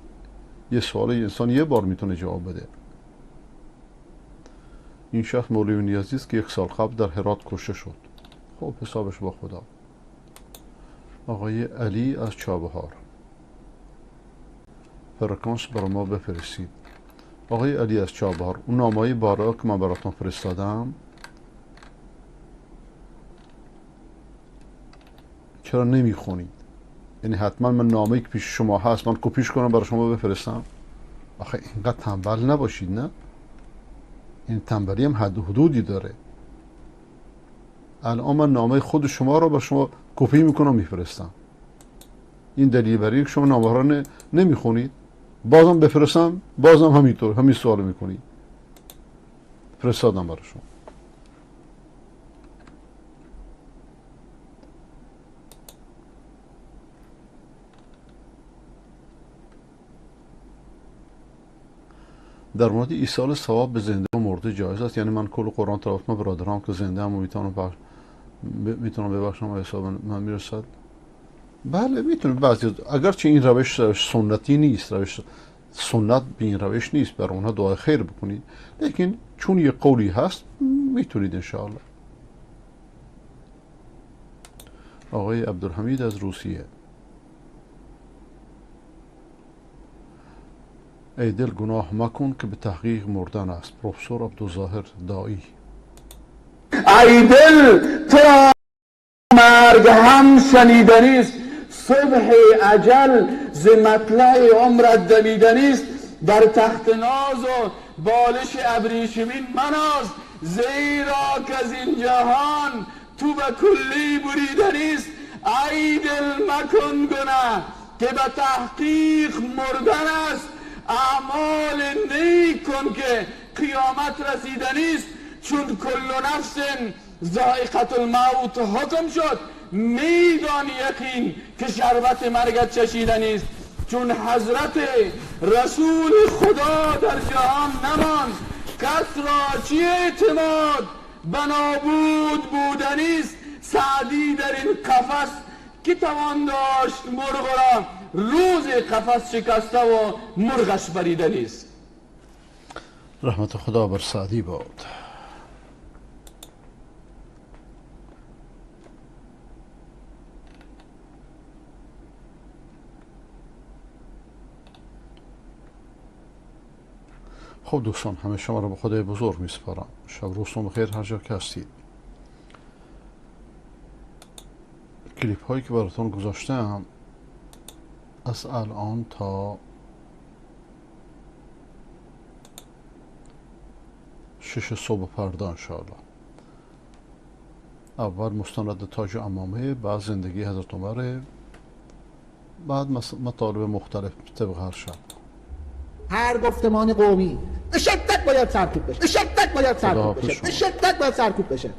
یه سوال انسان یه بار میتونه جواب بده. این شخص مولوی نیازی است که 1 سال قبل در هرات کشته شد. خب حسابش با خدا. آقای علی از چابهار، فرکانس برای ما بفرستید. آقای علی از چابهار، اون نامه‌ای بارا که من براتون فرستادم چرا نمیخونید؟ یعنی حتما من نامه‌ای که پیش شما هست من کپیش کنم برای شما بفرستم؟ آخه اینقدر تنبل نباشید. نه، این تنبلی هم حد و حدودی داره. الان من نامه خود شما رو برای شما کپی میکنم میفرستم. این دلیل برای که شما نامه رو نمیخونید. بازم بفرستم بازم همینطور همین سوال میکنید. فرستادم برای شما. در مورد ایصال ثواب به زنده و مرده جایز است؟ یعنی من کل قرآن تلاوت کنم، برادرام که زنده هم میتونم ببخشم و حساب من میرسد؟ بله میتونم. بعضی اگرچه این روش سنتی نیست، روش سنت به این روش نیست، بر اونها دعای خیر بکنید، لیکن چون یه قولی هست میتونید انشاءالله. آقای عبدالحمید از روسیه، ای دل گناه مکن که به تحقیق مردن است. پروفسور عبدالظاهر دائی. ای دل تو مرگ هم شنیدنیست، صبح اجل ز مطلع عمرت دمیدنیست. بر تخت ناز و بالش ابریشمین مناز، زیرا که از این جهان تو به کلی بریدنیست. ای دل مکن گناه که به تحقیق مردن است، اعمال نیک کن که قیامت رسیدنیست. چون کل نفس ذائقة الموت حکم شد، میدان یقین که شربت مرگت چشیدنیست. چون حضرت رسول خدا در جهان نماند، کس را چی اعتماد بنابود بودنیست. سعدی در این قفس که توان داشت مرغ را، روز قفس شکسته و مرغش بریده نیست. رحمت خدا بر سعدی باد. خب دوستان، همه شما را به خدای بزرگ می سپارم. شب روزتون بخیر هر جا که هستید. کلیپ هایی که براتون گذاشتم از الان تا 6 صبح فردا انشاءالله. اول مستند تاج عمامه، بعد زندگی حضرت عمر، بعد مطالب مختلف طبق هر شب. هر گفتمان قومی به شدت باید سرکوب بشه، به شدت باید سرکوب بشه، به شدت باید سرکوب بشه.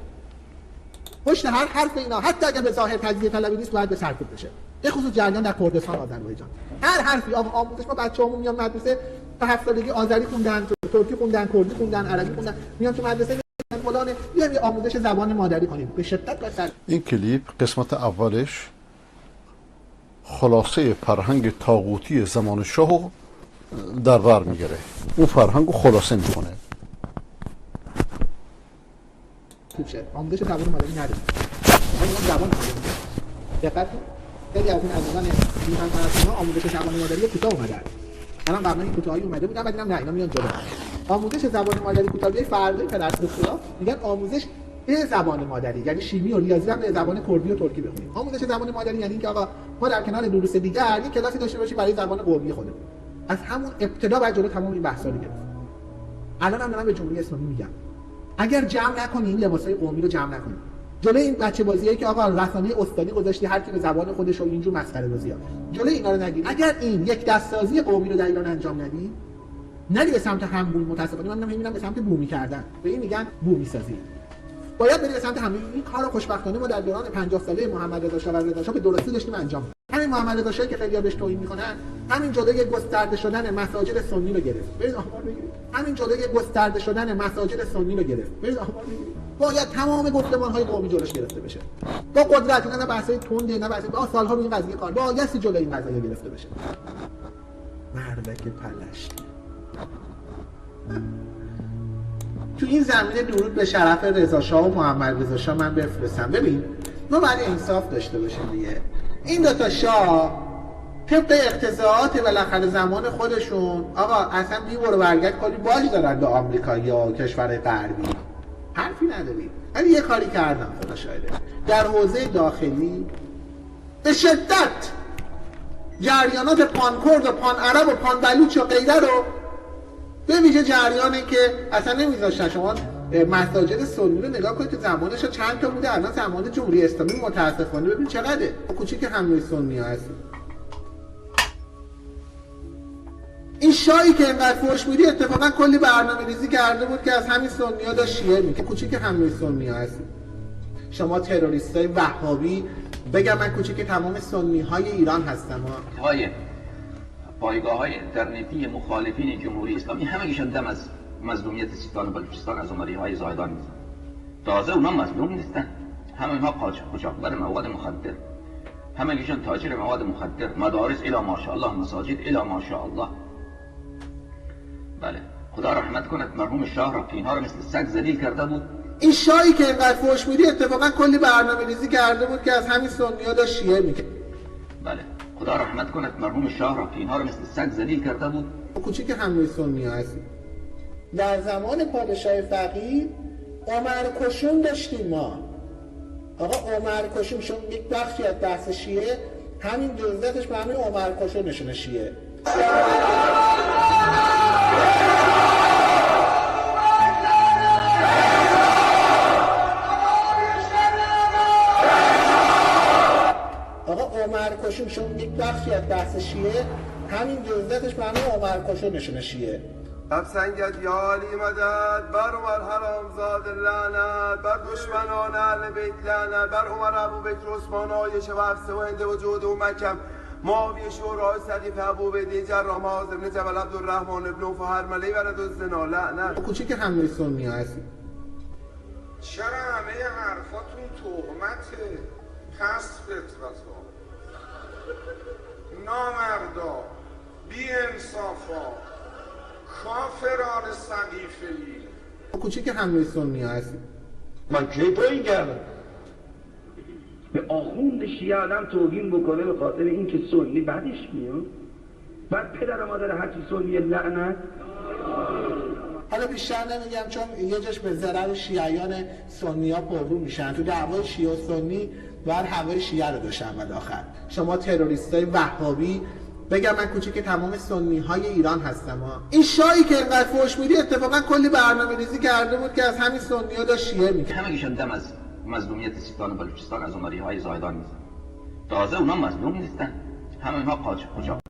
پشت هر حرف اینا، حتی اگر به ظاهر تجزیه طلبی نیست، باید به سرکوب بشه. به خصوص جریان در کردستان، آذربایجان. هر حرفی آقا آموزش، ما بچه‌هامون میان مدرسه تا 7 سالگی آذری خوندن، ترکی خوندن، کردی خوندن، عربی خوندن، میان تو مدرسه فلان، بیایم یه آموزش زبان مادری کنیم. به شدت باید سرکوب. این کلیپ قسمت اولش خلاصه فرهنگ طاغوتی زمان شاه در بر میگیره. اون فرهنگ رو خلاصه میکنه. آموزش زبان مادری نداره. زبان دقت خیلی از این عزیزان میهن پرستان آموزش زبان مادری کوتاه اومدن. الان قبلا این کوتاهی اومده بودن، بعد نه اینا میان جلو. آموزش زبان مادری کوتاهی فردای پدر سوخته میگن آموزش به زبان مادری، یعنی شیمی و ریاضی هم به زبان کردی و ترکی بخونیم. آموزش زبان مادری یعنی اینکه آقا ما در کنار دروس دیگر یک کلاسی داشته باشیم برای زبان قومی خودمون. از همون ابتدا باید جلو تمام این بحثا رو گرفت. الان هم دارم به جمهوری اسلامی میگم اگر جمع نکنی این لباسای قومی رو جمع نکنی، جلوی این بچه بازیایی که آقا رسانه استانی گذاشتی هر کی به زبان خودش و اینجور مسخره بازی‌ها، جلوی اینا رو نگیر. اگر این یک دست سازی قومی رو در ایران انجام ندی، نری به سمت همبون، متاسفانه من میبینم به سمت بومی کردن، به این میگن بومی سازی. باید بری به سمت همین. این کارو خوشبختانه ما در دوران 50 ساله محمد رضا شاه و رضا شاه به درستی داشتیم انجام. همین محمد رضا شاه که خیلی‌ها بهش توهین می‌کنن، همین جلوی گسترده شدن مساجد سنی رو گرفت. برید آمار بگیرید. همین جلوی گسترده شدن مساجد سنی رو گرفت. برید آمار بگیرید. باید تمام گفتمان‌های قومی جلوش گرفته بشه. با قدرت، نه بحث‌های تنده، نه بحث‌های با سال‌ها روی این قضیه کار. باید جلوی این قضیه گرفته بشه. مردک پلشت. تو این زمینه درود به شرف رضا شاه و محمد رضا شاه من بفرستم. ببین ما باید انصاف داشته باشیم دیگه. این دوتا شاه طبق اقتضاعات بالاخره زمان خودشون آقا اصلا بی برو برگرد کلی باج دارن به آمریکا یا کشور غربی، حرفی نداری. ولی یه کاری کردن خدا شاهده، در حوزه داخلی به شدت جریانات پان کرد و پان عرب و پان بلوچ و غیره رو، به ویژه جریانی که اصلا نمیذاشتن شما مساجد سنی رو نگاه کنید تو زمانش چند تا بوده، الان زمان جمهوری اسلامی متاسفانه ببین چقدره. کوچیک همه سنی ها هست. این شایی که اینقدر فحش میدی اتفاقا کلی برنامه ریزی کرده بود که از همین سنی ها داشت شیعه میکرد. کوچیک همه سنی ها هست. شما تروریستای وهابی، بگم من کوچیک تمام سنی های ایران هستم. های پایگاه های اینترنتی مخالفین جمهوری اسلامی همگیشان دم از مظلومیت سیستان و بلوچستان از عمری های زاهدان میزنن. تازه اونا مظلوم نیستن، همه اینها قاچاقبر مواد مخدر، همگیشان تاجر مواد مخدر، مدارس الی ماشاءالله، مساجد الی ماشاءالله. بله خدا رحمت کند مرحوم شاه را که اینها را مثل سگ ذلیل کرده بود. این شاهی که اینقدر فحش میدی اتفاقا کلی برنامه ریزی کرده بود که از همین سنی‌ها داشت شیعه میکرد. بله خدا رحمت کند مرحوم شاه را که اینها را مثل سگ ذلیل کرده بود. کوچیک همه سنی‌ها هستی. در زمان پادشاه فقید عمر کشون داشتیم ما. آقا عمر کشون شون یک بخشی از بحث شیعه همین جزئیاتش به همین عمر کشون نشونه شیعه. آقا عمر کشون شون یک بخشی از بحث شیعه همین جزئیاتش به همین عمر کشون نشونه شیعه. تب سنگت یا علی مدد، بر عمر حرامزاده لعنت، بر دشمنان اهل بیت لعنت، بر عمر ابوبکر عثمان عایشه و حفصه و هند و جود و مکم، معاویه شورای سقیفه ابوعبیده جراح معاذ بن جبل عبدالرحمن ابن عوف هرمله ولد الزنا لعنت. کوچیک همه سنی هستی. چرا همه حرفاتون تهمته؟ پس فطرتا، نامردا، بی انصافا، کافران سقیفه‌ای. کوچیک همه سنی هستی. من کی توهین کردم؟ به آخوند شیعه آدم توهین بکنه به خاطر اینکه سنی بعدش میاد، بعد پدر و مادر هرچی سنی لعنت. حالا بیشتر نمیگم چون یه جاش به ضرر شیعیان سنی ها پررو میشن. تو دعوای شیعه و سنی بر هوای شیعه رو داشتن. ولی آخر شما تروریستای وهابی، بگم من کوچیک تمام سنی های ایران هستم ها. این شایی که اینقدر فحش میدی اتفاقا کلی برنامه‌ریزی کرده بود که از همین سنی ها داشت شیعه میکرد. همگیشان دم از مظلومیت سیستان و بلوچستان از عمری های زاهدان میزنن. تازه اونا مظلوم نیستن، همه اینها قاچاق.